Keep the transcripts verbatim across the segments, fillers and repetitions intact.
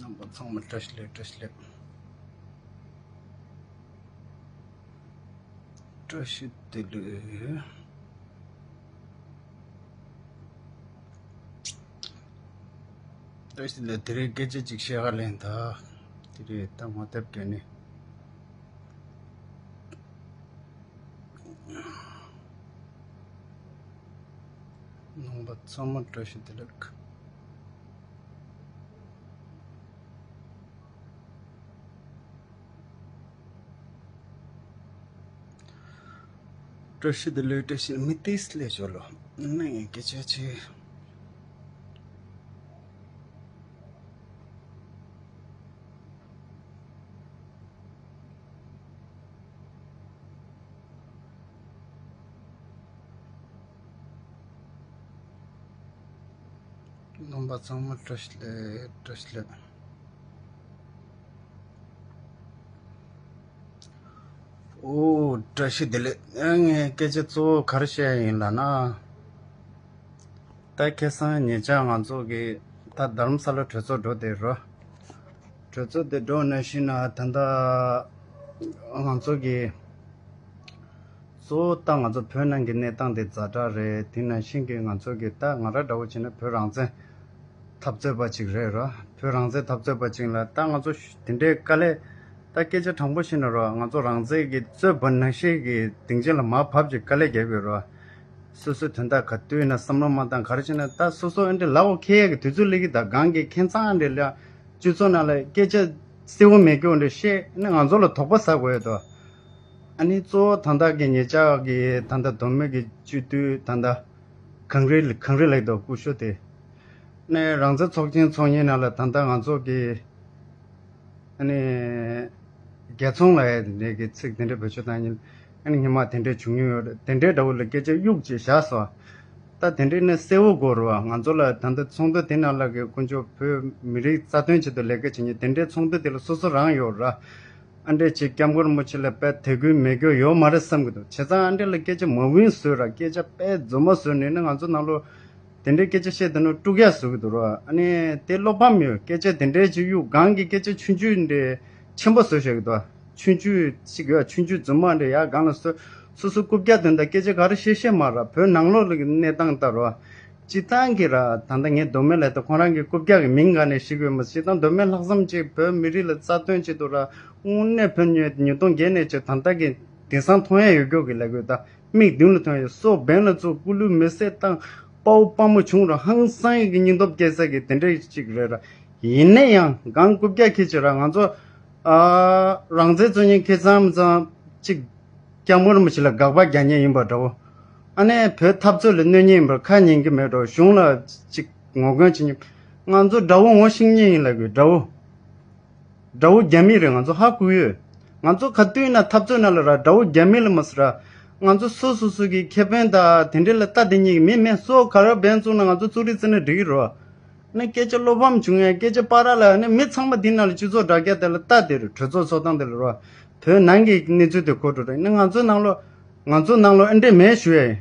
ཚང་མ་བཀྲ་ཤིས་བདེ་ལེགས། བཀྲ་ཤིས་བདེ་ལེགས། བཀྲ་ཤིས་བདེ་ལེགས། བཀྲ་ཤིས་བདེ་ལེགས། དེ་རིང་སྐད་ཆ་ཅིག་བཤད་ག་ལེན་ད། དེ་རིང་ད་ངོ་དེབ་སྐྱོན་ནི། ནང་པ་ཚང་མ་བཀྲ་ཤིས་བདེ་ལེགས། བཀྲ་ཤིས་བདེ་ལེགས། བཀྲ་ཤིས། མི་ཏིས་ལས་ཞོ་ལོ། ནང་སྐད་ཆ་ཆེ། ནང་པ་ཚང་མ་བཀྲ་ཤིས་བདེ་ལེགས། བཀྲ་ཤིས་བདེ་ལེགས། ཨོ། བཀྲ་ཤིས་བདེ་ལེགས། ཨ། ངས་སྐད་ཆ་གཙོ་བོ་ག་རེ་བཤད་ཡིན་ལབ་ན། ད་ཁ་སང་ཉེ་ཆར་ང་ཚོ་གི་ད་རྡ་རམ་ས་ལ་གྲོས་ཚོགས་འགྲོ་བསྡད་རོ། གྲོས་ཚོགས་དེ་འགྲོ་ནང་བཞིན་ན་ད་ལྟ་ང་ཚོ་གི་གཙོ་བོ་ད་ང་ཚོ་བོད་ནང་གི་གནས་སྟངས་དེ་ཛ་དྲག་རེད། དེ་ནང་བཞིན་གྱི་ང་ཚོ་གི་ད་ང་རང་འདྲ་བོ་བྱས་ན་བོད་རང་བཙན་འཐབ་རྩོད་པ་ཅིག་རེད་རོ། བོད་རང་བཙན་འཐབ་རྩོད་པ་ཅིག་ལ་ད་ང་ཚོ་དེ་འདྲའི་དཀའ་ལས། ད་སྐད་ཆ་དྲང་པོ་བཤད་ན་རོ། ང་ཚོ་རང་བཙན་གྱི་རྩོད་པ་ནང་བཞིན་གྱི་སྡིངས་ཆ་ལ་མར་བབས་ཀྱི་དཀའ་ལས་རྒྱབ་ཡོད་རོ། སོ་སོའི་དོན་དག་ག་དུས་ན་བསམ་བློ་མ་བཏང་ག་རེ་བྱས་ན་ད་སོ་སོ་ཨ་འདྲ་ལབ་འོ་ཁེལ་ཡ་གི་དུས་ཚོད་སླེབས་ཀྱི། ད་གང་གི་ཁེ་མཚང་ཨ་འདྲ་ལ་སྤྱི་ཚོགས་ནང་ལ་སྐད་ཆ་གསལ་བོ་མེད་རྒྱུ་འདྲ་བཤད་ན་ང་ཚོ་ལ་དོགས་པ་ཟ་དགོས་ཡོད་དོ། ཨ་ནི་གཙོ་བོ་ད་ལྟ་གི་ཉེ་ཆར་གི་ད་ལྟ་མདོ་སྨད་ཀྱི་སྤྱི་འཐུས་ད་ལྟ་གངས་རི་གངས་རི་ལགས་དང་སྐུ་ཞབས་དེ་ནས་རང་བཙན་ཚོགས་ཆེན་ཚོགས་ཉིན་ནང་ལ་ད་ལྟ་ང་ཚོ་གི་ཨ་ནི་རྒྱལ་ཚོང་ལ་ཡ་དེ་འདྲའི་གི་ཚིག་དེ་འདྲའི་བེད་སྤྱོད་བཏང་ཉིན་ཨ་ནི་ཉི་མ་དེ་འདྲའི་བྱུང་མྱོང་ཡོད་རེད། དེ་འདྲའི་འདྲ་བོ་ལ་སྐད་ཆ་གཡུག་ཅིག་བཞག་སོང་། ད་དེ་འདྲའི་ནི་གསལ་བོ་དགོས་རེད་བ། ང་ཚོ་ལ་ད་ལྟ་ཚོགས་འདུ་དེ་ནང་ལ་གི་དཀོན་མཆོག་བོད་མི་རིགས་རྩ་དོན་ཆེད་དུ་ལས་ཀ་བྱེད་མཁན་དེ་འདྲའི་ཚོགས་འདུ་དེ་ལ་སོ་སོ་རང་ཡོད་ར། ཨ་འདྲས་ཅིག་སྐྱབས་མགོན་རིན་པོ་ཆེ་ལ་དཔེ་དད་གུས་མེད་རྒྱུ་ཡོད་མ་རེད་བསམ་གི་འདུག་བྱས་ཙང་ཨ་འདྲས་ལ་སྐད་ཆ་མ་བུན་བཟོས་ར། སྐད་ཆ་དཔེ་རྫུན་མ་བཟོས་ནས་ནི་ང་ཚོ་ནང་ལོ་དེ་འདྲའི་སྐད་ཆ་བཤད་དེ་ནི་དཀྲུག་ཡག་བཟོ་གི་འདུག་ར། ཨ་ནི་དེ་བློ་ཕམ་ཡོད། སྐད་ཆ་དེ་འདྲའི་ཅིག་གཡུག་གང་གི་སྐད་ཆ་ཆུང་ཆུང་འདྲས་ཆེན་པོ་བཟོས་བཞག་གི་འདུག་ཆུང་ཆུང་ཅིག་ཡོད། ཆུང་ཆུང་རྫུན་མ་འདྲས་ཡག་གང་ལ་བཟོས། སོ་སོ་རྐུབ་བཀྱག་དོན་དག་སྐད་ཆ་ག་རེ་བཤད་བཤད་མ་ར། བོད་ནང་ལོགས་ལ་གི་གནས་སྟངས་ལྟར་ར། སྤྱི་བཏང་གི་ར་ད་ལྟ་ངས་མདོ་སྨད་ལ་ད་ཁོང་རང་གི་རྐུབ་བཀྱག་གི་མིང་ག་ནས་ཤེས་གི་ཡོད་མ། སྤྱི་བཏང་མདོ་སྨད་ལྷག་བསམ་ཅིག་བོད་མི་རིགས་ལ་རྩ་དོན་ཆེད་དུ་ར་དངོས་གནས་བོད་ཉིས་ཉིས་སྟོང་བརྒྱད་ནས་ཅིག་ད་ལྟ་གི་དེང་སང་མཐོང་ཡ་ཡོད་རྒྱུ་གི་ལབ་དགོས། ད་མིག་མདུན་ལ་མཐོང་ཡ། སྲོག་འབེན་ལ་བཙུགས། སྐུ་ལུས་མེ་བསྲེགས་བཏང་། དཔའ་བོ་དཔའ་མོ་བྱུང་ར་ཧང་སང་ཡི་གི་སྙིང་སྟོབས་སྐྱེ་ས་གི་དེ་འདྲ་ཅིག་རེད་ར། ཡིན་ན་ཡང་གང་རྐུབ་བཀྱག་ཁྱེད་ཅིག་ར་ང་ཚོ་ཨ་རང་བཙན་རྩོད་མཁན་ཁྱེད་ཚང་ཚང་ཅིག་སྐྱབས་མགོན་རིན་པོ་ཆེ་ལ་དགག་པ་རྒྱག་མཁན་ཡིན་པ་འདྲ་བོ། ཨ་ནེ་བོད་འཐབ་རྩོད་ལ་གནོད་མཁན་ཡིན་པར་ཁ་ཉན་གྱི་མེད་འགྲོ། གཞུང་ལ་ཅིག་ངོ་རྒོལ་བྱེད་མཁན། ང་ཚོ་དགྲ་བོ་ངོ་ཤེས་མཁན་ཡིན་ལབ་དགོས། དགྲ་བོ། དགྲ་བོ་རྒྱ་མི་རེད། ང་ཚོ་ཧ་གོ་ཡོད། ང་ཚོ་ག་དུས་ན་འཐབ་རྩོད་ནང་ལ་ར་དགྲ་བོ་རྒྱ་མི་ལ་མ་ཟེར་ར། ང་ཚོ་སོ་སོ་སོ་གི་ཁེ་ཕན་དང་དེ་འདྲས་ལ་ལྟ་དེ་ཉིད་ཀྱི་མི་མེད། སོ་ག་ར་འབེན་བཙུགས་ན་ང་ཚོ་གཙོ་རིག་བརྩི་ན་འགྲིག་གི་རེད། ནི་སྐད་ཆ་བློ་ཕམ་བྱུང་ཡང་སྐད་ཆ་པ་ར་ལ་ནི་མི་ཚང་མ་འདི་ནང་ལ་སྤྱི་ཚོགས་དྲ་རྒྱ་དེ་ལ་ལྟ་དེ་རུ་གྲོས་ཚོགས་ཚོགས་སྟངས་དེ་ལ་རོ། བོད་ནང་གི་གནས་ཚུལ་དེ་གོ་འགྲོ་རེད། ནི་ང་ཚོའི་ནང་ལོ་ང་ཚོའི་ནང་ལོ་ཨེ་འདྲས་མེད་ཞུ་ཡ་ཡིན།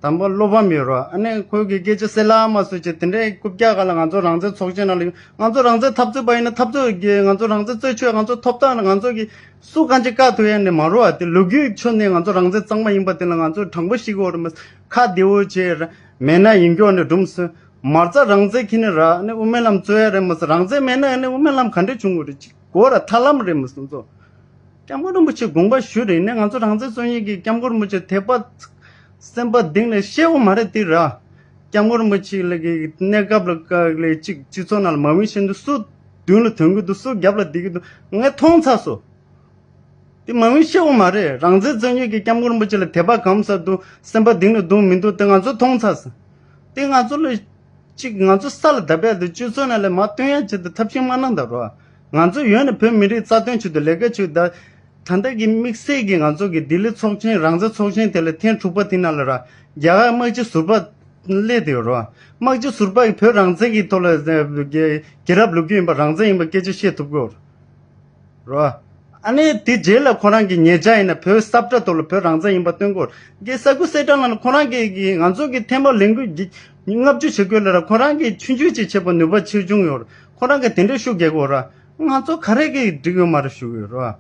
དང་པོ་བློ་ཕམ་ཡོད་རོ། ཨ་ནི་ཁོས་གི་སྐད་ཆ་གསལ་ལ་མ་སོ་ཅེ་དེ་འདྲའི་རྐུབ་བཀྱག་ག་ལ་ང་ཚོ་རང་བཙན་ཚོགས་ཆེན་ནང་ལ་ཡོང་། ང་ཚོ་རང་བཙན་འཐབ་རྩོད་པ་ཡིན་ན་འཐབ་རྩོད་ཀྱི་ང་ཚོ་རང་བཙན་རྩོད་ཆོད། ང་ཚོ་ཐོབ་ཐང་ལ་ང་ཚོ་གི་སུ་གང་ཅི་བཀག་ཐུབ་ཡ་ནི་མ་རོ། ཨ་དེ་ལོ་རྒྱུས་ཆོད་ནས་ང་ཚོ་རང་བཙན་གཙང་མ་ཡིན་པ་དེ་ལ་ང་ཚོ་དྲང་པོ་ཤི་གི་འོ་རེད་མ། ཁ་བདེ་བོ་བྱས་ར། མེད་ན་ཡིན་སྐྱོ་ནས་སྒྲུང་སོན། མ་རྩ་རང་བཙན་ཁྱེར་ནས་ར་ནི་དབུ་མའི་ལམ་རྩོད་ཡ་རེད་མ་ཟེར། རང་བཙན་མེད་ན་ནི་དབུ་མའི་ལམ་ག་འདྲས་བྱུང་དགོས་རེད། ཅིག་གོ་ར་ཐར་ལམ་རེད་མ་སོང་ཚོ། སྐྱབས་མགོན་རིན་པོ་ཆེ་དགོངས་པ་ཞུ་རེད་ནས་ང་ཚོ་རང་བཙན་རྩོད་མཁན་གྱི་སྐྱབས་མགོན་རིན་པོ་ཆེ་དད་པ་སེམས་པ་གཏིང་ནས་བཤད་འོ་མ་རེད་དེ་ར། སྐྱབས་མགོན་རིན་པོ་ཆེ་ལ་གི་གནས་སྐབས་ལ་ཀ་ལས་གཅིག་སྤྱི་ཚོགས་ནང་ལ་མ་འོངས་བཞིན་དུ་སུ་མདུན་ལ་ཐོན་གི་འདུག་སུ་རྒྱབ་ལ་བསྡད་གི་འདུག་ངས་མཐོང་ཚར་སོང་། དེ་མ་འོངས་བཤད་འོ་མ་རེད། རང་བཙན་རྩོད་མཁན་གྱི་སྐྱབས་མགོན་རིན་པོ་ཆེ་ལ་དད་པ་གང་ཟག་འདུག་སེམས་པ་གཏིང་ནས་གཏོང་མི་འདུག་དེ་ང་ཚོ་མཐོང་ཚར་སོང་། དེ་ང་ཚོ་ལ་གཅིག་ང་ཚོ་ས་ལ་བརྡབ་ཡ་དེ་སྤྱི་ཚོགས་ནང་ལ་མ་སྟོན་ཡ་ཆེད་དུ་ཐབས་ཤེས་མ་གནང་ད་རོ། ང་ཚོ་ཡོད་ནས་བོད་མི་རིགས་རྩ་དོན་ཆེད་དུ་ལས་ཀ་བྱེད་ད། ད་ལྟ་གི་དམིགས་བསལ་གྱི་ང་ཚོ་གི་ལྡི་ལི་ཚོགས་ཆེན་རང་བཙན་ཚོགས་ཆེན་དེ་ལ་ཐེངས་དྲུག་པ་དེ་ནང་ལ་ར་རྒྱ་གར་དམག་སྤྱི་ཟུར་པ་སླེབས་དེ་ཡོད་རོ། དམག་སྤྱི་ཟུར་པ་གི་བོད་རང་བཙན་གྱི་ཐོག་ལ་རྒྱལ་རབས་ལོ་རྒྱུས་ཡིན་པ་རང་བཙན་ཡིན་པ་སྐད་ཆ་བཤད་ཐུབ་ཀྱི་ཡོད་རོ། རོ། ཨ་ནི་དེ་རྗེས་ལ་ཁོ་རང་གི་ཉེ་ཆར་ཡིན་ན་བོད་ས་བཀྲ་ཐོག་ལ་བོད་རང་བཙན་ཡིན་པ་སྟོན་དགོས། རྒྱལ་ས་སྐུ་གསལ་བསྒྲགས་ནང་ལ་ཁོ་རང་གི་གི་ང་ཚོ་གི་ཐེངས་མ་ལས་འགུལ་གྱི་ལྔ་བཅུ་བྱེད་དགོས་ལ་ར་ཁོ་རང་གི་ཆུང་ཆུང་ཅིག་བྱེད་པ་ནུས་པ་ཆེ་ཆུང་ཡོད། ཁོ་རང་གིས་དེ་འདྲའི་ཤུགས་རྒྱག་གི་ཡོད་ར། ང་ཚོ་ག་རེ་གིས་འགྲིག་གི་མ་རེད་ཞུ་གི་ཡོད་ར།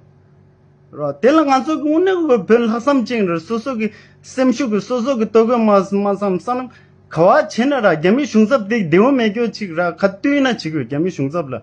ར། དེ་ལ་ང་ཚོ་གི་དངོས་གནས་ཀྱི་བོད་ལྷག་བསམ་ཅན་རེད། སོ་སོ་གི་སེམས་ཤུགས་ཀྱི་སོ་སོ་གི་ལྟོ་གོས་མ་མ་བསམ་བསམ་ན། ག་བ་བྱས་ན་ར་རྒྱ་མི་གཞུང་ཚབ་དེ་བདེ་བོ་མེད་སྐྱོ་ཅིག་ར། ག་དུས་ཡིན་ན་བྱེད་དགོས། རྒྱ་མི་གཞུང་ཚབ་ལ་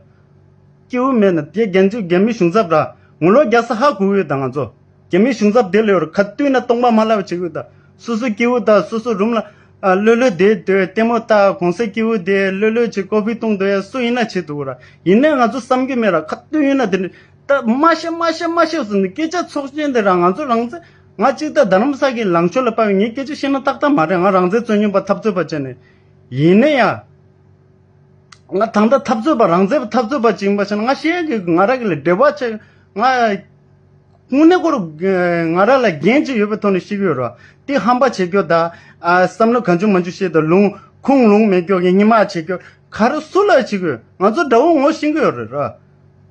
སྐྱིད་པོ་མེད་ན་དེ་རྒྱ་མི་གཞུང་ཚབ་ར་ངོ་ལོག་རྒྱག་ས་ཧ་གོ་གི་ཡོད་ད། ང་ཚོ་རྒྱ་མི་གཞུང་ཚབ་དེ་ལ་ཡོད་ར། ག་དུས་ཡིན་ན་སྟོང་པ་མ་ལབ་བྱེད་དགོས་ད། སོ་སོ་སྐྱིད་པོ་ད། སོ་སོ་རུམ་ལ་ཨ་ལྷོད་ལྷོད་བསྡད་སྡོད། ལྟད་མོ་ལྟ། གུང་སེང་སྐྱིད་པོ་བསྡད། ལྷོད་ལྷོད་བྱེད། ཀོ་ཕི་བཏུང་སྡོད་ཡ་སུ་ཡིན་ན་བྱེད་འདུག་ར། ཡིན་ནའི་ང་ཚོ་བསམ་རྒྱུ་མེད་ར། ག་དུས་ཡིན་ན་དེ་འདྲ་ད་མ་བཤད་མ་བཤད་མ་བཤད་ཟེར་ནས་སྐད་ཆ་ཚོགས་ཆེན་དེ་ར། ང་ཚོ་རང་བཙན་ང་གཅིག་ད་རྡ་རམ་ས་གི་ལངས་ཕྱོགས་ལ་དཔའ་བའི་ངས་སྐད་ཆ་བཤད་ན་ཏག་ཏག་མ་རེད། ང་རང་བཙན་རྩོད་མཁན་པ་འཐབ་རྩོད་པ་བྱས་ནས་ཡིན་ནའི་ཡ། ང་ད་ལྟ་འཐབ་རྩོད་པ་རང་བཙན་པ་འཐབ་རྩོད་པ་ཅིག་ཡིན་པ་བྱས་ན་ང་བཤད་ཀྱི་ང་རང་གི་ལ་འབྲེལ་བ་ཆེ། ང་དངོས་གནས་ཁོ་རང་ང་རང་ལ་འགན་ཅིག་ཡོད་པའི་ཐོག་ནས་བཤད་ཀྱི་ཡོད་ར། དེ་ཧམ་པ་བྱེད་རྒྱུ་ད། ཨ་བསམ་བློ་གང་བྱུང་མང་བྱུང་བཤད་ད། ལུང་ཁུངས་ལུང་མེད་རྒྱུ་གི་སྙན་མ་བྱེད་རྒྱུ་ག་རེ་སུ་ལ་བྱེད་དགོས། ང་ཚོ་དགྲ་བོ་ངོ་ཤེས་ཀྱི་ཡོད་རེད་ར།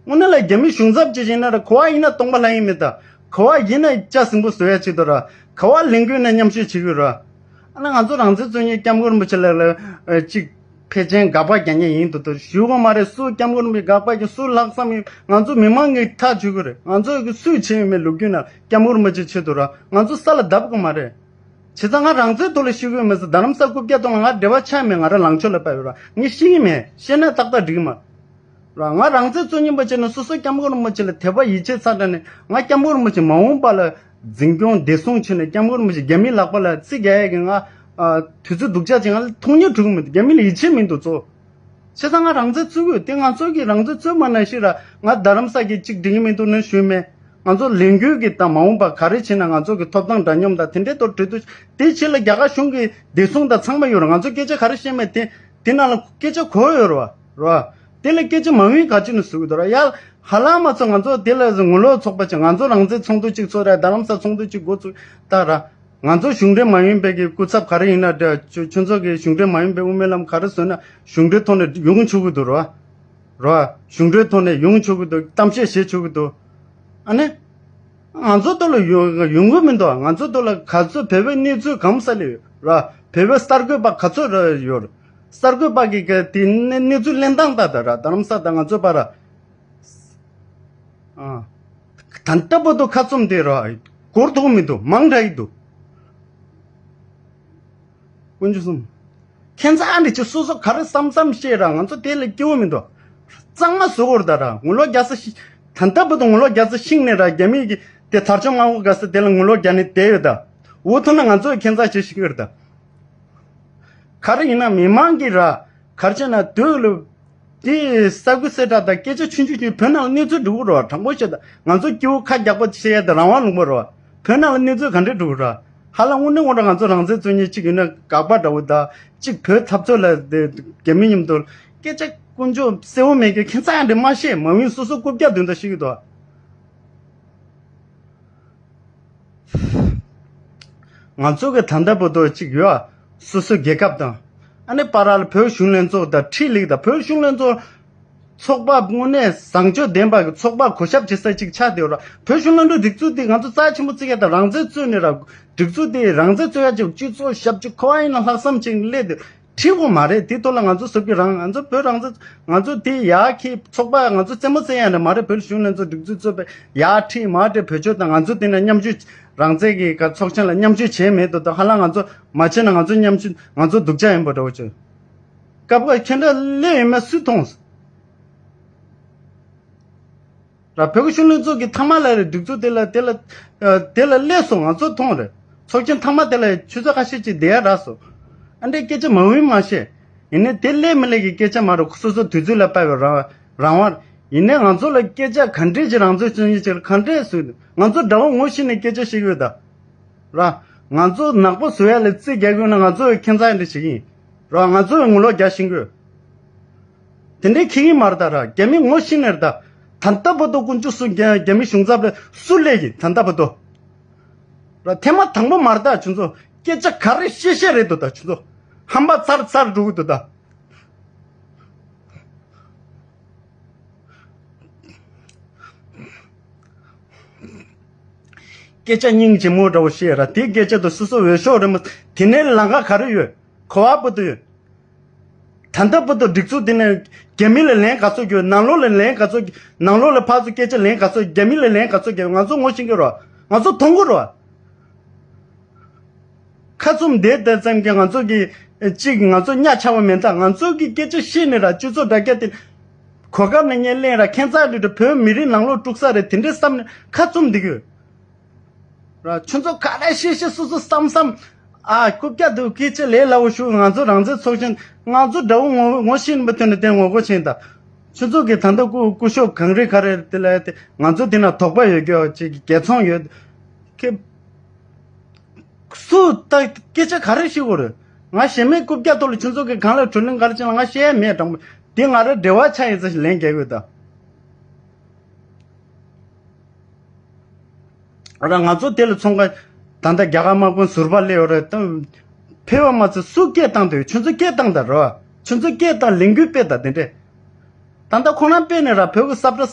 དངོས་གནས་ལ་རྒྱ་མི་གཞུང་ཚབ་ཅིག་ཡིན་ན་ར། ག་བ་ཡིན་ན་སྟོང་པ་ལབ་ཡིན་མེད་ད། ག་བ་ཡིན་ན་ལྕགས་ཟིང་པོ་བཟོ་ཡ་ཅིག་འདུག་ར། ག་བ་ལས་འགུལ་ན་མཉམ་ཞུགས་བྱེད་ཀྱི་ཡོད་ར། ཨ་ན་ང་ཚོ་རང་བཙན་རྩོད་མཁན་སྐྱབས་མགོན་རིན་པོ་ཆེ་ལ་ལ་ཨ་ཅིག་ཕལ་ཆེར་དགག་པ་རྒྱག་མཁན་ཡིན་འདུག་ད་ཞུ་གི་མ་རེད། སུ་སྐྱབས་མགོན་རིན་པོ་ཆེ་དགག་པ་རྒྱག། སུ་ལྷག་བསམ་ཡོད། ང་ཚོ་མི་མང་གིས་ཐག་གཅོད་ཀྱི་རེད། ང་ཚོ་གི་སུས་བྱས་ཡོད་མེད་ལོ་རྒྱུས་ནང་སྐྱབས་མགོན་རིན་པོ་ཆེ་ཆེད་དུ་ར་ང་ཚོ་ས་ལ་བརྡབ་གི་མ་རེད། བྱས་ཙང་ང་རང་བཙན་ཐོག་ལ་ཤི་གི་ཡོད་མེད་ཟེར། རྡ་རམ་ས་རྐུབ་བཀྱག་ཐོག་ལ་ང་འབྲེལ་བ་ཆགས་མེད། ང་རང་ལངས་ཕྱོགས་ལ་ཕེབས་ཡོད་ར། ངས་ཤི་གི་མེད། ཤི་ན་ཏག་ཏག་འགྲིག་གི་མ་ར། ང་རང་བཙན་རྩོད་མཁན་པ་བྱས་ན་སོ་སོ་སྐྱབས་མགོན་རིན་པོ་ཆེ་ལ་དད་པ་ཡིད་ཆེས་ཚ་དྲགས་ནས། ང་སྐྱབས་མགོན་རིན་པོ་ཆེ་མ་འོངས་པ་ལ་འཛིན་སྐྱོང་བདེ་སྲུང་བྱས་ནས་སྐྱབས་མགོན་རིན་པོ་ཆེ་རྒྱ་མིའི་ལག་པ་ལ་རྩིས་རྒྱག་ཡས་ཀྱི་ང་ཨ་དུས་ཚོད་སྡུག་ཅག་ཅིག་ང་ལ་མཐོང་མྱོང་འགྲོ་གི་མི་འདུག་རྒྱ་མི་ལ་ཡིད་ཆེས་མི་འདུག་གཙོ་བོ། བྱས་ཙང་ང་རང་བཙན་རྩོད་དགོས་དེ། ང་ཚོ་གིས་རང་བཙན་རྩོད་མ་ན་ཤི་ར། ང་རྡ་རམ་ས་གི་གཅིག་འགྲིག་གི་མི་འདུག་ན་ཞུས་མེད། ང་ཚོ་ལས་འགུལ་གྱི་དང་མ་འོངས་པ་ག་རེ་བྱས་ན་ང་ཚོ་གི་ཐོབ་ཐང་འདྲ་མཉམ་དང་དེ་འདྲའི་ཐོག་གྲོས་བསྡུར་དེ་ཆེད་ལ་རྒྱ་གར་གཞུང་གི་བདེ་སྲུང་དང་ཚང་མ་ཡོད་ར། ང་ཚོ་སྐད་ཆ་ག་རེ་བཤད་མེད་དེ། དེ་ནང་ལ་སྐད་ཆ་གོ་ཡོད་ར་བ། ར། དེ་ལ་སྐད་ཆ་མ་འོས་ག་ཅི་ནས་ཟུག་འདུག་ར། ཡ་ཧ་ལམ་མ་ཚོ་ང་ཚོ་དེ་ལ་ངོ་ལོག་ཚོགས་པ་ཅིག་ང་ཚོ་རང་བཙན་ཚོགས་འདུ་ཅིག་ཚོགས་ར། རྡ་རམ་ས་ཚོགས་འདུ་ཅིག་འགོ་ཚུགས་ད་ར། ང་ཚོ་གཞུང་འབྲེལ་མ་ཡིན་པའི་གི་སྐུ་ཚབ་ག་རེ་ཡིན་ན་འདྲ། ཁྱོད་ཁྱོད་ཚོ་གི་གཞུང་འབྲེལ་མ་ཡིན་པའི་དབུ་མའི་ལམ་ག་རེ་བཟོས་ན་གཞུང་འབྲེལ་ཐོག་ནས་ཡོང་ཆོག་གི་འདུག་ར། ར། གཞུང་འབྲེལ་ཐོག་ནས་ཡོང་ཆོག་གི་འདུག་གཏམ་བཤད་བྱེད་ཆོག་གི་འདུག་ཨ་ནི། ང་ཚོ་ཐོག་ལ་ཡོང་ཡོང་གི་མི་འདུག་ང་ཚོ་ཐོག་ལ་ག་ཚོད་བོད་པའི་གནས་ཚུལ་གང་ས་ལས་ཡོད་ར། བོད་པའི་གསར་འགོད་པ་ག་ཚོད་ར་ཡོད། གསར་འགོད་པ་གི་ག་དེ་གནས་གནས་ཚུལ་ལེན་སྟངས་ད་ད་ར་རྡ་རམ་ས་དང་ང་ཚོ་བར་ར། ཨ། ད་ལྟ་བར་དུ་ཁ་བཙུམ་དེ་ར་འགོར་ཐུབ་མི་འདུག་མང་དྲགས་ཡི་འདུག་དཀོན་མཆོག་གསུམ། ཁྱེད་ཚ་འདི་ཅི་སོ་སོ་ག་རེ་བསམ་བསམ་བཤད་ར། ང་ཚོ་དེ་ལ་སྐྱིད་པོ་མི་འདུག་གཙང་མ་བཟོ་དགོས་རེད་ད་ར། ངོ་ལོག་རྒྱག་ས་ཤི། ད་ལྟ་བར་དུ་ངོ་ལོག་རྒྱག་ས་ཤིང་ནས་ར། རྒྱ་མི་གི་དེ་དར་ལྕོག་མང་པོ་དགའ་ས་དེ་ལ་ངོ་ལོག་རྒྱག་ནས་བསྡད་ཡོད་ད། འོ་ཐོན་ན་ང་ཚོ་ཁྱེད་ཚ་བྱེད་ཤི་གི་རེད་ད། ག་རེ་ཡིན་ན་མི་མང་གི་ར། ག་རེ་བྱས་ན་དུས་ལ། དེ་ས་ཁུལ་གསལ་བསྒྲགས་དང་སྐད་ཆ་ཆུང་ཆུང་ཆུང་བོད་ནང་ལ་གནས་ཚུལ་འགྲོ་གི་རེད་བ། དྲང་པོ་བཤད་ད་ང་ཚོ་སྐྱིད་པོ་ཁ་རྒྱག་པ་བཤད་ཡ་དེ་རང་དབང་ལུང་པ་རེད་བ། བོད་ནང་ལ་གནས་ཚུལ་ག་འདྲས་འགྲོ་གི་རེད། ཧ་ལམ་དངོས་གནས་དངོས་གྲུབ་ང་ཚོ་རང་བཙན་རྩོད་མཁན་གཅིག་ཡིན་ན་དགག་པ་འདྲ་བོ་དང་གཅིག་བོད་འཐབ་རྩོད་ལ་དེ་རྒྱ་མི་མཉམ་དུ་སྐད་ཆ་དཀོན་མཆོག་གསལ་བོ་མེད་ཀྱི་ཁྱེད་ཚ་ཡང་འདྲི་མ་ཤེས་མ་འོན་སོ་སོ་རྐུབ་བཀྱག་དོན་དག་ཤེས་ཀྱི་འདུག་ང་ཚོ་གི་ད་ལྟ་བར་དུ་གཅིག་ཡོད་ཨ། སོ་སོའི་རྒྱལ་ཁབ་དང་། ཨ་ནི་བར་ལ་བོད་གཞུང་ལྷན་ཚོགས་དང་ཁྲིམས་ལུགས་དང་བོད་གཞུང་ལྷན་ཚོགས་ཚོགས་པ་དངོས་གནས་བཟང་སྤྱོད་ལྡན་པ་གི་ཚོགས་པ་གོ་ཞབས་བྱེད་ས་གཅིག་ཆགས་བསྡད་ཡོད་ར། བོད་གཞུང་ལྷན་ཚོགས་སྒྲིག་འཛུགས་དེ་ང་ཚོ་རྩ་ཆེན་པོ་བརྩི་ཡ་དང་རང་བཙན་རྩོད་ནས་ར། སྒྲིག་འཛུགས་དེ་རང་བཙན་རྩོད་ཡ་གཅིག་སྤྱི་ཚོགས་ཞབས་ཕྱི་ཁོ་བ་ཡིན་ན་ལྷག་བསམ་ཅིག་སླེབས་ཏེ། ཁྲིད་དགོས་མ་རེད། དེ་ཐོག་ལ་ང་ཚོ་ཟུར་གྱི་རང་ང་ཚོ་བོད་རང་བཙན་ང་ཚོ་དེ་ཡག་གི་ཚོགས་པ་ང་ཚོ་རྩེད་མོ་རྩེ་ཡ་འདྲ་མ་རེད། བོད་གཞུང་ལྷན་ཚོགས་སྒྲིག་འཛུགས་གཙོས་པའི་ཡག་ཁྲིད་མ་རེད། བོད་ཆོས་དང་ང་ཚོ་དེ་ནས་མཉམ་ཞུགས་རང་བཙན་གྱི་ག་ཚོགས་ཆེན་ལ་མཉམ་ཞུགས་བྱས་མེད་དོ། ད་ཧ་ལམ་ང་ཚོ་མ་བྱས་ན་ང་ཚོ་མཉམ་ཞུགས་ང་ཚོ་སྡུག་ཅག་ཡིན་པ་འདྲ་བོ་བྱོས། སྐབས་འགའ་ཁྱེད་འདྲ་སླེབས་ཡོད་མེད་སུས་མཐོང་། ར་བོད་ཀྱི་གཞོན་ནུ་ཚོ་གི་ཐ་མ་ལ་རེ་སྒྲིག་འཛུགས་དེ་ལ་དེ་ལ་ཨ་དེ་ལ་སླེབས་སོང་ང་ཚོ་མཐོང་རེད། ཚོགས་ཆེན་ཐ་མ་དེ་ལ་ཆུ་ཚོད་ཁ་ཤས་ཅིག་བསྡད་ཡ་རག་སོང་། ཨ་འདྲའི་སྐད་ཆ་མ་འོས་མ་བཤད། ཡིན་ནའི་དེ་སླེབས་མི་སླེབས་ཀྱི་སྐད་ཆ་མ་རེད། སོ་སོ་དུས་ཚོད་ལ་དཔག་པའི་རང་རང་དབང་། ཡིན་ནའི་ང་ཚོ་ལ་སྐད་ཆ་ག་འདྲས་ཅིག་རང་ཚོའི་སྤྱོད་ཡོན་ཅིག་ག་འདྲས་བཟོས་འདུག་ང་ཚོ་དགྲ་བོ་ངོ་ཤེས་ནས་སྐད་ཆ་བཤད་ཀྱི་ཡོད་ད། ར། ང་ཚོ་ནག་པོ་བཟོ་ཡ་ལ་རྩིས་རྒྱག་དགོས་ན་ང་ཚོ་ཡི་ཁྱད་མཚར་འདྲ་བྱེད་ཀྱི་ཡིན། ར། ང་ཚོ་ཡི་ངོ་ལོག་རྒྱག་ཤེས་དགོས། དེ་འདྲའི་ཁྱི་གི་མ་རེད་ད་ར། རྒྱ་མི་ངོ་ཤེས་ནས་རེད་ད། ད་ལྟ་བར་དུ་དཀོན་མཆོག་སུ་རྒྱ་རྒྱ་མི་གཞུང་ཚབ་རེད་སུ་སླེབས་ཀྱི་ད་ལྟ་བར་དུ། ར། ཐེངས་མ་དང་པོ་མ་རེད་ད་ཁྱོད་ཚོ། སྐད་ཆ་ག་རེ་བཤད་བཤད་རེད་འདུག་ད་ཁྱོད་ཚོ། ཧམ་པ་ཚར་ཚར་འགྲོ་གི་འདུག་ད། སྐད་ཆ་སྙིང་རྗེ་མོ་འདྲ་བོ་བཤད་ར། དེའི་སྐད་ཆ་དང་སོ་སོ་འོས་ཤོག་རེད་མོ། དེ་ནས་ལམ་ཁ་ག་རེ་ཡོད། ག་བ་བུད་དུ་ཡོད། ད་ལྟ་བར་དུ་སྒྲིག་འཛུགས་དེ་ནས་རྒྱ་མི་ལ་ལན་ག་ཚོད་རྒྱོབ། ནང་ལོགས་ལ་ལན་ག་ཚོད། ནང་ལོགས་ལ་ཕར་ཚུར་སྐད་ཆ་ལན་ག་ཚོད། རྒྱ་མི་ལ་ལན་ག་ཚོད་རྒྱོབ། ང་ཚོ་ངོ་ཤེས་ཀྱི་རེད་བ། ང་ཚོ་མཐོང་གི་རེད་བ། ཁ་བཙུམ་བསྡད་བསྡད་ཙམ་གྱིས་ང་ཚོ་གི་གཅིག་ང་ཚོ་གཉའ་ཆག་པ་མེད་ད། ང་ཚོ་གི་སྐད་ཆ་བཤད་ནས་ར་སྤྱི་ཚོགས་དྲ་རྒྱ་དེ་གོ་སྐབས་ནས་ངས་གླེང་ར། ཁྱད་མཚར་འདྲ་འདྲ་བོད་མི་རིགས་ནང་ལོགས་དཀྲུག་ས་རེད། དེ་འདྲའི་བསམ་ནས་ཁ་བཙུམ་བསྡད་ཀྱི་ཡོད་ར། ཁྱོད་ཚོ་ག་རེ་བཤད་བཤད་སོ་སོ་བསམ་བསམ། ཨ་རྐུབ་བཀྱག་འདུག་སྐད་ཆ་ལས་སླ་བོ་ཞུ། ང་ཚོ་རང་བཙན་ཚོགས་ཆེན་ང་ཚོ་དགྲ་བོ་ངོ་ངོ་ཤེས་པའི་དོན་ནས་དེ་ངོ་རྒོལ་བྱེད་ད། ཁྱོད་ཚོ་གི་ད་ལྟ་སྐུ་སྐུ་ཞབས་གངས་རི་ག་རེ་དེ་ལ་དེ་ང་ཚོ་དེ་ན་དོགས་པ་ཡོད་རྒྱུ་ཅིག་རྒྱལ་ཚོང་ཡོད་ཁེ། སུ་ད་སྐད་ཆ་ག་རེ་བཤད་དགོས་རེད། ང་གཞན་མའི་རྐུབ་བཀྱག་ཐོག་ལ་ཁྱོད་ཚོ་གི་གང་ལ་གྲོས་གླེང་ག་རེ་བྱས་ན་ང་བཤད་ཡ་མེད། དྲང་པོ་འདི་ང་རང་འབྲེལ་བ་ཆགས་ཡིན་ཙང་ཞིག་ལན་རྒྱག་གི་ཡོད་ད། ར་ང་ཚོ་དེ་ལ་ཚོང་ཁང་ད་ལྟ་རྒྱ་གར་དམག་དཔོན་ཟུར་པ་སླེབས་ཡོད་རེད་ད། ཕེབས་པ་མ་ཚད་སུ་སྐད་བཏང་འདུག་ཁྱོད་ཚོ་སྐད་བཏང་ད་རོ། ཁྱོད་ཚོ་སྐད་བཏང་ལས་འགུལ་སྤེལ་ད་དེ་འདྲས། ད་ལྟ་ཁོ་རང་དཔེ་ནས་ར་བོད་ཀྱི་ས་བཀྲ་ས་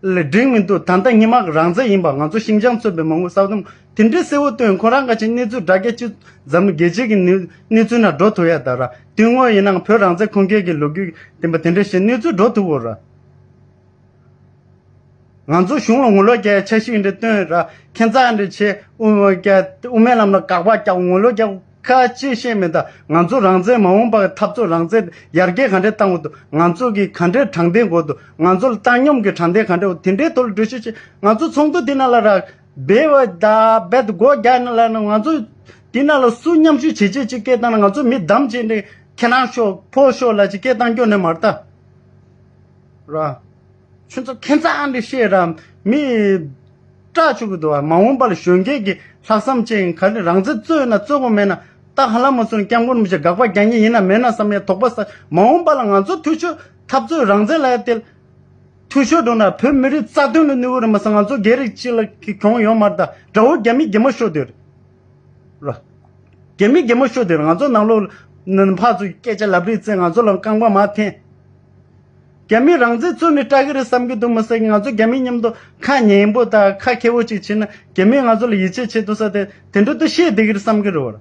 ལ་འགྲིག་མི་འདུག་ད་ལྟ་སྔོན་མ་རང་བཙན་ཡིན་པ། ང་ཚོ་ཤིང་ཅང་གཙོས་པའི་མང་པོ་ས་དམ་དེ་འདྲའི་གསལ་བོ་སྟོན། ཁོ་རང་ག་ཅིག་གནས་ཚུལ་དྲ་རྒྱ་ཅིག་འཛམ་གླིང་རྒྱལ་སྤྱི་གི་གནས་གནས་ཚུལ་ནང་འགྲོ་ཐུབ་ཡ་ད་ར། དུས་ངོ་ཡིན་ནའང་བོད་རང་བཙན་ཁུངས་སྐྱེལ་གྱི་ལོ་རྒྱུས་བསྟན་པ་དེ་འདྲ་ཞིག་གནས་ཚུལ་འགྲོ་ཐུབ་བོ་ར། ང་ཚོ་གཞུང་ལ་ངོ་ལོག་རྒྱག་འཆར་གཞི་འདྲ་བཏོན་ར། ཁྱད་མཚར་འདྲ་བྱས་དབུ་མ་རྒྱ་དབུ་མའི་ལམ་ལ་དགག་པ་རྒྱག་ངོ་ལོག་རྒྱག་ཁ་ཅིག་བཤད་མེད་ད། ང་ཚོ་རང་བཙན་མ་འོངས་པར་འཐབ་རྩོད་རང་བཙན་ཡར་རྒྱས་ག་འདྲས་བཏང་དགོས་འདུག་ང་ཚོ་གི་ག་འདྲས་དྲང་བདེན་དགོས་འདུག་ང་ཚོ་ལ་བཏང་སྙོམས་ཀྱི་དྲང་བདེན་ག་འདྲས་འོ་དེ་འདྲའི་ཐོག་ལ་འགྲེལ་བཤད་བྱེད། ང་ཚོ་ཚོགས་འདུ་འདི་ནང་ལ་ར་སྦས་པ་ད་རྦད་དེ་སྒོ་རྒྱག་ནང་ལ་ན་ང་ཚོ་འདི་ནང་ལ་སུ་མཉམ་ཞུགས་བྱེད་ཆེད་ཅིག་སྐད་བཏང་ན་ང་ཚོ་མི་བདམས་བྱས་ནས་ཁྱེད་རང་ཤོག་ཕོ་ཤོག་ལ་ཅིག་སྐད་བཏང་སྐྱོ་ནས་མ་རེད་ད། ར། ཁྱོད་ཚོ་ཁྱད་མཚར་འདྲ་བཤད་ར། མི་སྐྲག་བཅུག་གི་འདུག་བ། མ་འོངས་པ་ལ་གཞོན་སྐྱེས་ཀྱི་ལྷག་བསམ་ཅན་ག་ནས་རང་བཙན་རྩོད་ན་རྩོད་དགོས་མེད་ན་ད་ཧ་ལམ་མ་སོང་སྐྱབས་མགོན་རིན་པོ་ཆེ་དགག་པ་རྒྱག་མཁན་ཡིན་ན་མེད་ན་བསམ་ཡ་དོགས་པ་ཟ། མ་འོངས་པ་ལ་ང་ཚོ་འཐུས་ཤོར་འཐབ་རྩོད་རང་བཙན་ལ་ཡ་དེ་འཐུས་ཤོར་འགྲོ་ན་བོད་མི་རིགས་རྩ་དོན་ལ་གནོད་གི་རེད་མ་ཟད་ང་ཚོ་སྒེར་རིགས་གཅིག་ལ་གི་གྱོང་ཡོད་མ་རེད་ད། དགྲ་བོ་རྒྱ་མི་རྒྱ་མ་ཤོར་དུས་རེད། ར། རྒྱ་མི་རྒྱ་མ་ཤོར་དེར་ང་ཚོ་ནང་ལོགས་ནས་ཕར་ཚུར་སྐད་ཆ་ལབ་རེས་བཙན་ང་ཚོ་ལ་རྐང་པ་མར་འཐེན། རྒྱ་མི་རང་བཙན་རྩོད་ནས་སྐྲག་གི་རེད་བསམ་གྱི་འདུག་མ་ཟད་ང་ཚོ་རྒྱ་མི་མཉམ་དུ་ཁ་ཉན་པོ་དང་ཁ་ཁེ་པོ་ཅིག་བྱེད་ན་རྒྱ་མི་ང་ཚོ་ལ་ཡིད་ཆེས་བྱེད་ཐུབ་ས་དེ་དེ་འདྲ་དུ་བཤད་བསྡད་ཀྱི་རེད་བསམ་གྱི་རེད་བ།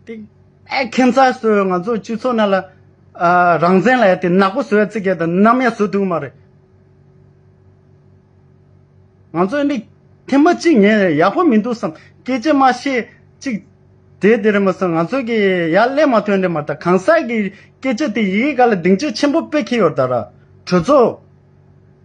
དེ་ཨེ་ཁྱད་མཚར་སོ་ང་ཚོ་སྤྱི་ཚོགས་ནང་ལ་ཨ་རང་བཙན་ལ་ཡ་དེ་ནག་པོ་བཟོ་ཡ་ཚིག་ག་དང་ནམ་ཡ་བཟོ་ཐུབ་ཀྱི་མ་རེད། ང་ཚོ་འདི་ཐེངས་མ་གཅིག་ཉན་ཡག་པོ་མི་འདུག་བསམ། སྐད་ཆ་མ་བཤད་ཅིག་དེ་དེ་རེད་མ་སོང་ང་ཚོ་གི་ཡར་སླེབས་མ་ཐོན་རེད་མ་ད། གང་ཟག་གི་སྐད་ཆ་དེ་ཡི་གེ་ག་ལ་སྡིངས་ཆ་ཆེན་པོ་དཔེ་འཁྱེར་ཡོད་ད་ར། གྲོས་ཚོགས་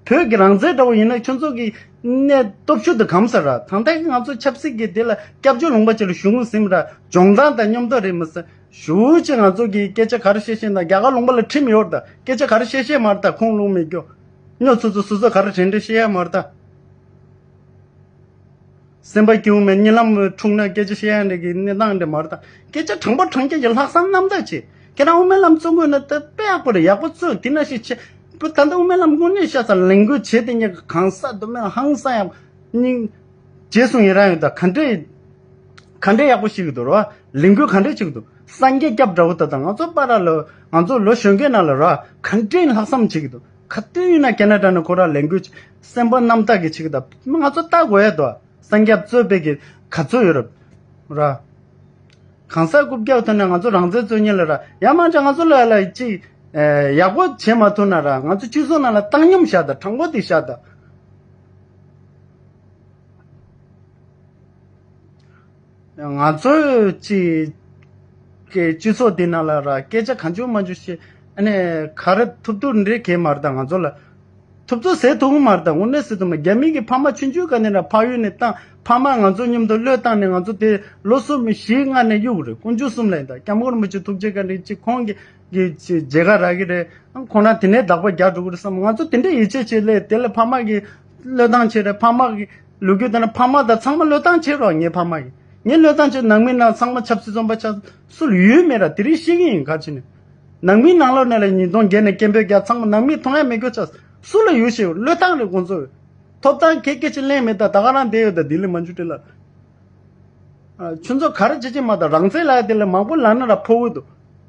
བོད་ཀྱི་རང་བཙན་འདྲ་བོ་ཡིན་ན་ཁྱོད་ཚོ་གི་གནས་སྟོབས་ཤུགས་དེ་གམ་ས་ར། ད་ལྟ་གི་ང་ཚོ་ཆབ་སྲིད་ཀྱི་དེ་ལ་སྐྱབས་བཅོལ་ལུང་པ་ཅིག་ལ་ཞུགས་ཟིན་ར། སྦྱོང་བརྡར་དང་སྙོམས་དོ་རེད་མ་ཟད། ཞུ་ཅིག་ང་ཚོ་གི་སྐད་ཆ་ག་རེ་བཤད་བཤད་ན་རྒྱ་གར་ལུང་པ་ལ་ཁྲིམས་ཡོད་རེད་ད། སྐད་ཆ་ག་རེ་བཤད་བཤད་མ་རེད་ད། ཁུངས་ལུང་མེད་རྒྱུ། སྨྱོ་ཚུ་ཚུ་སུ་ཚོ་ག་རེ་དྲན་དྲན་བཤད་ཡ་མ་རེད་ད། སེམས་པ་སྐྱིད་པོ་མེད་གཉིད་ལམ་འཁྲུག་ན་སྐད་ཆ་བཤད་ཡ་འདྲ་གི་གནས་སྟངས་འདྲ་མ་རེད་ད། སྐད་ཆ་དྲང་པོ་དྲང་རྐྱང་གི་ལྷག་བསམ་རྣམ་དག་བྱེད། ཁྱེད་རང་དབུ་མའི་ལམ་བཙོང་དགོས་ན་ད་དཔེ་ཡག་པོ་རེད། ཡག་པོ་བཙོང་དེ་ན་ཞིག་བྱེད། ད་ལྟ་དབུ་མའི་ལམ་དངོས་གནས་ཤ་ཚ་ལས་འགུལ་བྱེད་དེ་ཉེ་གང་ས་དུ་མེད་ཧང་སང་ཡག་སྙིང་རྗེ་སོང་ཡིན་རང་ཡོད་ད། ག་འདྲས་ག་འདྲས་ཡག་པོ་ཞིག་གི་འདུག་རོ། ལས་འགུལ་ག་འདྲས་ཅིག་འདུག་སངས་རྒྱས་སྐྱབས་འདྲ་བོ་ད་ད་ང་ཚོ་པ་ར་ལོ་ང་ཚོ་ལོ་གཞོན་སྐྱེས་ནང་ལ་རོ་ག་འདྲས་ལྷག་བསམ་བྱེད་ཀྱི་འདུག་ག་དུས་ཡིན་ན་ཁེ་ན་ཌ་ནས་ཁོ་ར་ལས་འགུལ་བྱེད་སེམས་པ་རྣམ་དག་གི་བྱེད་ཀྱི་ད་ང་ཚོ་ལྟ་དགོས་ཡ་འདུག་སངས་རྒྱས་གཙོས་པའི་གི་ག་ཚོད་ཡོད་རབ་ར། གང་ཟག་རྐུབ་བཀྱག་ཐོན་ན་ང་ཚོ་རང་བཙན་རྩོད་མཁན་ལ་ར་ཡ་མ་ཅང་ང་ཚོ་ལ་ལ་ཅིག་ཡག་པོ་བྱེད་མ་ཐུབ་ན་ར་ང་ཚོ་སྤྱི་ཚོགས་ནང་ལ་བཏང་སྙོམས་བཞག་ད་དྲང་པོ་དེ་བཞག་ད། ང་ཚོའི་སྤྱི་གི་སྤྱི་ཚོགས་འདི་ནང་ལ་ར་སྐད་ཆ་གང་བྱུང་མ་བྱུང་བཤད་ཨ་ནི་ག་རེ་ཐུབ་ཐུབ་འདྲེ་གས་མ་རེད་ད། ང་ཚོ་ལ་ཐུབ་ཚོད་ཟེར་ཐུབ་ཀྱི་མ་རེད་ད། དངོས་གནས་ཟེར་ཐུབ་མ་རྒྱ་མི་གི་ཕ་མ་ཆུང་ཆུང་ག་ནས་ར་ཕ་ཡུལ་ནས་བཏང་ཕ་མ་ང་ཚོ་མཉམ་དུ་བློས་བཏང་ནས་ང་ཚོ་དེ་ལོ་གསུམ་བཞི་ལྔ་ནས་གཡུག་རེད། དཀོན་མཆོག་གསུམ་ལ་ཡིན་ད་སྐྱབས་མགོན་རིན་པོ་ཆེ་ཐུགས་རྗེ་བཀའ་དྲིན་ཅིག་ཁོང་གི་གི་ཅིག་མཇལ་ཁ་རག་གི་རེད། ཁོང་རང་དེ་ནས་བདག་པོ་རྒྱག་འགྲོ་གི་རེད་བསམ། ང་ཚོ་དེ་འདྲ་ཡིད་ཆེས་བྱེད་ལས་དེ་ལས་ཕ་མ་གི་བློས་བཏང་བྱེད་རེད། ཕ་མ་གི་ལོ་རྒྱུས་དེ་ན་ཕ་མ་དང་ཚང་མ་བློས་བཏང་བྱེད་རོགས། ངའི་ཕ་མ་གི་ངའི་བློས་བཏང་བྱེད་ནང་མི་ནང་ཚང་མ་ཆབ་སྲིད་བཙོན་པ་ཆགས་སུ་ལ་ཡུལ་མེད་ར། དེ་རིང་ཤེས་ཀྱི་ཡིན་ག་ཅི་ནས་ནང་མི་ནང་ལོགས་ནས་ལ་ཉིས་སྟོང་བརྒྱད་ནས་སྐད་འབོད་རྒྱག་ཚང་མ་ནང་མི་མཐོང་ཡ་མེད་རྒྱུ་ཆགས་སུ་ལ་ཡུལ་ཤེས་བློས་བཏང་རེད་ཁོང་ཚོ། ཐོབ་ཐང་ཁེ་སྐད་ཆ་གླེང་མེད་ད་ད་ག་རང་བསྡད་ཡོད་ད་ལྡི་ལི་མན་ཇུ་ཊི་ལ། ཁྱོད་ཚོ་ག་རེ་བྱེད་ཀྱི་མ་ད་རང་བཙན་ལབ་ཡ་དེ་ལ་མང་པོ་ལབ་ན་ར་ཕོ་བོ་འདུག་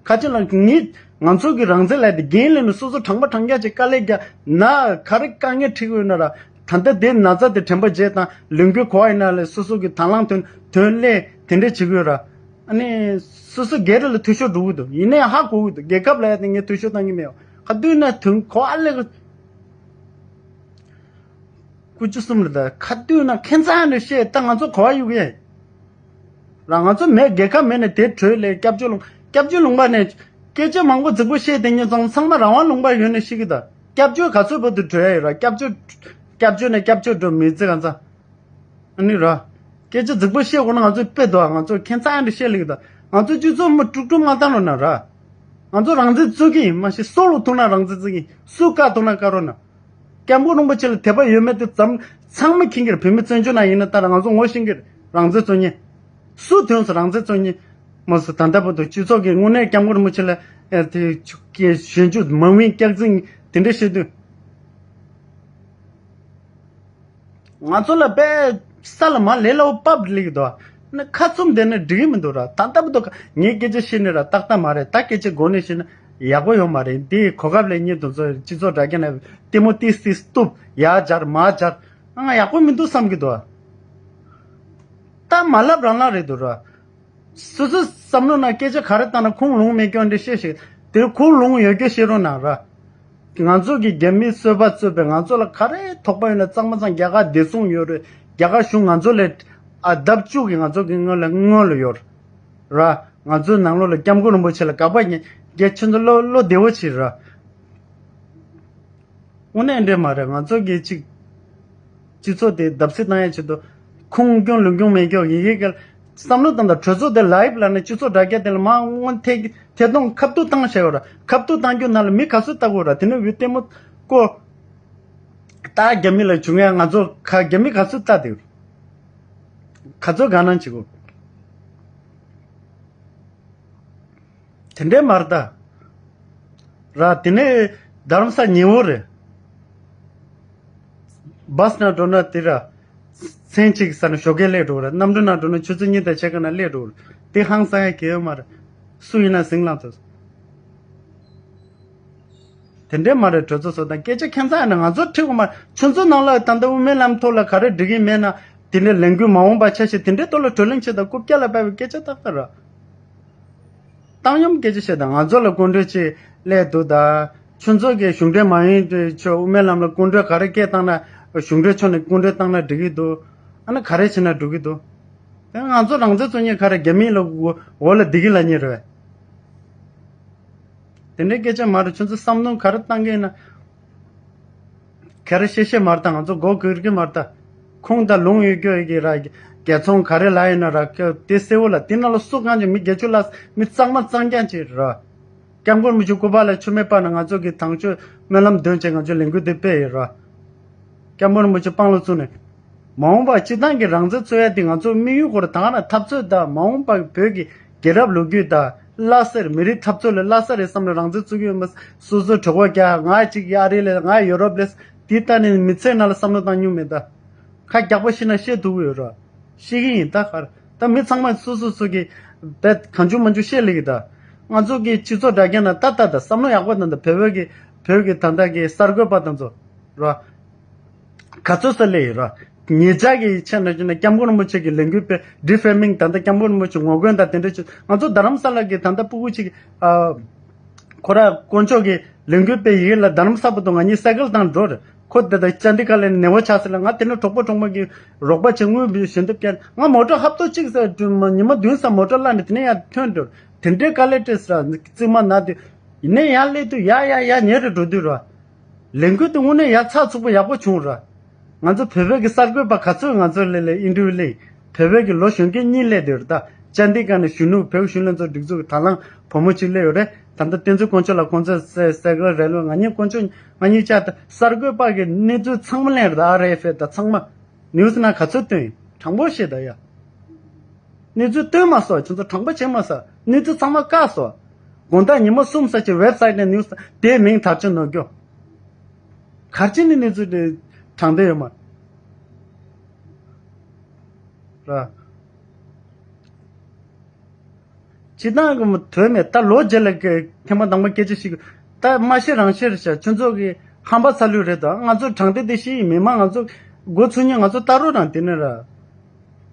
ཁ་ཆེ་ལ་ངས་ང་ཚོ་གི་རང་བཙན་ལབ་ཡ་དེ་འགན་ལེན་ནས་སོ་སོ་དྲང་པོ་དྲང་རྐྱང་ཅིག་དཀའ་ལས་རྒྱག་ན་ག་རེ་དཀའ་ངལ་འཕྲད་ཀྱི་ཡོད་ན་ར། ད་ལྟ་དེ་ན་ཚ་དེ་དྲན་པ་བརྗེད་དང་ལས་འགུལ་གོ་བ་ཡིན་ན་ལས་སོ་སོ་གི་དང་བླངས་དོན་དོན་ལས་དེ་འདྲས་བྱེད་ཀྱི་ཡོད་ར། ཨ་ནི་སོ་སོ་སྒེར་ལ་འཐུས་ཤོར་འགྲོ་གི་འདུག་ཡིན་ནའི་ཧ་གོ་གི་འདུག་རྒྱལ་ཁབ་ལ་ཡ་དེ་ངས་འཐུས་ཤོར་བཏང་གི་མེད། ག་དུས་ན་དོན་གོ་ཨ་ལེ་གི་ཀུ་ཅུ་གསུམ་རེད། ད་ག་དུས་ན་ཁྱད་མཚར་ནས་བཤད། ད་ང་ཚོ་གོ་བ་ཡོད་གི་ར། ང་ཚོ་མེད་རྒྱལ་ཁབ་མེད་ནས་དེ་གྲོས་ལས་སྐྱབས་བཅོལ་ལུང་། སྐྱབས་བཅོལ་ལུང་པ་ནས་སྐད་ཆ་མང་པོ་རྫིག་པོ་བཤད། དེ་ཉིད་ཚང་ཚང་མ་རང་དབང་ལུང་པ་ཡོད་ནས་ཤི་གི། ད་སྐྱབས་བཅོལ་ག་ཚོད་བར་དུ་གྲོས་ཡ་ཡོད་ར། སྐྱབས་བཅོལ་སྐྱབས་བཅོལ་ནས་སྐྱབས་བཅོལ་འགྲོ་མི་རྫིག་ག་ཚ། ཨ་ནི་ར། སྐད་ཆ་རྫིག་པོ་བཤད་དགོས་ན་ང་ཚོས་དཔེ་འདུག་ང་ཚོ་ཁྱད་མཚར་འདྲ་བཤད་ལེགས་དང་། ང་ཚོ་སྤྱི་ཚོགས་མི་དཀྲུག་དཀྲུག་མ་བཏང་རོགས་གནང་ར། ང་ཚོ་རང་བཙན་རྩོད་ཀྱི་ཡིན། མ་གཞི་སྲོག་ལ་ཐུག་ན་རང་བཙན་རྩོད་ཀྱི་ཡིན། སུ་བཀག་ཐུབ་ན་བཀག་རོགས་གནང་། སྐྱབས་མགོན་རིན་པོ་ཆེ་ལ་དད་པ་ཡོད་མེད་དེ་ཙམ་ཚང་མ་མཁྱེན་གྱི་རེད། བོད་མི་བཙན་བྱོལ་ནང་ཡིན་ན་ད་ང་ཚོ་ངོ་ཤེས་ཀྱི་རེད། རང་བཙན་རྩོད་མཁན་སུ་ཐོན་སོང་རང་བཙན་རྩོད་མཁན། མ་སུ་ད་ལྟ་བར་དུ་སྤྱི་ཚོགས་ཀྱི་དངོས་གནས་སྐྱབས་མགོན་རིན་པོ་ཆེ་ལ་ཨེ་དེ་ཆུ་ཀྱི་གཞོན་སྐྱོང་མང་མིན་སྐྱག་རྫུན་དེ་འདྲ་བཤད་དུས། ང་ཚོ་ལ་དཔེ་ས་ལ་མ་ལས་སླ་བོ་པབ་ལིག་དོ། ནི་ཁ་བཙུམ་བསྡད་ན་འགྲིག་གི་མི་འདུག་ར། ད་ལྟ་བུ་དོ་ངའི་སྐད་ཆ་བཤད་ནི་ར་ཏག་ཏག་མ་རེད། ད་སྐད་ཆ་མགོ་ནས་བཤད་ན་ཡག་པོ་ཡོད་མ་རེད། འདི་གོ་སྐབས་ལས་ཉིད་དུ་ཚོ་སྤྱི་ཚོགས་དྲ་རྒྱ་ནས་ལྟད་མོ་ཏིས་ཏིས་གཏུབ་ཡར་སྦྱར་མར་སྦྱར། ང་ཡག་པོ་མི་འདུག་བསམ་གི་འདུག་ད་མ་ལབ་རང་ལབ་རེད་འདུག་ར། སོ་སོའི་བསམ་བློ་ནང་སྐད་ཆ་ག་རེ་བཏང་ན་ཁུངས་ལུང་མེད་སྐྱོན་འདྲ་བཤད་ཞིག་དེ་ཁུངས་ལུང་ཡོད་སྐྱོ་བཤད་རོགས་གནང་ར། ང་ཚོ་གི་རྒྱ་མིའི་གསོད་པ་གསོད་པའི་ང་ཚོ་ལ་ག་རེ་དོགས་པ་ཡོད་ན་ཚང་མ་ཚང་རྒྱ་གར་བདེ་སྲུང་ཡོད་རེད། རྒྱ་གར་གཞུང་ང་ཚོ་ལས་ཨ་ལྡབ་བཅུ་གི་ང་ཚོ་གི་སྔོན་ལ་སྔོན་ལ་ཡོད་ར། ང་ཚོའི་ནང་ལོགས་ལ་སྐྱབས་མགོན་རིན་པོ་ཆེ་ལ་དགག་པ་ཉན་རྒྱ་ཁྱོད་ཚོ་བློ་བློ་བདེ་བོ་བྱེད་ར། དངོས་གནས་འདྲེ་མ་རེད། ང་ཚོ་གི་གཅིག་སྤྱི་ཚོགས་དེ་བརྡབ་གསིག་བཏང་ཡ་ཆེད་དུ་ཁུངས་སྐྱོན་ལུང་སྐྱོན་མེད་སྐྱོན་ཡི་གེ་གལ་བསམ་བློ་བཏང་དང་གྲོས་ཚོགས་དེ་ལའིབ་ལ་ནས་སྤྱི་ཚོགས་དྲ་རྒྱ་དེ་ལ་མ་དངོས་ཐད་ཐད་གཏོང་ཁ་བཏུད་བཏང་བྱས་ཡོད་ར། ཁ་བཏུད་བཏང་རྒྱུ་ནང་ལ་མི་ག་ཚོད་ལྟ་དགོས་ར། དེ་ནས་འུ་ལྟད་མོ་ཀོ་ད་རྒྱ་མི་ལ་བྱུང་ཡ་ང་ཚོ་ཁ་རྒྱ་མི་ག་ཚོད་ལྟ་དེ་ག་ཚོད་དགའ་སྣང་བྱེད་དགོས། དེ་འདྲའི་མ་རེད་ད། ར་དེ་ནས་རྡ་རམ་ས་ཉེ་བོ་རེད། བྷ་སི་ནང་འགྲོ་ན་དེ་ར། མཚན་གཅིག་ས་ནས་ཞོགས་ཀས་སླེབས་འགྲོ་རེད། གནམ་གྲུ་ནང་འགྲོ་ན་ཆུ་ཚོད་གཉིས་དང་ཕྱེད་ཀ་ནང་སླེབས་འགྲོ་རེད། དེ་ཧང་སང་ཡ་གལ་ཡོད་མ་རེད། སུ་ཡིན་ན་ཟིང་ལངས་ཐུབ། དེ་འདྲའི་མ་རེད། གྲོས་ཚོགས་ཚོ་དང་སྐད་ཆ་ཁྱད་མཚར་ཡིན་ན་ང་ཚོ་ཁྲིད་དགོས་མ་རེད། ཁྱོད་ཚོ་ནང་ལ་ད་ལྟ་དབུ་མའི་ལམ་ཐོག་ལ་ག་རེ་འགྲིག་གི་མེད་ན་དེ་འདྲའི་ལས་འགུལ་མ་འོངས་པ་ཆ་ཤས་དེ་འདྲའི་ཐོག་ལ་གྲོས་གླེང་བྱེད་དང་རྐུབ་བཀྱག་ལ་ཕབ་པའི་སྐད་ཆ་ཏག་ཏག་རེད། བཏང་སྙོམས་སྐད་ཆ་བཤད་དང་ང་ཚོ་ལ་སྐུ་མགྲོན་ཅིག་སླེབས་འདུག་ད་ཁྱོད་ཚོ་གི་གཞུང་འབྲེལ་མ་ཡིན་དུས་ཆོས་དབུ་མའི་ལམ་ལ་སྐུ་མགྲོན་ག་རེ་སྐད་བཏང་ན་གཞུང་འབྲེལ་ཕྱོགས་ནས་སྐུ་མགྲོན་བཏང་ན་འགྲིག་གི་འདུག་ཨ་ན་ག་རེ་བྱེད་ན་འགྲིག་གི་འདུག་དེ་ང་ཚོ་རང་བཙན་རྩོད་མཁན་ག་རེ་རྒྱ་མི་ལ་འོ་ལ་བསྡད་ཀྱི་ལབ་མཁན་རེད་པས། དེ་འདྲའི་སྐད་ཆ་མ་རེད། ཁྱོད་ཚོ་བསམ་བློ་ག་རེ་བཏང་གི་ཡིན་ན། ག་རེ་བཤད་བཤད་མ་རེད་ད། ང་ཚོ་མགོ་སྒུར་གི་མ་རེད་ད། ཁུངས་དང་ལུང་ཡོད་རྒྱུ་ཡོད་ཀྱི་ར། རྒྱལ་ཚོང་ག་རེ་ལ་ཡིན་ན་ར་ཀྱོ་དེ་གསལ་བོ་ལ་དེ་ནང་ལ་སུ་གང་ཅི་མི་སྒེར་གཅོད་ལ་མི་གཙང་མ་གཙང་རྐྱང་ཅིག་ར། སྐྱབས་མགོན་རིན་པོ་ཆེ་སྐུ་པར་ལ་མཆོད་མེ་སྤར་ནས་ང་ཚོ་གི་དང་ཆོས་སྨོན་ལམ་འདོན་བྱས་ང་ཚོའི་ལས་འགུལ་དེ་སྤེལ་ཡོད་ར། སྐྱབས་མགོན་རིན་པོ་ཆེ་དཔང་ལ་བཙུགས་ནས། མ་འོངས་པར་སྤྱི་བཏང་གི་རང་བཙན་རྩོད་ཡ་དེ་ང་ཚོ་དམིགས་ཡུལ་སྐོར་དང་ན་འཐབ་རྩོད་དང་མ་འོངས་པར་བོད་ཀྱི་རྒྱལ་རབས་ལོ་རྒྱུས་དང་བླ་སེར་མི་རིགས་འཐབ་རྩོད་ལ་བླ་སེར་རེད་བསམ་ནས་རང་བཙན་རྩོད་ཀྱི་ཡོད་མ། སོ་སོའི་གྲོད་ཁོག་རྒྱག་ང་གཅིག་ཨ་རི་ལ་ང་ཡོ་རོབ་ལ་དེ་ལྟ་ནས་མི་ཚེ་ནང་ལ་བསམ་བློ་བཏང་མྱོང་མེད་ད། ཁ་རྒྱག་པ་ཤི་ན་ཤེས་ཐུབ་ཀྱི་ཡོད་ར། ཤེས་ཀྱི་ཡིན་ད་གར། ད་མི་ཚང་མ་སོ་སོ་སོ་གི་བེད་གང་བྱུང་མ་བྱུང་བཤད་ལེ་གི་ད། ང་ཚོ་གི་སྤྱི་ཚོགས་དྲ་རྒྱ་ན་ད་ད་ད་བསམ་བློ་ཡག་པོ་དང་ད་བོད་བོད་ཀྱི་བོད་ཀྱི་ད་ད་གི་གསར་འགོད་པ་དང་ཚོ་ར། ག་ཚོད་ས་ལེ་ཡོད་ར། ཉེ་ཆར་གྱི་ཆ་ནས་བྱས་ན་སྐྱབས་མགོན་རིན་པོ་ཆེ་གི་ལས་འགུལ་སྤེལ་ཌི་ཕེ་མིང་ད་ད་སྐྱབས་མགོན་རིན་པོ་ཆེ་ངོ་རྒོལ་ད་དེ་འདྲ་བྱས་ང་ཚོ་རྡ་རམ་ས་ལ་གི་ད་ད་སྤུ་གུ་ཅིག་ཨ། ཁོ་ར་དཀོན་མཆོག་གི་ལས་འགུལ་སྤེལ་ཡིན་ལ་རྡ་རམ་ས་བར་དུ་ང་གཉིས་སའི་ཀལ་བཏང་འགྲོ་རེད། ཁོ་དེ་དང་ཅན་དི་ཀ་ལ་ནེ་བོ་ཆགས་ཟེར་ལ་ང་དེ་ནས་གྲོགས་པོ་གྲོགས་མོ་གི་རོགས་པ་བྱེད་དངུལ་བཞིན་དུ་བསྐྱལ། ང་མོ་ཊ་ཧབ་ཏོ་གཅིག་ཟེར་ཉི་མ་བདུན་ཙམ་མོ་ཊ་བརླག་ནས་དེ་ནས་ཡར་ཐོན་འགྲོ། དེ་འདྲའི་དཀའ་ལས་སྤྲད་ཟེར་རྩིག་མ་ན་དུས་ཡིན་ནའི་ཡར་སླེབས་དུས་ཡར་ཡར་ཡར་ཉེ་རུ་འགྲོ་དུས་ར། ལས་འགུལ་དེ་དངོས་གནས་ཡག་ཚགས་ཚུགས་པོ་ཡག་པོ་བྱུང་ར། ང་ཚོ་བོད་པའི་གི་གསར་འགོད་པ་ག་ཚོད་ང་ཚོ་ལས་ལས་ཨིན་ཊར་བིའུ་ལས། བོད་པའི་གི་ལོ་གཞོན་སྐྱེས་གཉིས་སླེབས་བསྡད་ཡོད་རེད་ད། ཅན་དི་ཀ་ནས་གཞོན་ནུ་བོད་གཞོན་ལྷན་ཚོགས་སྒྲིག་འཛུགས་ཀྱི་དང་བླངས་བུ་མོ་གཅིག་སླེབས་ཡོད་རེད། ད་ལྟ་བསྟན་འཛིན་དཀོན་མཆོག་ལགས་ཁོང་ཚོས་སའི་སའི་ཀལ་རེ་ལོ་ང་གཉིས་དཀོན་མཆོག་ང་གཉིས་བཅར་ད་གསར་འགོད་པ་གི་གནས་ཚུལ་ཚང་མ་ལེན་རེད། ཨར་ཨེཕ་ཨེ་དང་ཚང་མ། ནིའུ་སི་ནང་ག་ཚོད་བཏོན་ཡིན་དྲང་པོ་བཤད་ད་ཡ། གནས་ཚུལ་བཏོན་མ་སོང་། ཁྱོད་ཚོ་དྲང་པོ་བྱས་མ་སོང་། གནས་ཚུལ་ཚང་མ་བཀག་སོང་། དགོང་དག་ཉི་མ་གསུམ་ཙམ་གྱི་ཝེབ་སའིཊ་ནས་ནིའུ་སི་དེའི་མིང་དར་ཅིག་ནོར་རྒྱུ། གར་ཅི་ནས་གནས་ཚུལ་དེ་དྲང་བདེན་ཡོད་མ་ར། སྤྱི་བཏང་གི་མི་དོན་མེད་ད་ལོ་རྗེས་ལ་གི་ཐེངས་མ་དང་པོ་སྐད་ཆ་ཞིག་ད་མ་ཤེས་རང་ཤེས་རེད་ཤག་ཁྱོད་ཚོ་གི་ཧམ་པ་ཚ་ལུས་རེད་ད། ང་ཚོ་དྲང་བདེན་དེ་ཤེས་ཡིན་མི་མང་ང་ཚོ་འགོ་ཚུགས་ཉིན་ང་ཚོ་ལྟ་རོགས་རང་དེ་ནས་ར།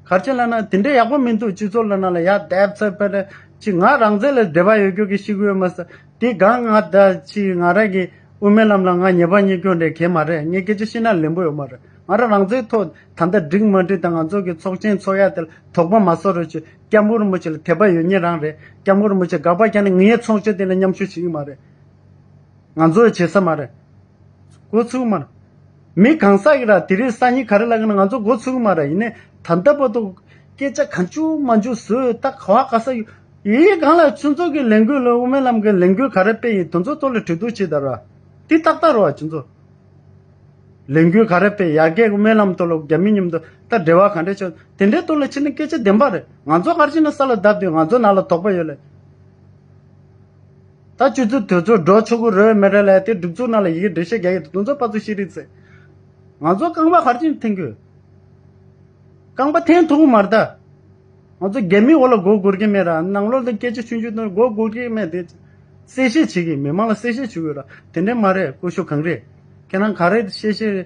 ག་རེ་བྱས་ལབ་ན་དེ་འདྲའི་ཡག་པོ་མི་འདུག་སྤྱི་ཚོགས་ལ་ནང་ལ་ཡར་བསྡད་ཚར་པ་རེད། ཅིག་ང་རང་བཙན་ལ་འབྲེལ་བ་ཡོད་རྒྱུ་གི་ཤེས་ཀྱི་ཡོད་མ་ཟད་དེ་གང་ང་ད་ཅིག་ང་རང་གི་དབུ་མའི་ལམ་ལ་ང་ཉེས་པ་རྙེད་རྒྱུ་འདྲ་གང་ཡང་མ་རེད། ངས་སྐད་ཆ་བཤད་ན་ལན་པོ་ཡོད་མ་རེད། ང་རང་རང་བཙན་ཐོག་ད་ལྟ་འགྲིག་མ་འགྲིག་དང་ང་ཚོ་གི་ཚོགས་ཆེན་ཚོགས་ཡ་དེ་ལ་དོགས་པ་མ་ཟ་རོགས་བྱེད། སྐྱབས་མགོན་རིན་པོ་ཆེ་ལ་དད་པ་ཡོད་མཁན་རང་རེད། སྐྱབས་མགོན་རིན་པོ་ཆེ་དགག་པ་རྒྱག་ན་ངའི་ཚོགས་ཆེན་དེ་ལ་མཉམ་ཞུགས་བྱེད་ཀྱི་མ་རེད། ང་ཚོ་བྱེད་ས་མ་རེད། འགོ་ཚུགས་མ་རེད། མི་གང་ཟག་གིས་ར་དེ་རིང་སང་ཉིན་ག་རེ་ལབ་ཀྱི་ན་ང་ཚོ་འགོ་ཚུགས་མ་རེད། ཡིན་ནའི་ད་ལྟ་བར་དུ་སྐད་ཆ་གང་བྱུང་མང་བྱུང་བཟོས། ད་ག་བ་ག་ས་ཡོད་ཡིན་གང་ལ་ཁྱོད་ཚོ་གི་ལས་འགུལ་ལ་དབུ་མའི་ལམ་གི་ལས་འགུལ་ག་རེ་སྤེལ་ཡིན་དེ་ཚོ་ཐོག་ལ་གྲོས་བསྡུར་བྱེད་ད་ར། དེ་ཏག་ཏག་རེད་བ། ཁྱོད་ཚོ་ལས་འགུལ་ག་རེ་སྤེལ་ཡར་རྒྱས་དབུ་མའི་ལམ་ཐོག་ལ་རྒྱ་མི་མཉམ་དུ་ད་འབྲེལ་བ་ག་འདྲ་བྱུང་དེ་འདྲའི་ཐོག་ལ་ཕྱིན་ན་སྐད་ཆ་བདེན་པ་རེད། ང་ཚོ་ག་རེ་བྱས་ན་ས་ལ་བརྡབས་དུས་ང་ཚོ་ནང་ལ་དོགས་པ་ཡོད་ལེ། ད་སྤྱི་འཐུས་དེ་ཚོ་འགྲོ་ཆོག་གི་རེད་མེད་རེད་ལབ་དེ་སྒྲིག་འཛུགས་ནང་ལ་ཡི་གེ་འགྲེལ་བཤད་རྒྱག་ཡོད་དེ་ཚོ་ཕར་ཚུར་བཤད་རེས་ཚེ། ང་ཚོ་རྐང་པ་ག་རེ་བྱས་འཐེན་དགོས། རྐང་པ་འཐེན་ཐུབ་ཀྱི་མ་རེད་ད། ང་ཚོ་རྒྱ་མིའི་འོག་ལ་མགོ་སྒུར་གྱི་མེད་ར། ནང་ལོགས་ལ་སྐད་ཆ་ཆུང་ཆུང་དང་མགོ་སྒུར་གྱི་མེད་དེ། གསལ་བཤད་བྱེད་ཀྱི་མི་མང་ལ་གསལ་བཤད་བྱེད་དགོས་ར། དེ་འདྲ་མ་རེད། སྐུ་ཞབས་གངས་རི། ཁྱེད་རང་ག་རེ་བཤད་བཤད་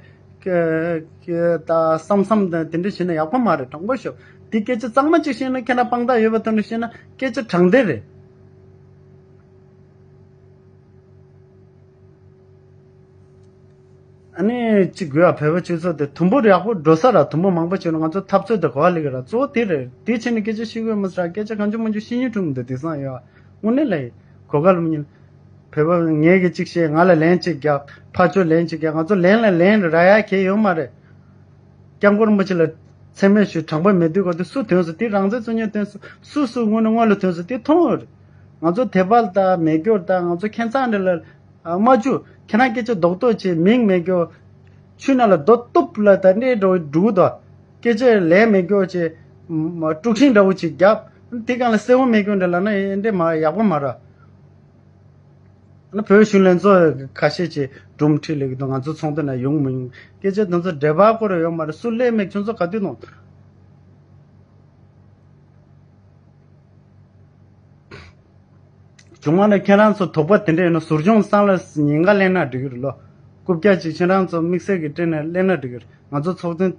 ད་བསམ་བསམ་དང་དེ་འདྲ་བྱས་ན་ཡག་པོ་མ་རེད། དྲང་པོ་ཤོད། དེ་སྐད་ཆ་གཙང་མ་གཅིག་བཤད་ན་ཁྱེད་རང་དཔང་རྟགས་ཡོད་པ་ཐོག་ནས་བཤད་ན་སྐད་ཆ་དྲང་བདེན་རེད། ཨ་ནི་གཅིག་དགོས་ཨ། བོད་པ་སྤྱི་ཚོགས་དེ་དུམ་བུར་ཡག་པོ་འགྲོ་ས་ར། དུམ་བུ་མང་པོ་བྱུང་ན་ང་ཚོ་འཐབ་རྩོད་དེ་གོ་བ་ལེགས་ར། གཙོ་བོ་དེ་རེད། དེ་བྱས་ནས་སྐད་ཆ་བཤད་དགོས་མ་ཟེར་ར། སྐད་ཆ་གང་བྱུང་མང་བྱུང་བཤད་སྙིང་བྲོ་མི་འདུག་དེང་སང་ཡོད་ཨ། དངོས་གནས་ལ་ཡིན། གོ་སྐབས་ལ་མི་ཉན། བོད་པ་ངས་གི་གཅིག་བཤད། ང་ལ་ལན་གཅིག་རྒྱག་ཕར་ཕྱོགས་ལན་གཅིག་རྒྱག་ང་ཚོ་ལན་ལ་ལན་རག་ཡ་གང་ཡང་ཡོད་མ་རེད། སྐྱབས་མགོན་རིན་པོ་ཆེ་ལ་མཚན་སྨད་ཞུས། དྲང་པོ་མེད་དུས་ག་དུས་སུ་ཐོན་སོང་། དེ་རང་བཙན་རྩོད་མཁན་ཐོན་སོང་། སུ་སུ་དངོས་གནས་དངོས་ལ་ཐོན་སོང་། དེ་མཐོང་ཡོད་རེད། ང་ཚོ་དད་པ་དང་མེད་སྐྱོར་དང་ང་ཚོ་ཁྱད་མཚར་འདྲ་ལ་ཨ་མ་བཅུ་ཁྱེད་རང་སྐད་ཆ་རྡོག་རྡོག་བྱས་མིང་མེད་སྐྱོར། ཆུ་ནང་ལ་རྡོ་གཏུབ་ལ་ད་འདྲེ་འགྲོ་འགྲོ་གི་འདུག་སྐད་ཆ་ལན་མེད་སྐྱོར་བྱས། དཀྲུག་ཤིང་འདྲ་བོ་ཅིག་བརྒྱབ། དེ་གང་ལ་གསལ་བོ་མེད་སྐྱོར་འདྲ་ལབ་ན་འདྲེ་མ་ཡག་པོ་མ་རེད། ཨ་ནི་བོད་གཞུང་ལྷན་ཚོགས་ཁ་ཤས་ཀྱིས་སྒྲུང་ཁྲིད་ལེགས་འདུག་ང་ཚོ་ཚོགས་འདུ་ནང་ཡོང་མི་ཡོང་སྐད་ཆ་དེ་ཚོ་འབྲེལ་བ་སྐོར་ཡོད་མ་རེད། སུ་སླེབས་མེད་ཁྱོད་ཚོ་ག་དུས་གནང་། བྱུང་བ་ན་ཁྱེད་རང་ཚོ་དོགས་པ་དེ་འདྲ་ཡོད་ན་ཟུར་སྦྱོང་སང་ལ་ཉིན་འགའ་གླེང་ན་འགྲིག་གི་རེད་ལོ། རྐུབ་བཀྱག་ཅིག་ཁྱེད་རང་ཚོ་དམིགས་བསལ་གྱི་སྤྲད་ནས་གླེང་ན་འགྲིག་གི་རེད། ང་ཚོ་ཚོགས་ཐེངས་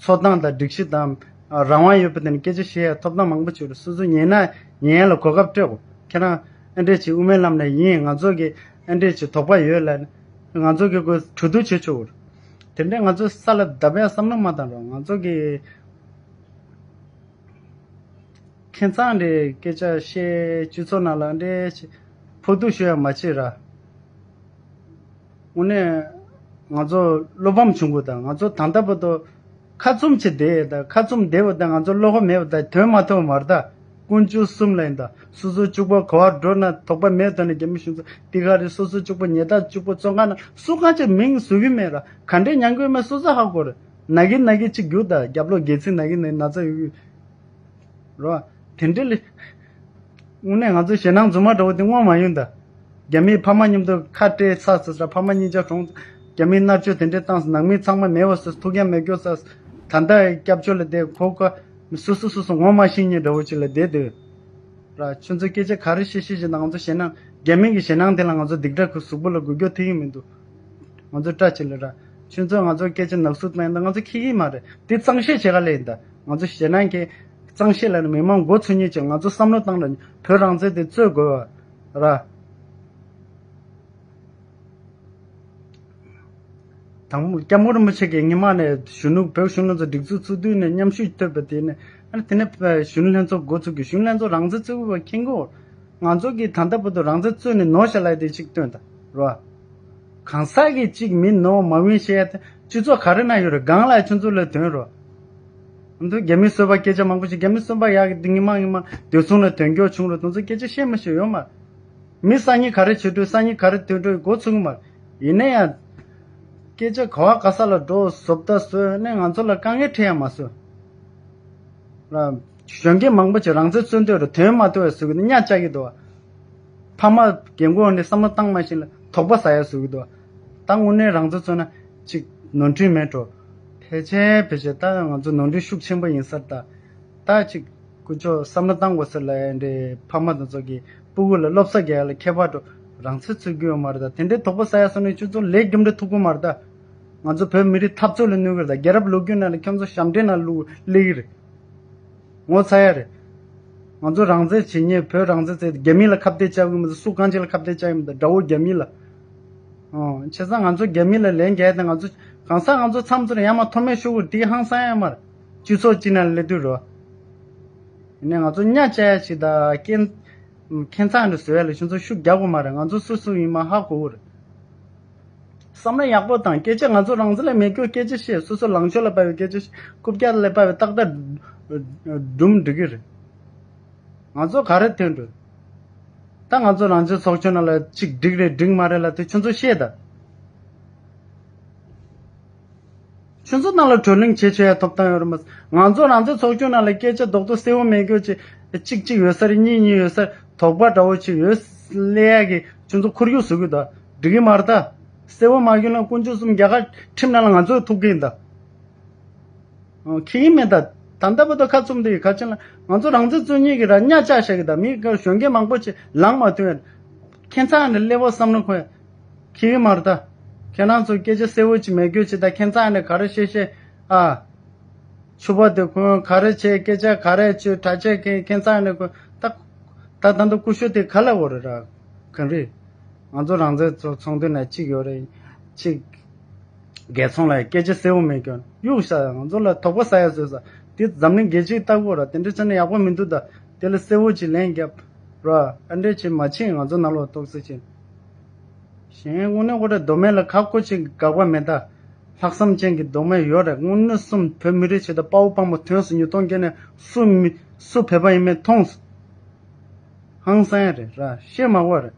འཚོགས་སྟངས་དང་སྒྲིག་གཞི་དང་རང་དབང་ཡོད་པ་དེ་ནི་སྐད་ཆ་བཤད་ཡ་ཐོབ་ཐང་མང་པོ་ཅིག་རེད། སོ་སོ་ཉན་ན་ཉན་ཡ་ལ་གོ་སྐབས་སྤྲད་དགོས། ཁྱེད་རང་ཨེ་འདྲས་ཅིག་དབུ་མའི་ལམ་ནས་ཡིན། ང་ཚོ་གི་ཨེ་འདྲས་ཅིག་དོགས་པ་ཡོད་ལ་ང་ཚོ་གི་གོ་གྲོས་བསྡུར་བྱེད་ཆོག་གི་རེད། དེ་འདྲས་ང་ཚོ་ས་ལ་བརྡབ་ཡ་བསམ་བློ་མ་བཏང་རོགས། ང་ཚོ་གི་ཁྱད་མཚར་འདྲའི་སྐད་ཆ་བཤད། སྤྱི་ཚོགས་ནང་ལ་འདྲའི་ཕོག་ཐུག་ཞུ་ཡ་མ་བྱེད་ར། དངོས་གནས་ང་ཚོ་བློ་ཕམ་བྱུང་གི། ད་ང་ཚོ་ད་ལྟ་བར་དུ་ཁ་བཙུམ་བྱས་བསྡད་ཡོད། ད་ཁ་བཙུམ་བསྡད་པ་ད་ང་ཚོ་བློ་ཁོག་མེད་པ་ད་དོན་མ་ཐོབ་མ་རེད། ད་དཀོན་མཆོག་གསུམ་ལ་ཡིན། ད་སོ་སོ་གཅིག་པོ་ག་བར་འགྲོ་ན་དོགས་པ་མེད། ད་ནི་རྒྱ་མི་གཞུང་ཚོ་དེ་ག་རེད། སོ་སོ་གཅིག་པོ་ཉལ་ཐ་གཅིག་པོ་བཙོན་ཁང་ན་སུ་གང་ཅིག་མིང་བཟོ་གི་མེད་ར། ག་འདྲས་མྱང་དགོས་མེད་སོ་སོ་ཧ་གོ་རེད། ན་གི་ན་གི་གཅིག་རྒྱུག་ད་རྒྱབ་ལོགས་སྒལ་ཚིགས་ན་གི་ན་གི་ན་ཚ་ཡོད་གི་རོ། དེ་འདྲ་ལས། དངོས་གནས་ང་ཚོ་ཞེད་སྣང་རྫུན་མ་འདྲ་བོ་དེ་མངོན་མ་ཡོང་ད། རྒྱ་མིས་ཕ་མ་མཉམ་དུ་ཁ་བྲལ་ཚར་ཟེར། ཕ་མ་གཉིས་ཆ་གྲོངས། རྒྱ་མིས་མནར་གཅོད་དེ་འདྲ་བཏང་། ནང་མི་ཚང་མ་མེད་པ་བཟོས། ཐུག་ཡ་མེད་སྐྱོ་ཚར། ད་ལྟ་སྐྱབས་བཅོལ་ལ་བསྡད། ཁོ་ཁ་སོ་སོ་སོ་སོ་ངོ་མ་ཤེས་མཁན་འདྲ་བོ་ཅིག་ལ་བསྡད་འདུག་ར། ཁྱོད་ཚོ་སྐད་ཆ་ག་རེ་བཤད་བཤད་བྱས་ན་ང་ཚོ་ཞེད་སྣང་། རྒྱ་མི་གི་ཞེད་སྣང་དེ་ལ་ང་ཚོ་སྡིག་སྒྲ་ཁུ་གཟུགས་པོ་ལ་འགུལ་སྐྱོད་ཐེབས་ཀྱི་མི་འདུག་ང་ཚོ་སྐྲ་ཆིལ་ལ་ར། ཁྱོད་ཚོས་ང་ཚོ་སྐད་ཆ་ནག་སུབ་བཏང་ཡིན་ད་ང་ཚོ་ཁྱི་གི་མ་རེད། དེ་གཙང་བཤད་བྱེད་ག་ལས་ཡིན་ད། ང་ཚོ་ཞེད་སྣང་གི་གཙང་བཤད་ལ་ནི་མི་མང་མགོ་ཚོས་མཁན་ཅིག་ང་ཚོ་བསམ་བློ་བཏང་ར། བོད་རང་བཙན་དེ་རྩོད་དགོས་བ་ར། དང་པོ་སྐྱབས་མགོན་རིན་པོ་ཆེ་གིས་སྔོན་མ་ནས་གཞོན་ནུ་བོད་གཞོན་ནུ་ཚོ་སྒྲིག་འཛུགས་བཙུགས་དུས་ནས་མཉམ་ཞུགས་ཐོབ་པ་དེ་ནས་ཨ་ནི་དེ་ནས་གཞོན་ནུ་ལྷན་ཚོགས་འགོ་ཚུགས་ཀྱི། གཞོན་ནུ་ལྷན་ཚོགས་རང་བཙན་རྩོད་དགོས་པ་མཁྱེན་གོ། ང་ཚོ་གིས་ད་ལྟ་བར་དུ་རང་བཙན་རྩོད་ནས་ནོར་ཤ་ལ་དེ་གཅིག་སྟོན་ད་རོ། གང་ཟག་གིས་གཅིག་མི་ནོར་མ་འོས་བཤད་ཡ་དེ་སྤྱི་ཚོགས་ག་རེ་ན་ཡོད་རེད། སྒང་ལ་ཁྱོད་ཚོ་ལ་དོན་རོ། ང་ཚོ་རྒྱ་མི་གསོད་པ་སྐད་ཆ་མང་པོ་ཞིག་རྒྱ་མི་གསོད་པ་ཡག་གི་འདི་ཉི་མ་ཉི་མ་དུས་མཚུངས་ལ་དོན་འཁྱོལ་བྱུང་རོ། དེ་ཚོ་སྐད་ཆ་བཤད་མ་ཤེས་ཡོད་མ་རེད། མི་སང་ཉིན་ག་རེ་བྱེད་འགྲོ་སང་ཉིན་ག་རེ་ཐོན་འགྲོ་འགོ་ཚུགས་མ་རེད། ཡིན་ན་ཡང་སྐད་ཆ་ག་བ་ག་ས་ལ་འགྲོ་བཟོ་ལྟ་བཟོས་ནས་ང་ཚོ་ལ་དཀའ་ངལ་འཕྲད་ཡ་མ་བཟོས། ར། གཞོན་སྐྱེས་མང་པོ་ཅིག་རང་བཙན་རྩོད་འདོད་རེད། དོན་མ་ཐོབ་ཡ་བཟོ་གི་འདུག་གཉའ་བཅག་གི་འདུག་བ། ཕ་མ་རྒན་གོག་ནས་བསམ་བློ་བཏང་མ་ཤེས་ལ་དོགས་པ་ཟ་ཡ་བཟོ་གི་འདུག་བ། ད་དངོས་གནས་རང་བཙན་རྩོད་ན་ཅིག་ནོར་འཁྲུལ་མེད་འགྲོ། ཕལ་ཆེར་ཕལ་ཆེར་ད་ང་ཚོ་ནོར་འཁྲུལ་ཤུགས་ཆེན་པོ་ཡིན་ས་རེད་ད། ད་ཅིག་དཀོན་མཆོག་བསམ་བློ་བཏང་དགོས་ས་ལ་ཡ་འདྲེ་ཕ་མ་དེ་ཚོ་གི་སྤུ་གུ་ལ་བློ་བཟང་རྒྱལ་ལ་ཁྱད་པར་འགྲོ། རང་བཙན་རྩོད་རྒྱུ་ཡོད་མ་རེད་ད། དེ་འདྲའི་དོགས་པ་ཟ་ཡ་སོང་ནས་ཁྱོད་ཚོ་ལས་རྒྱུ་འབྲས་ཐུག་གི་མ་རེད་ད། ང་ཚོ་བོད་མི་རིགས་འཐབ་རྩོད་ལ་གནོད་གི་རེད་ད། རྒྱལ་རབས་ལོ་རྒྱུས་ནང་ལ་ཁྱོད་ཚོ་ཞབས་འདྲེན་ནང་བླུག་སླེབས་གི་རེད། ངོ་ཚ་ཡ་རེད། ང་ཚོ་རང་བཙན་བྱེད་མཁན། བོད་རང་བཙན་བྱེད། རྒྱ་མི་ལ་ཁ་གཏད་བཅག་གི་མི་འདུག་སུ་གང་ཅི་ལ་ཁ་གཏད་བཅག་གི་མི་འདུག་དགྲ་བོ་རྒྱ་མི་ལ། ཨོ། བྱས་ཙང་ང་ཚོ་རྒྱ་མི་ལ་ལན་རྒྱག་དེ། ང་ཚོ་གང་ཟག་ང་ཚོ་མཚམས་ཚོ་ཡར་མར་མཐོ་དམན་ཤོར་གི་རེད། དེ་ཧང་སང་ཡ་མ་རེད། སྤྱི་ཚོགས་གཅིག་ནང་ལ་སླེབས་དུས་རེད་བ། ཡིན་ནའི་ང་ཚོ་གཉའ་བཅའ་ཡ་ཞིག་དང་ཁྱད་ཁྱད་མཚར་འདྲ་བཟོ་ཡ་ལ་ཁྱོད་ཚོ་ཤུགས་རྒྱག་དགོས་མ་རེད། ང་ཚོ་སུ་སུ་ཡིན་མིན་ཧ་གོ་གི་རེད། བསམ་བློ་ཡག་པོ་བཏང་། སྐད་ཆ་ང་ཚོ་རང་བཙན་ལ་མེད་རྒྱུ་སྐད་ཆ་བཤད། སོ་སོ་ལངས་ཕྱོགས་ལ་དཔག་པའི་སྐད་ཆ་བཤད། རྐུབ་བཀྱག་ལ་དཔག་པའི་ཏག་ཏག་སྒྲུང་འགྲིག་གི་རེད། ང་ཚོ་ག་རེ་ཐོན་འགྲོ། ད་ང་ཚོ་རང་བཙན་ཚོགས་ཆུང་ནང་ལ་གཅིག་འགྲིག་རེད་འགྲིག་མ་རེད་ལབ་དེ་ཁྱོད་ཚོ་བཤད་ད། ཁྱོད་ཚོ་ནང་ལ་བགྲོ་གླེང་བྱེད་ཆོག་ཡ་ཐོབ་ཐང་ཡོད་རེད་མ། ང་ཚོ་རང་བཙན་ཚོགས་ཆུང་ནང་ལ་སྐད་ཆ་རྡོག་རྡོག་གསལ་བོ་མེད་རྒྱུ་ཅིག་གཅིག་གཅིག་ཡོད་ས་རེད། གཉིས་གཉིས་ཡོད་ས་རེད། དོགས་པ་འདྲ་བོ་ཅིག་ཡོད་སླེབས་ཡ་གི་ཁྱོད་ཚོ་ཁོར་ཡུག་བཟོ་གི་ད། འགྲིག་གི་མ་རེད་ད། གསལ་བོ་མ་གྱོན་ན་དཀོན་མཆོག་གསུམ། རྒྱ་གར་ཁྲིམས་ནང་ལ་ང་ཚོ་ཐུག་གི་ཡིན་ད། ཨོ། ཁྱི་ཡིན་མེད་ད། ད་ལྟ་བར་དུ་ཁ་བཙུམ་དེ་ཡི་ཁ་ཆེན་ལ་ང་ཚོ་རང་བཙན་རྩོད་མཁན་གྱི་ར་གཉའ་བཅག་བཞག་གི་ད། མི་གཞོན་སྐྱེས་མང་པོ་ཅིག་ལངས་མ་ཐུབ་ཡ། ཁྱད་མཚར་འདི་སླེ་བོ་བསམ་བློ་འཁོར་ཡ། ཁྱི་ཡིན་མ་རེད་ད། ཁྱེད་རང་ཚོ་སྐད་ཆ་གསལ་བོ་ཅིག་མེད་རྒྱུ་ཅིག་ད། ཁྱད་མཚར་འདི་ག་རེ་བཤད་བཤད་ཨ། ཕྱུ་པ་དེ་ཁོང་ག་རེ་བྱས། སྐད་ཆ་ག་རེ་བྱས། གྲྭ་ཆས་གྱོན། ཁྱད་མཚར་འདི་ཁོ་ད། ད་ད་ལྟ་ཀུ་ཤུ་དེ་ག་ལ་འོ་རེད་ར། གངས་རི། ང་ཚོ་རང་བཙན་ཚོགས་ཚོགས་འདུ་ནང་གཅིག་ཡོད་རེད། གཅིག་རྒྱལ་ཚོང་ལ་སྐད་ཆ་གསལ་བོ་མེད་ཀྱང་གཡུག་ས། ང་ཚོ་ལ་དོགས་པ་ཟ་ཡ་བཟོས་ས། དེ་འཛམ་གླིང་རྒྱལ་སྤྱིའི་ལྟ་བུ་ར། དེ་འདྲ་བྱས་ན་ཡག་པོ་མི་འདུག་ད། དེ་ལ་གསལ་བོ་ཅིག་ལན་རྒྱབ་ར། ཨ་འདྲས་ཅིག་མ་བྱེད། ང་ཚོ་ནང་ལོགས་ཏོག་ཙམ་ཅིག་གཞན་དངོས་གནས་ཁོ་ར་མདོ་སྨད་ལ་ཁ་ཁོ་ཅིག་དགག་པ་མེད་ད། ལྷག་བསམ་ཅན་གྱི་མདོ་སྨད་ཡོད་རེད། དངོས་གནས་གསུམ་བོད་མི་རིགས་ཆེད་དུ་དཔའ་བོ་དཔའ་མོ་ཐོན་སོང་། ཉིས་སྟོང་བརྒྱད་ནས་སུ་མི་སུ་བོད་པ་ཡིན་མིན་མཐོང་སོང་། ཧང་སང་ཡ་རེད་ར། བཤད་མ་དགོས་རེད།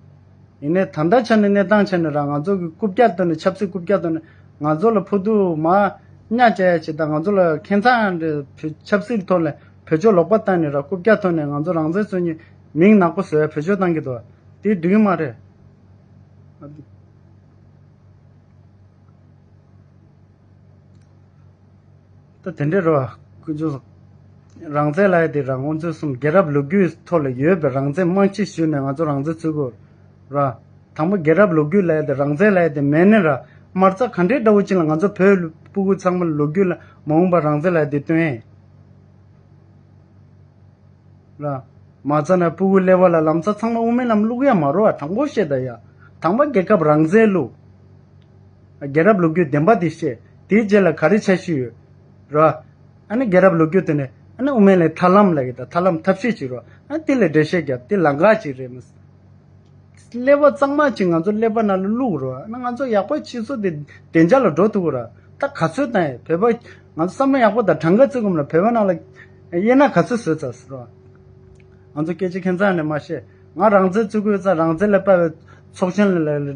ཡིན་ནའི་ད་ལྟ་ཆ་ནས་གནས་སྟངས་ཆ་ནས་ར། ང་ཚོ་གི་རྐུབ་བཀྱག་བཏོན་ནས། ཆབ་སྲིད་རྐུབ་བཀྱག་བཏོན་ནས་ང་ཚོ་ལ་ཕོག་ཐུག་མར་གཉའ་བཅའ་ཡ་ཅིག་དང་། ང་ཚོ་ལ་ཁྱད་མཚར་འདྲ་བོད་ཆབ་སྲིད་ཐོག་ལ་བེད་སྤྱོད་ལོག་པ་བཏང་ནས་ར། རྐུབ་བཀྱག་ཐོག་ནས་ང་ཚོ་རང་བཙན་རྩོད་མཁན་མིང་ནག་པོ་བཟོ་ཡ་བེད་སྤྱོད་བཏང་གི་འདུག་དེ་འགྲིག་གི་མ་རེད། ད་དེ་འདྲ་རེད་བ། ཀུན་སྤྱོད་རང་བཙན་ལབ་ཡ་དེ་རང་དབང་ཚོད་གསུམ་རྒྱལ་རབས་ལོ་རྒྱུས་ཐོག་ལ་ཡོད་པའི་རང་བཙན་རྨང་གཞི་བཞག་ནས་ང་ཚོ་རང་བཙན་རྩོད་དགོས་ར། དང་པོ་རྒྱལ་རབས་ལོ་རྒྱུས་ལབ་ཡ་དེ། རང་བཙན་ལབ་ཡ་དེ་མེད་ནི་ར། མ་རྩ་ག་འདྲའི་འདྲ་བོ་ཅིག་ལ་ང་ཚོ་བོད་ཕྲུ་གུ་ཚང་མ་ལོ་རྒྱུས་ལ་མ་འོངས་པར་རང་བཙན་ལབ་ཡ་དེ་སྟོན་ཡ་ཡིན། ར། མ་རྩ་ན་ཕྲུ་གུ་སླེ་བོ་ལ་ལམ་སང་ཚང་མ་དབུ་མའི་ལམ་བླུག་ཡ་མ་རེད་བ། དྲང་པོ་བཤད་ད་ཡ། དང་པོ་རྒྱལ་ཁབ་རང་བཙན་བླུག་རྒྱལ་རབས་ལོ་རྒྱུས་བདེན་པ་དེ་བཤད། དེའི་རྗེས་ལ་ག་རེ་འཆར་གཞི་ཡོད། ར། ཨ་ནི་རྒྱལ་རབས་ལོ་རྒྱུས་དེ་ནས་ཨ་ནི་དབུ་མའི་ལམ་ཐབས་ལམ་ལབ་ཀྱི་ད། ཐབས་ལམ་ཐབས་ཤེས་ཅིག་ར། ཨ་ནི་དེ་ལ་འགྲེལ་བཤད་རྒྱབ། དེ་ལམ་ཁ་ཅིག་རེད་མི། སླེ་བོ་གཙང་མ་ཅིག་ང་ཚོ་ཀླད་པ་ནང་ལ་བླུག་རོགས། ཨ་ན་ང་ཚོ་ཡག་པོ་སྤྱི་ཚོགས་དེ་བདེ་འཇགས་ལ་འགྲོ་ཐུབ་ཀྱི་རེད། ད་ག་ཚོད་བཏང་ཡས་བོད་པ། ང་ཚོ་བསམ་བློ་ཡག་པོ་དང་གྲངས་ཀ་བརྩི་དགོས་མ་རེད། བོད་པ་ནང་ལ་དབྱེ་ན་ག་ཚོད་བཟོས་ཚར་ཟེར་རོགས། ང་ཚོ་སྐད་ཆ་ཁྱད་མཚར་ནས་མ་བཤད། ང་རང་བཙན་རྩོད་ཀྱི་ཡོད་ཙང་རང་བཙན་ལ་དཔའ་བའི་ཚོགས་ཆེན་ལ་ལ་ལ་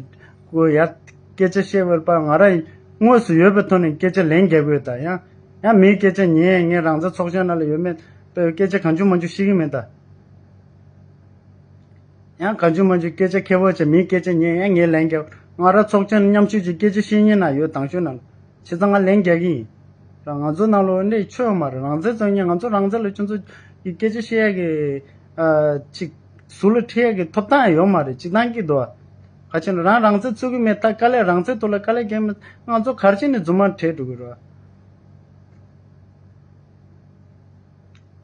ཡར་སྐད་ཆ་བཤད་པའི་བར། ང་རང་དངོས་སུ་ཡོད་པའི་ཐོག་ནས་སྐད་ཆ་ལན་རྒྱག་གི་ཡོད་ད། ཡང་ཡང་མིའི་སྐད་ཆ་ཉན། ངས་རང་བཙན་ཚོགས་ཆེན་ནང་ལ་ཡོད་མེད་དཔེ་སྐད་ཆ་གང་བྱུང་མང་བྱུང་བཤད་ཀྱི་མེད་ད། ཡང་གང་བྱུང་མང་བྱུང་སྐད་ཆ་ཁེ་པོ་བྱས། མིའི་སྐད་ཆ་ཉན། ཡང་ངས་ལན་རྒྱག་ང་རང་ཚོགས་ཆེན་མཉམ་ཞུགས་ཀྱི་སྐད་ཆ་བཤད་མཁན་ན་ཡོད། དང་ཤོས་ནང་ལ་བྱས་ཙང་ང་ལན་རྒྱག་གི་ཡིན། རང་ང་ཚོ་ནང་ལོགས་འདི་ཆོས་ཡོད་མ་རེད། རང་བཙན་རྩོད་མཁན། ང་ཚོ་རང་བཙན་ལ་ཁྱོད་ཚོ་གི་སྐད་ཆ་བཤད་ཡ་གི་ཨ་ཅིག་ཟུར་ལ་ཁྲིད་ཡ་གི་ཐོབ་ཐང་ཡོད་མ་རེད། སྤྱིར་བཏང་གི་འདུག་ག་ཅི་ན་རང་རང་བཙན་རྩོད་ཀྱི་མེད། ད་དཀའ་ལས་རང་བཙན་ཐོག་ལ་དཀའ་ལས་རྒྱག་མེད། ང་ཚོ་ག་རེ་བྱས་ནས་རྫུན་མ་ཁྲིད་འགྲོ་གི་རེད།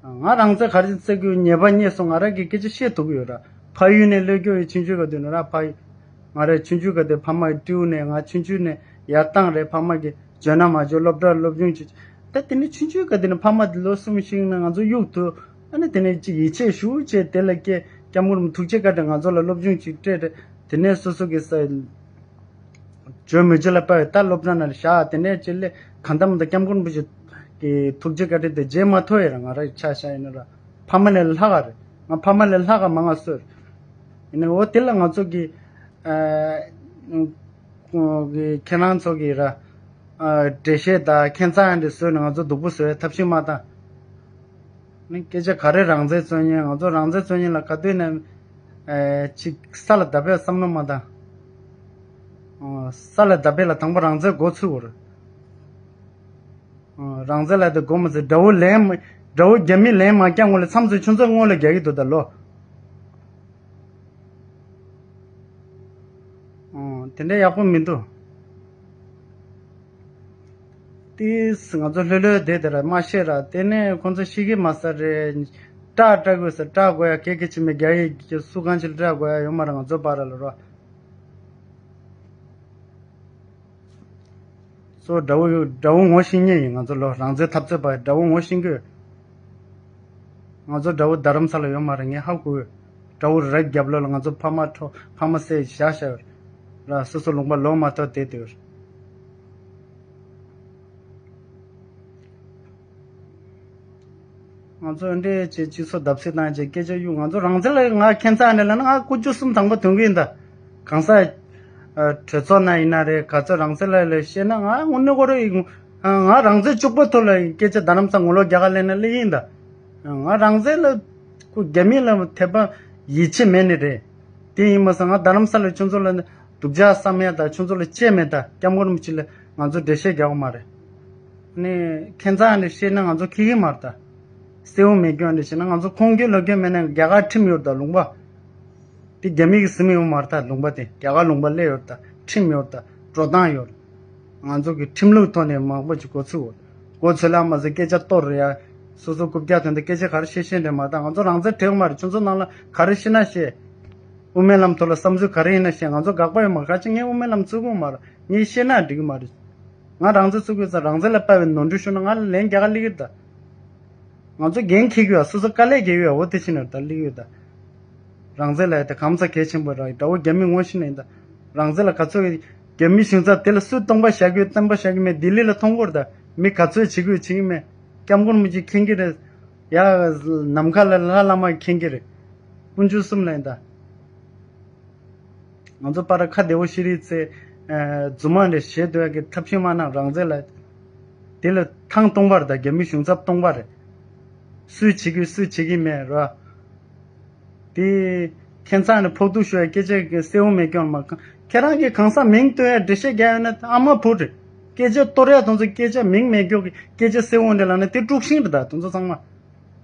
ང་རང་བཙན་ག་རེ་རྩོད་ཀྱི་ཉེས་པ་རྙེད་སོང་། ང་རང་གིས་སྐད་ཆ་བཤད་ཐུབ་ཀྱི་ཡོད་ར། ཕ་ཡུལ་ནས་སླེབས་རྒྱུ་ཡི་ཆུང་ཆུང་ག་དུས་ནས་ར། ཕ་ཡུལ་ང་རའི་ཆུང་ཆུང་ག་དུས་ཕ་མ་སྤྲེའུ་ནས། ང་ཆུང་ཆུང་ནས་ཡར་བཏང་རེད། ཕ་མ་གིས་འཇོན་ན་མ་འཇོན་སློབ་གྲྭར་སློབ་སྦྱོང་བྱེད། ད་དེ་ནས་ཆུང་ཆུང་ག་དུས་ནས་ཕ་མ་དེ་ལོ་གསུམ་བཞི་ནས་ང་ཚོ་གཡུག་ཐུབ། ཨ་ནི་དེ་ནས་ཅིག་ཡིད་ཆེས་ཞེ་པོ་བྱས། དེ་ལ་སྐྱེ་སྐྱབས་མགོན་རིན་པོ་ཆེ་ཐུགས་རྗེ་བཀའ་དྲིན། ང་ཚོ་ལ་སློབ་སྦྱོང་ཅིག་སྤྲད་རེད། དེ་ནས་སོ་སོ་གི་ས་ཇོ་མི་ཇོ་ལ་པ་ད་སློབ་གྲྭ་ནང་བཞག་དེ་ནས་ཅི་ལས་གང་ལྟར་མི་འདུག་སྐྱབས་མགོན་རིན་པོ་ཆེ་གི་ཐུགས་རྗེ་བཀའ་དྲིན་དེ་བརྗེད་མ་ཐུབ་ཡ་རེད། ང་རང་ཆ་བཞག་ཡིན་ན་ར། ཕ་མ་ལས་ལྷག་ག་རེད། ང་ཕ་མ་ལས་ལྷག་ག་མང་ང་གསོས་རེད། ཡིན་ནའི་འོ་དེ་ལ་ང་ཚོ་གི་ཨ་གི་ཁྱེད་རང་ཚོ་གི་ར་ཨ་འགྲེལ་བཤད་དང་ཁྱད་མཚར་འདི་བཟོས་ནས་ང་ཚོ་སྡུག་པོ་བཟོ་ཡ་ཐབས་ཤེས་མ་བཏང་། ནི་སྐད་ཆ་ག་རེ་རང་བཙན་རྩོད་མཁན། ང་ཚོ་རང་བཙན་རྩོད་མཁན་ལ་ག་དུས་ནས་ཨེ་ཅིག་ས་ལ་བརྡབ་པའི་བསམ་བློ་མ་བཏང་། ཨོ། ས་ལ་བརྡབ་པའི་ལ་དང་པོ་རང་བཙན་འགོ་ཚུགས་པ་རེད། ཨོ། རང་བཙན་ལ་དེ་འགོ་མ་ཚུགས། དགྲ་བོ་ལན་མ་དགྲ་བོ་རྒྱ་མི་ལན་མ་རྒྱག་སྔོན་ལ་མཚམས་སུ་ཁྱོད་ཚོ་སྔོན་ལ་རྒྱག་གི་འདུག་ད་ལོ། ཨོ། དེ་འདྲ་ཡག་པོ་མི་འདུག་ཏིས་ང་ཚོ་ལྷོད་ལྷོད་བསྡད་དེ་ར་མ་ཤེས་ར། དེ་ནས་ཁོང་ཚོ་ཤེས་ཀྱི་མ་ས་རེད། སྐྲག་སྐྲག་དགོས་ས་སྐྲག་དགོས་ཡ་གེ་གེ་ཅི་མེད། རྒྱ་ཡིག་གི་སུ་གང་ཅི་ལ་སྐྲག་དགོས་ཡ་ཡོད་མ་རེད། ང་ཚོ་བར་ལ་རོ། སོ་དགྲ་བོ་དགྲ་བོ་ངོ་ཤེས་ཉེན་ཡིན། ང་ཚོ་ལོ་རང་བཙན་འཐབ་རྩོད་པ་དགྲ་བོ་ངོ་ཤེས་གི་ཡོད། ང་ཚོ་དགྲ་བོ་རྡ་རམ་ས་ལ་ཡོད་མ་རེད། ངས་ཧ་གོ་ཡོད། དགྲ་བོ་ར་རྒྱབ་ལོགས་ལ་ང་ཚོ་ཕ་མ་འཕྲོག་ཕ་མ་བསད་བཞག་བཞག་ཡོད་ར། སོ་སོ་ལུང་པ་ལོག་མ་ཐུབ་བསྡད་དེ་ཡོད། ང་ཚོ་འདྲེ་བྱེད་སྤྱི་ཚོགས་བརྡབ་གསིག་བཏང་བྱས་སྐད་ཆ་གཡུག་ང་ཚོ་རང་བཙན་ལ་ང་ཁྱད་མཚར་ནས་ལ་ན་ང་ཀུ་ཅུ་གསུམ་དང་པོ་ཐོན་གི་ཡིན་ད། གང་ས་གྲོས་ཚོགས་ན་ཡིན་ན་རེད། ག་ཚོད་རང་བཙན་ལ་ལ་བཤད་ན་ང་དངོས་གནས་ཁོ་རེ་ཡིན། ང་རང་བཙན་གཅིག་པོ་ཐོག་ལ་སྐད་ཆ་རྡ་རམ་ས་ངོ་ལོག་རྒྱ་གར་ལེན་ན་ལེ་ཡིན་ད། ང་རང་བཙན་ལ་ཁོ་རྒྱ་མི་ལ་དད་པ་ཡིད་ཆེས་མེད་ནི་རེད། དེ་ཡིན་མ་ས་ང་རྡ་རམ་ས་ལ་ཁྱོད་ཚོ་ལ་སྡུག་ཅག་བསམ་ཡ་ད་ཁྱོད་ཚོ་ལ་གཅེས་མེད་ད་སྐྱབས་མགོན་རིན་པོ་ཆེ་ལ་ང་ཚོ་འགྲེལ་བཤད་རྒྱག་གི་མ་རེད། ནས་ཁྱད་མཚར་ནས་བཤད་ན་ང་ཚོ་ཁེ་གི་མ་རེད་ད། གསལ་བོ་མེད་སྐྱོན་ནས་བཤད་ན་ང་ཚོ་ཁོང་གི་ལོ་རྒྱུས་མེད་ན་རྒྱ་གར་ཁྲིམས་ཡོད་ད་ལུང་པ། དེ་རྒྱ་མི་གི་ཟིན་ཡོད་མ་རེད་ད་ལུང་པ་དེ་རྒྱ་གར་ལུང་པ་སླེབས་ཡོད་ད་ཁྲིམས་ཡོད་ད་འགྲོ་སྟངས་ཡོད། ང་ཚོ་གི་ཁྲིམས་ལུགས་ཐོག་ནས་མང་པོ་ཅིག་གོ་ཚུལ་ཡོད། གོ་ཚུལ་ལ་མ་ཟད་སྐད་ཆ་གཏོར་རེད་ཡ། སོ་སོ་རྐུབ་བཀྱག་དོན་དུ་སྐད་ཆ་ག་རེ་བཤད་ཤེས་འདྲ་མ་རེད་ད་ང་ཚོ་རང་བཙན་དྲན་མ་རེད། ཁྱོད་ཚོ་ནང་ལ་ག་རེ་བཤད་ན་བཤད། དབུ་མའི་ལམ་ཐོག་ལ་བསམ་ཚུལ་ག་རེ་ཡིན་ན་བཤད། ང་ཚོ་དགག་པ་ཡོད་མ་རེད། ག་ཅི་ངས་དབུ་མའི་ལམ་བཙུགས་གི་མ་རེད། ངས་བཤད་ན་འགྲིག་གི་མ་རེད། ང་རང་ཚོ་ཚུགས་དགོས་ཙང་རང་བཙན་ལ་དཔའ་བའི་ནོར་འཁྲུལ་ཤོར་ན་ང་ལ་ལན་རྒྱག་ག་སླེབས་ཀྱི་རེད་ད། ང་ཚོ་འགན་འཁྱེར་གྱི་ཡོད། སོ་སོ་དཀའ་ལས་རྒྱག་གི་ཡོད། འོ་དེ་ཕྱིན་ནས་ད་སླེབས་ཀྱི་ཡོད་ད། རང་བཙན་ལབ་ཡ་དེ་གང་ཙམ་གལ་ཆེན་པོ་རེད། དགྲ་བོ་རྒྱ་མི་ངོ་ཤེས་ནས་ཡིན་ད། རང་བཙན་ལ་ག་ཚོད་རྒྱ་མི་གཞུང་ཚབ་དེ་ལ་སུས་སྟོང་པ་བཞག་གི་ཡོད་བསྟན་པ་བཞག་གི་མེད་ལྡི་ལི་ལ་མཐོང་གི་རེད་ད། མི་ག་ཚོད་བྱེད་དགོས་བྱེད་ཀྱི་མེད། སྐྱབས་མགོན་རིན་པོ་ཆེ་མཁྱེན་གྱི་རེད། ཡ་ནམ་མཁའ་ལ་ལྷ་བླ་མ་མཁྱེན་གྱི་རེད། དཀོན་མཆོག་གསུམ་ལ་ཡིན་ད། ང་ཚོ་པར་ཁ་བདེ་བོ་ཤེས་རིག་ཚེ། རྫུན་མ་འདྲ་བཤད་སྡོད་ཡ་གི་ཐབས་ཤེས་མ་གནང་རང་བཙན་ལ། དེ་ལ་ཐེངས་སྟོང་པ་རེད་ད་རྒྱ་མི་གཞུང་ཚབ་སྟོང་པ་རེད། སུས་བྱེད་ཀྱི་སུས་བྱེད་ཀྱི་མེད་ར། དེ་ཁྱད་མཚར་ནས་ཕོག་ཐུག་ཤོར་ཡ་སྐད་ཆ་གི་གསལ་བོ་མེད་སྐྱོན་མ་གང་ཁྱེད་རང་གིས་གང་ས་མིང་བཏོན་ཡ་འགྲེལ་བཤད་རྒྱག་ཡོད་ན་ཨ་མ་བུ་རེད། སྐད་ཆ་གཏོར་ཡ་དང་ཚོ་སྐད་ཆ་མིང་མེད་སྐྱོ་གི་སྐད་ཆ་གསལ་བོ་འདྲ་ལབ་ན་དེ་དཀྲུག་ཤིང་རེད་ད་དང་ཚོ་ཚང་མ།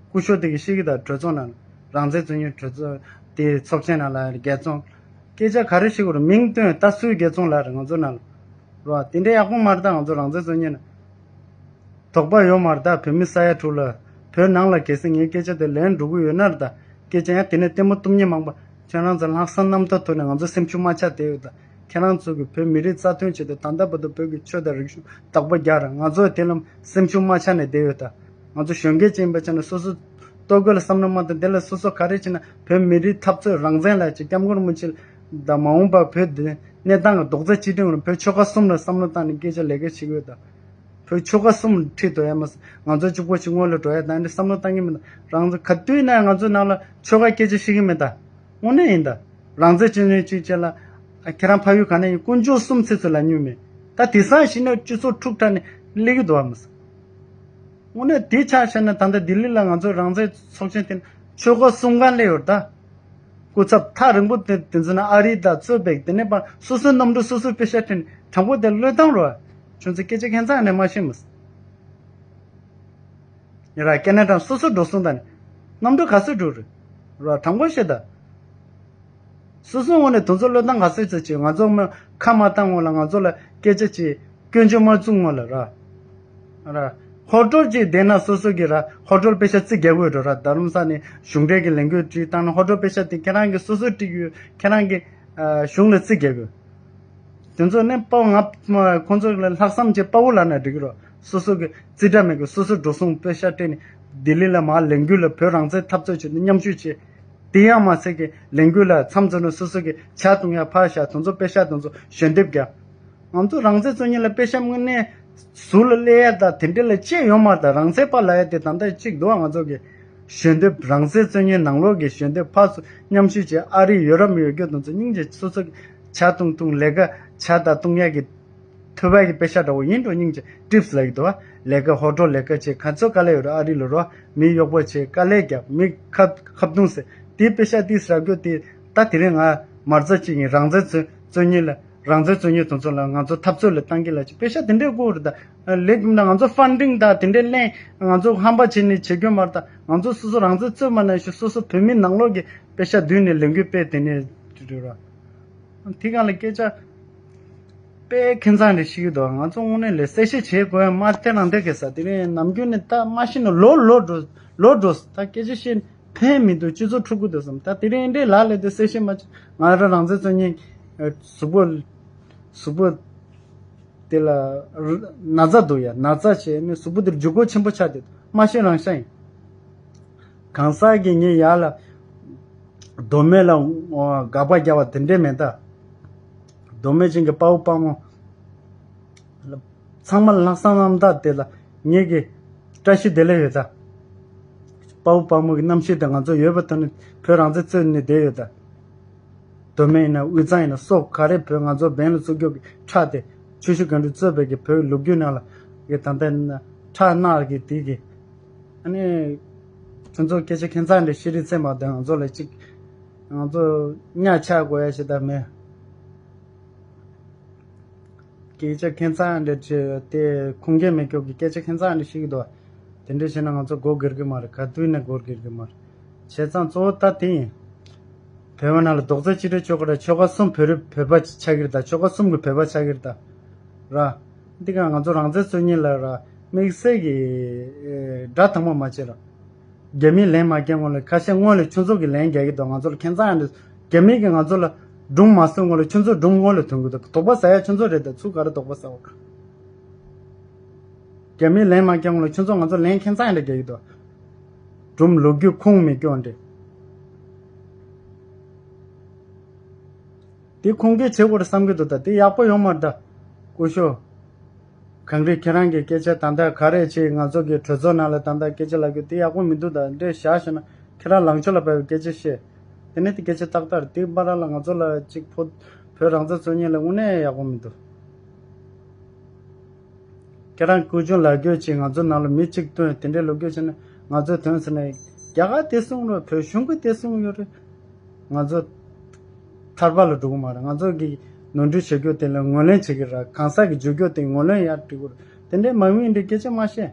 སྐུ་ཞབས་དེ་གི་ཤེས་ཀྱི་ད་གྲོས་ཚོགས་ནང་ལ་རང་བཙན་རྩོད་མཁན་གྲོས་ཚོགས་དེ་ཚོགས་ཆེན་ནང་ལ་རྒྱལ་ཚོགས། སྐད་ཆ་ག་རེ་ཞིག་གོ་རེད་མིང་བཏོན་ད་སུའི་རྒྱལ་ཚོགས་ལ་རེད་ང་ཚོ་ནང་ལ། རོ་དེ་འདྲའི་ཡག་པོ་མ་རེད་ད་ང་ཚོ་རང་བཙན་རྩོད་མཁན་ནི། དོགས་པ་ཡོད་མ་རེད་ད་བོད་མི་ས་ཡ་དྲུག་ལ། བོད་ནང་ལ་གལ་སྲིད་ངའི་སྐད་ཆ་དེ་ལན་འགྲོ་གི་ཡོད་ན་རེད་ད། སྐད་ཆ་ཡང་དེ་ནས་ལྟད་མོ་གཏུབ་མཁན་མང་པོ། ཁྱེད་རང་ཚོ་ལྷག་བསམ་རྣམ་དག་ཐོག་ནས་ང་ཚོ་སེམས་ཤུགས་མ་ཆག་བསྡད་ཡོད་ད། ཁྱེད་རང་ཚོ་གིས་བོད་མི་རིགས་རྩ་དོན་ཆེད་དུ་ད་ལྟ་བར་དུ་བོད་ཀྱི་ཆོས་དང་རིག་གཞུང་བདག་པོ་རྒྱག་རེད། ང་ཚོ་དེ་ལ་སེམས་ཤུགས་མ་ཆག་ནས་བསྡད་ཡོད་ད། ང་ཚོ་གཞོན་སྐྱེས་ཅིག་ཡིན་པ་ཆ་ནས་སོ་སོ་ལྟོ་གོས་ལ་བསམ་བློ་མ་བཏང་དེ་ལ་སོ་སོ་ག་རེ་བྱེད་ན་བོད་མི་རིགས་འཐབ་རྩོད་རང་བཙན་ལ་ཅིག་སྐྱབས་མགོན་རིན་པོ་ཆེ་དང་མ་འོངས་པ་བོད་འདི་གནས་སྟངས་ཀྱི་རྡོག་རྩ་གཅིག་སྒྲིལ་ངང་བོད་ཆོལ་ཁ་གསུམ་ལ་བསམ་བློ་བཏང་ནས་སྐད་ཆ་ལས་ཀ་བྱེད་དགོས་ད། བོད་ཆོལ་ཁ་གསུམ་ཁྲིད་དོ་ཡ་མ་ང་ཚོ་གཅིག་པོ་གཅིག་སྔོན་ལ་འགྲོ་ཡ་ད་འདི་བསམ་བློ་བཏང་གི་མི་འདུག་རང་ཚོ་ག་དུས་ན་ང་ཚོ་ནང་ལ་ཆོལ་ཁ་སྐད་ཆ་བཤད་གི་མི་འདུག་དངོས་གནས་ཡིན་ད། རང་བཙན་རྩོད་མཁན་གཅིག་བྱས་ལ། ཨ་ཁྱེད་རང་ཕ་ཡུལ་ག་ནས་ཡིན་དཀོན་མཆོག་གསུམ་ཚེ་ཚོ་ལ་ཉུལ་མེད། ད་དེང་སང་ཞིག་ན་སྤྱི་ཚོགས་འཁྲུག་དྲགས་ནས་སླེབས་ཀྱི་འདུག་བ་མི་ས། དངོས་གནས་དེ་ཆ་བཞག་ན་ད་ལྟ་ལྡི་ལི་ལ་ང་ཚོ་རང་བཙན་ཚོགས་ཆེན་དེ་ཆོལ་ཁ་གསུམ་གང་སླེབས་ཡོད་ད། སྐུ་ཚབ་ཐག་རིང་པོ་དེ་དེ་ཚོ་ན་ཨ་རི་དང་གཙོས་པའི་དེ་ནས་པ་སོ་སོའི་གནམ་གྲུ་སོ་སོའི་པེ་ཤ་སྤྲད་ནས་དྲང་པོ་དེ་བློས་བཏང་རོགས། ཁྱོད་ཚོ་སྐད་ཆ་ཁྱད་མཚར་ནས་མ་ཤེས་མི་ས། ཡ་ར་ཀེ་ན་ཌ་སོ་སོ་འགྲོ་སོང་དང་ནི། གནམ་གྲུ་ག་ཚོད་འགྲོ་རེད། ར་དྲང་པོ་བཤད་ད། སོ་སོའི་ངོས་ནས་དེ་ཚོ་བློས་བཏང་ག་ཚོད་ཚོད་བྱེད་ང་ཚོ་མ་ཁ་མ་བཏང་སྔོན་ལ་ང་ཚོ་ལ་སྐད་ཆ་བྱེད་སྐྱོན་བརྗོད་མ་བཙུགས་སྔོན་ལ་ར། ར། ཧོ་ཊེལ་ཅིག་བསྡད་ན་སོ་སོ་གི་ར་ཧོ་ཊེལ་པེ་ཤ་རྩིས་རྒྱག་དགོས་འགྲོ་ར་རྡ་རམ་ས་ནས་གཞུང་འབྲེལ་གྱི་ལས་འགུལ་བྲིས་བཏང་ན་ཧོ་ཊེལ་པེ་ཤ་དེ་ཁྱེད་རང་གི་སོ་སོ་སྤྲད་ཀྱི་ཡོད་ཁྱེད་རང་གི་གཞུང་ལ་རྩིས་རྒྱག་དགོས། དེ་ཚོ་ནི་དཔའ་བོ་ང་ཁོང་ཚོ་ལ་ལྷག་བསམ་བྱེད་དཔའ་བོ་ལབ་ན་འགྲིག་གི་རོ། སོ་སོ་གི་རྩིས་ཁྲ་མེད་གི་སོ་སོ་འགྲོ་སོང་པེ་ཤ་སྤྲད་ནས་ལྡི་ལི་ལ་མར་ལས་འགུལ་ལ་བོད་རང་བཙན་འཐབ་རྩོད་བྱེད་དུ་མཉམ་ཞུགས་བྱེད། དེ་ཡང་མ་ཚད་ཀྱི་ལས་འགུལ་ལ་མཚམས་འཛོམས་ནས་སོ་སོ་གི་ཇ་བཏུང་ཡ་ཕར་བཞག་དེ་ཚོ་པེ་ཤ་དེ་ཚོ་ཞལ་འདེབས་རྒྱག་ང་ཚོ་རང་བཙན་རྩོད་མཁན་ལ་པེ་ཤ་དངོས་གནས་ཟུར་ལ་སླེབས་ཡ་དང་དེ་འདྲ་ལ་ཅི་ཡོད་མ་རེད། ད་རང་བཙན་པ་ལབ་ཡ་དེ་ད་ལྟ་གཅིག་འདུག་ང་ཚོ་གི་ཞལ་འདེབས་རང་བཙན་རྩོད་མཁན་ནང་ལོགས་ཀྱི་ཞལ་འདེབས་ཕར་ཚུར་མཉམ་ཞུགས་བྱས་ཨ་རི་ཡོད་རབས་ཡོད་རྒྱུ་དེ་ཚོ་སྙིང་རྗེ་སོ་སོ་གི་ཇ་བཏུང་བཏུང་ལས་ཀ་ཇ་དང་བཏུང་ཡ་གི་ཐོས་པ་གི་པེ་ཤ་འདྲ་བོ་ཡིན་འགྲོ་སྙིང་རྗེ་ཊིབ་སི་ལབ་ཀྱི་འདུག་བ། ལས་ཀ་ཧོ་ཊེལ་ལས་ཀ་བྱེད་ག་ཚོད་དཀའ་ལས་ཡོད་རེད་ཨ་རི་ལ་རོ། མི་གཡོག་པོ་བྱེད་དཀའ་ལས་རྒྱབ་མི་ཁ་ཁ་བརྡུང་ཟེར་དེའི་པེ་ཤ་ཏིས་རག་རྒྱུ་དེ་ད་དེ་རིང་ང་མ་རྩ་གཅིག་ཡིན་རང་བཙན་རྩོད་རྩོད་མཁན་ལ་རང་བཙན་རྩོད་མཁན་དེ་ཚོ་ལ་ང་ཚོ་འཐབ་རྩོད་ལ་བཏང་གི་ལ་ཅིག་པེ་ཤ་དེ་འདྲས་དགོས་རེད་ད། ལས་རྒྱུ་ན་ང་ཚོ་ཕན་ཌིང་དང་དེ་འདྲས་ལེན་ང་ཚོ་ཧམ་པ་བྱེད་ནས་བྱེད་རྒྱུ་མ་རེད་ད། ང་ཚོ་སོ་སོ་རང་བཙན་རྩོད་མ་ན་ཞིག་སོ་སོ་བོད་མི་ནང་ལོགས་ཀྱི་པེ་ཤ་བསྡུས་ནས་ལས་འགུལ་སྤེལ་དེ་ནས་རེད་ར། དེ་གང་ལ་སྐད་ཆ། དཔེ་ཁྱད་མཚར་འདྲ་ཞིག་འདུག་ང་ཚོ་དངོས་གནས་ལས་གསལ་བཤད་བྱེད་དགོས་ཡ་མ་དེ་རང་དེ་གས་ས་དེ་རིང་ནམ་རྒྱུན་ནས་ད་མ་ཤེས་ན་ལོ་ལོ་འགྲོ་ལོ་འགྲོ་ད་སྐད་ཆ་བཤད་ཕན་མི་འདུག་སྤྱི་ཚོགས་འཁྲུག་གི་འདུག་བསམ། ད་དེ་རིང་འདྲའི་ལ་ལས་དེ་གསལ་བཤད་མ་བྱེད། ང་རང་རང་བཙན་རྩོད་མཁན་གཟུགས་པོ་གཟུགས་པོ་དེ་ལ་ན་ཚ་འདུག་ཡ། ན་ཚ་བྱས་ནས་གཟུགས་པོ་དེར་འཇུ་སྒོ་ཆེན་པོ་ཆགས་ཏེ་མ་ཤེས་རང་ཤ་ཡིན། གང་ཟག་གིས་ངའི་ཡར་ལ་མདོ་སྨད་ལ་དགག་པ་རྒྱག་པ་དེ་འདྲས་མེད་ད། མདོ་སྨད་ཅན་གྱི་དཔའ་བོ་དཔའ་མོ་ཚང་མ་ལྷག་བསམ་རྣམ་དག་དེ་ལ་ངེད་ཀྱི་བཀྲ་ཤིས་བདེ་ལེགས་ཡོད་ད། དཔའ་བོ་དཔའ་མོ་གི་རྣམ་ཤེས་དེ་ང་ཚོ་ཡོད་པ་ཐོག་ནས་བོད་རང་བཙན་རྩོད་ནས་བསྡད་ཡོད་ད། མདོ་སྨད་ཡིན་ན་དབུས་གཙང་ཡིན་ན་སོགས་ག་རེ་བོད་ང་ཚོ་བན་ལ་བཙུགས་རྒྱུ་གི་ཁྲག་དེ་ཆུ་བཞི་སྒང་དྲུག་གཙོས་པའི་གི་བོད་ལོ་རྒྱུས་ནང་ལ་གི་ད་ལྟ་ན་ཁྲག་ནག་གི་དེ་གི་ཨ་ནི་ཁྱོད་ཚོ་སྐད་ཆ་ཁྱད་མཚར་འདྲ་ཤེས་རིག་ཚད་མ་དང་ང་ཚོ་ལ་གཅིག་ང་ཚོ་གཉའ་ཆག་དགོས་ཡ་ཞིག་ད་མེད། སྐད་ཆ་ཁྱད་མཚར་འདྲ་བྱས་ཏེ་ཁུངས་སྐྱེལ་མེད་སྐྱོ་གི་སྐད་ཆ་ཁྱད་མཚར་འདྲ་ཞིག་འདུག་དེ་འདྲ་བྱས་ན་ང་ཚོ་མགོ་སྒུར་གི་མ་རེད། ག་དུས་ནས་མགོ་སྒུར་གི་མ་རེད། བྱས་ཙང་གཙོ་བོ་ད་དེ་ཡིན། བོད་པ་ནང་ལ་རྡོག་རྩ་གཅིག་སྒྲིལ་ཆོལ་ཁ་ར་ཆོལ་ཁ་གསུམ་བོད་རིགས་བོད་པ་ཆགས་ཀྱི་རེད་ད། ཆོལ་ཁ་གསུམ་གྱི་བོད་པ་ཆགས་ཀྱི་རེད་ད། ར། འདི་ག་ང་ཚོ་རང་བཙན་རྩོད་མཁན་ལ་ར་དམིགས་བསལ་གྱི་དགྲ་དང་པོ་མ་བྱེད་ར། རྒྱ་མིས་ལན་མ་བརྒྱབ་སྔོན་ལ་ཁ་ཤས་སྔོན་ལ་ཁྱོད་ཚོ་གིས་ལན་རྒྱག་གི་འདུག་ང་ཚོ་ལ་ཁྱད་མཚར་ཡང་འདུག་རྒྱ་མི་གིས་ང་ཚོ་ལ་སྒྲུང་མ་གསུང་སྔོན་ལ་ཁྱོད་ཚོ་སྒྲུང་སྔོན་ལ་ཐོན་གི་འདུག་དོགས་པ་ཟ་ཡ་ཁྱོད་ཚོ་རེད་ད། ཚུར་ག་རེ་དོགས་པ་ཟ་བ། རྒྱ་མིས་ལན་མ་བརྒྱབ་སྔོན་ལ་ཁྱོད་ཚོ་ང་ཚོ་ལན་ཁྱད་མཚར་ཡང་འདྲ་རྒྱག་གི་འདུག་སྒྲུང་ལོ་རྒྱུས་ཁུངས་མེད་སྐྱོ་འདྲ། དེ་ཁུངས་སྐྱེལ་བྱེད་དགོས་རེད་བསམ་གྱི་འདུག་ད་དེ་ཡག་པོ་ཡོང་མ་རེད་ད། སྐུ་ཞབས། གངས་རི་ཁྱེད་རང་གི་སྐད་ཆ་ད་ལྟ་ག་རེ་བྱས། ང་ཚོ་གི་གྲོས་ཚོགས་ནང་ལ་ད་ལྟ་སྐད་ཆ་ལབ་རྒྱུ་དེ་ཡག་པོ་མི་འདུག་ད་འདྲས་བཞག་བྱས་ན་ཁྱེད་རང་ལངས་ཕྱོགས་ལ་བབས་པའི་སྐད་ཆ་བཤད། དེ་ནས་དེ་སྐད་ཆ་ཏག་ཏག་རེད། དེ་བར་ལ་ང་ཚོ་ལ་གཅིག་བོད་བོད་རང་བཙན་རྩོད་མཁན་ལ་དངོས་གནས་ཡག་པོ་མི་འདུག་ཁྱེད་རང་སྐུ་ཆུང་ལ་རྒྱོས་ཅིག་ང་ཚོ་ནང་ལ་མི་གཅིག་བཏོན་དེ་འདྲའི་ལོ་རྒྱུས་བྱས་ན་ང་ཚོའི་དོན་ཟེར་ན་རྒྱ་གར་དེ་གསུངས་རོགས། བོད་གཞུང་གིས་དེ་གསུངས་ཡོད་རེད། ང་ཚོ་ཐར་པ་ལ་འགྲོ་གི་མ་རེད། ང་ཚོ་གི་ནོར་འཁྲུལ་བྱེད་རྒྱུ་དེ་ལ་ངོས་ལེན་བྱེད་ཀྱི་རེད། གང་ཟག་གི་འཇུག་རྒྱུ་དེ་ངོས་ལེན་ཡར་འགྲིག་གི་རེད། དེ་འདྲའི་མ་དངུལ་འདི་སྐད་ཆ་མ་བཤད།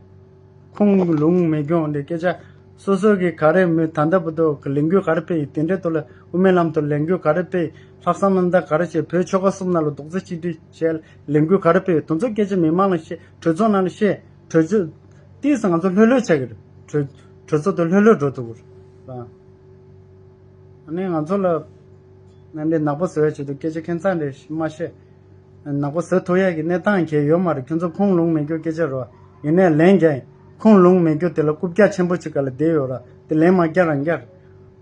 ཁུངས་ལུང་མེད་སྐྱོ་འདི་སྐད་ཆ། སོ་སོ་གི་ག་རེ་མི་ད་ལྟ་བར་དུ་གི་ལས་འགུལ་ག་རེ་སྤེལ་ཡིན། དེ་འདྲའི་ཐོག་ལ་དབུ་མའི་ལམ་དུ་ལས་འགུལ་ག་རེ་སྤེལ་ཡིན། ལྷག་བསམ་རྣམ་དག་ག་རེ་བྱས། བོད་ཆོལ་ཁ་གསུམ་ནང་ལ་རྡོག་རྩ་གཅིག་སྒྲིལ་བྱས་ལས་འགུལ་ག་རེ་སྤེལ་ཡིན། དེ་ཚོ་སྐད་ཆ་མི་མང་ལ་བཤད། གྲོས་ཚོགས་ནང་ལ་བཤད། གྲོས་ཚོགས་དེས་ང་ཚོ་ལྷོད་ལྷོད་ཆགས་ཀྱི་རེད། གྲོས་གྲོས་ཚོགས་དེ་ལྷོད་ལྷོད་འགྲོ་ཐུབ་ཀྱི་རེད། ཨ་ནི་ང་ཚོ་ལ་ཨ་ནི་ནག་པོ་བཟོ་ཡ་ཆེད་དུ་སྐད་ཆ་ཁྱད་མཚར་འདྲ་མ་བཤད། ནག་པོ་བཟོ་ཐུབ་ཡ་གི་གནས་སྟངས་གང་ཡང་ཡོད་མ་རེད། ཁྱོད་ཚོ་ཁུངས་ལུང་མེད་རྒྱུ་སྐད་ཆ་རེད་བ། ཡིན་ནའི་ལན་རྒྱག་ཡིན། ཁུངས་ལུང་མེད་རྒྱུ་དེ་ལ་རྐུབ་བཀྱག་ཆེན་པོ་ཅིག་སྒང་ལ་བསྡད་ཡོད་ར། དེ་ལན་མ་རྒྱག་རང་རྒྱག་རེད།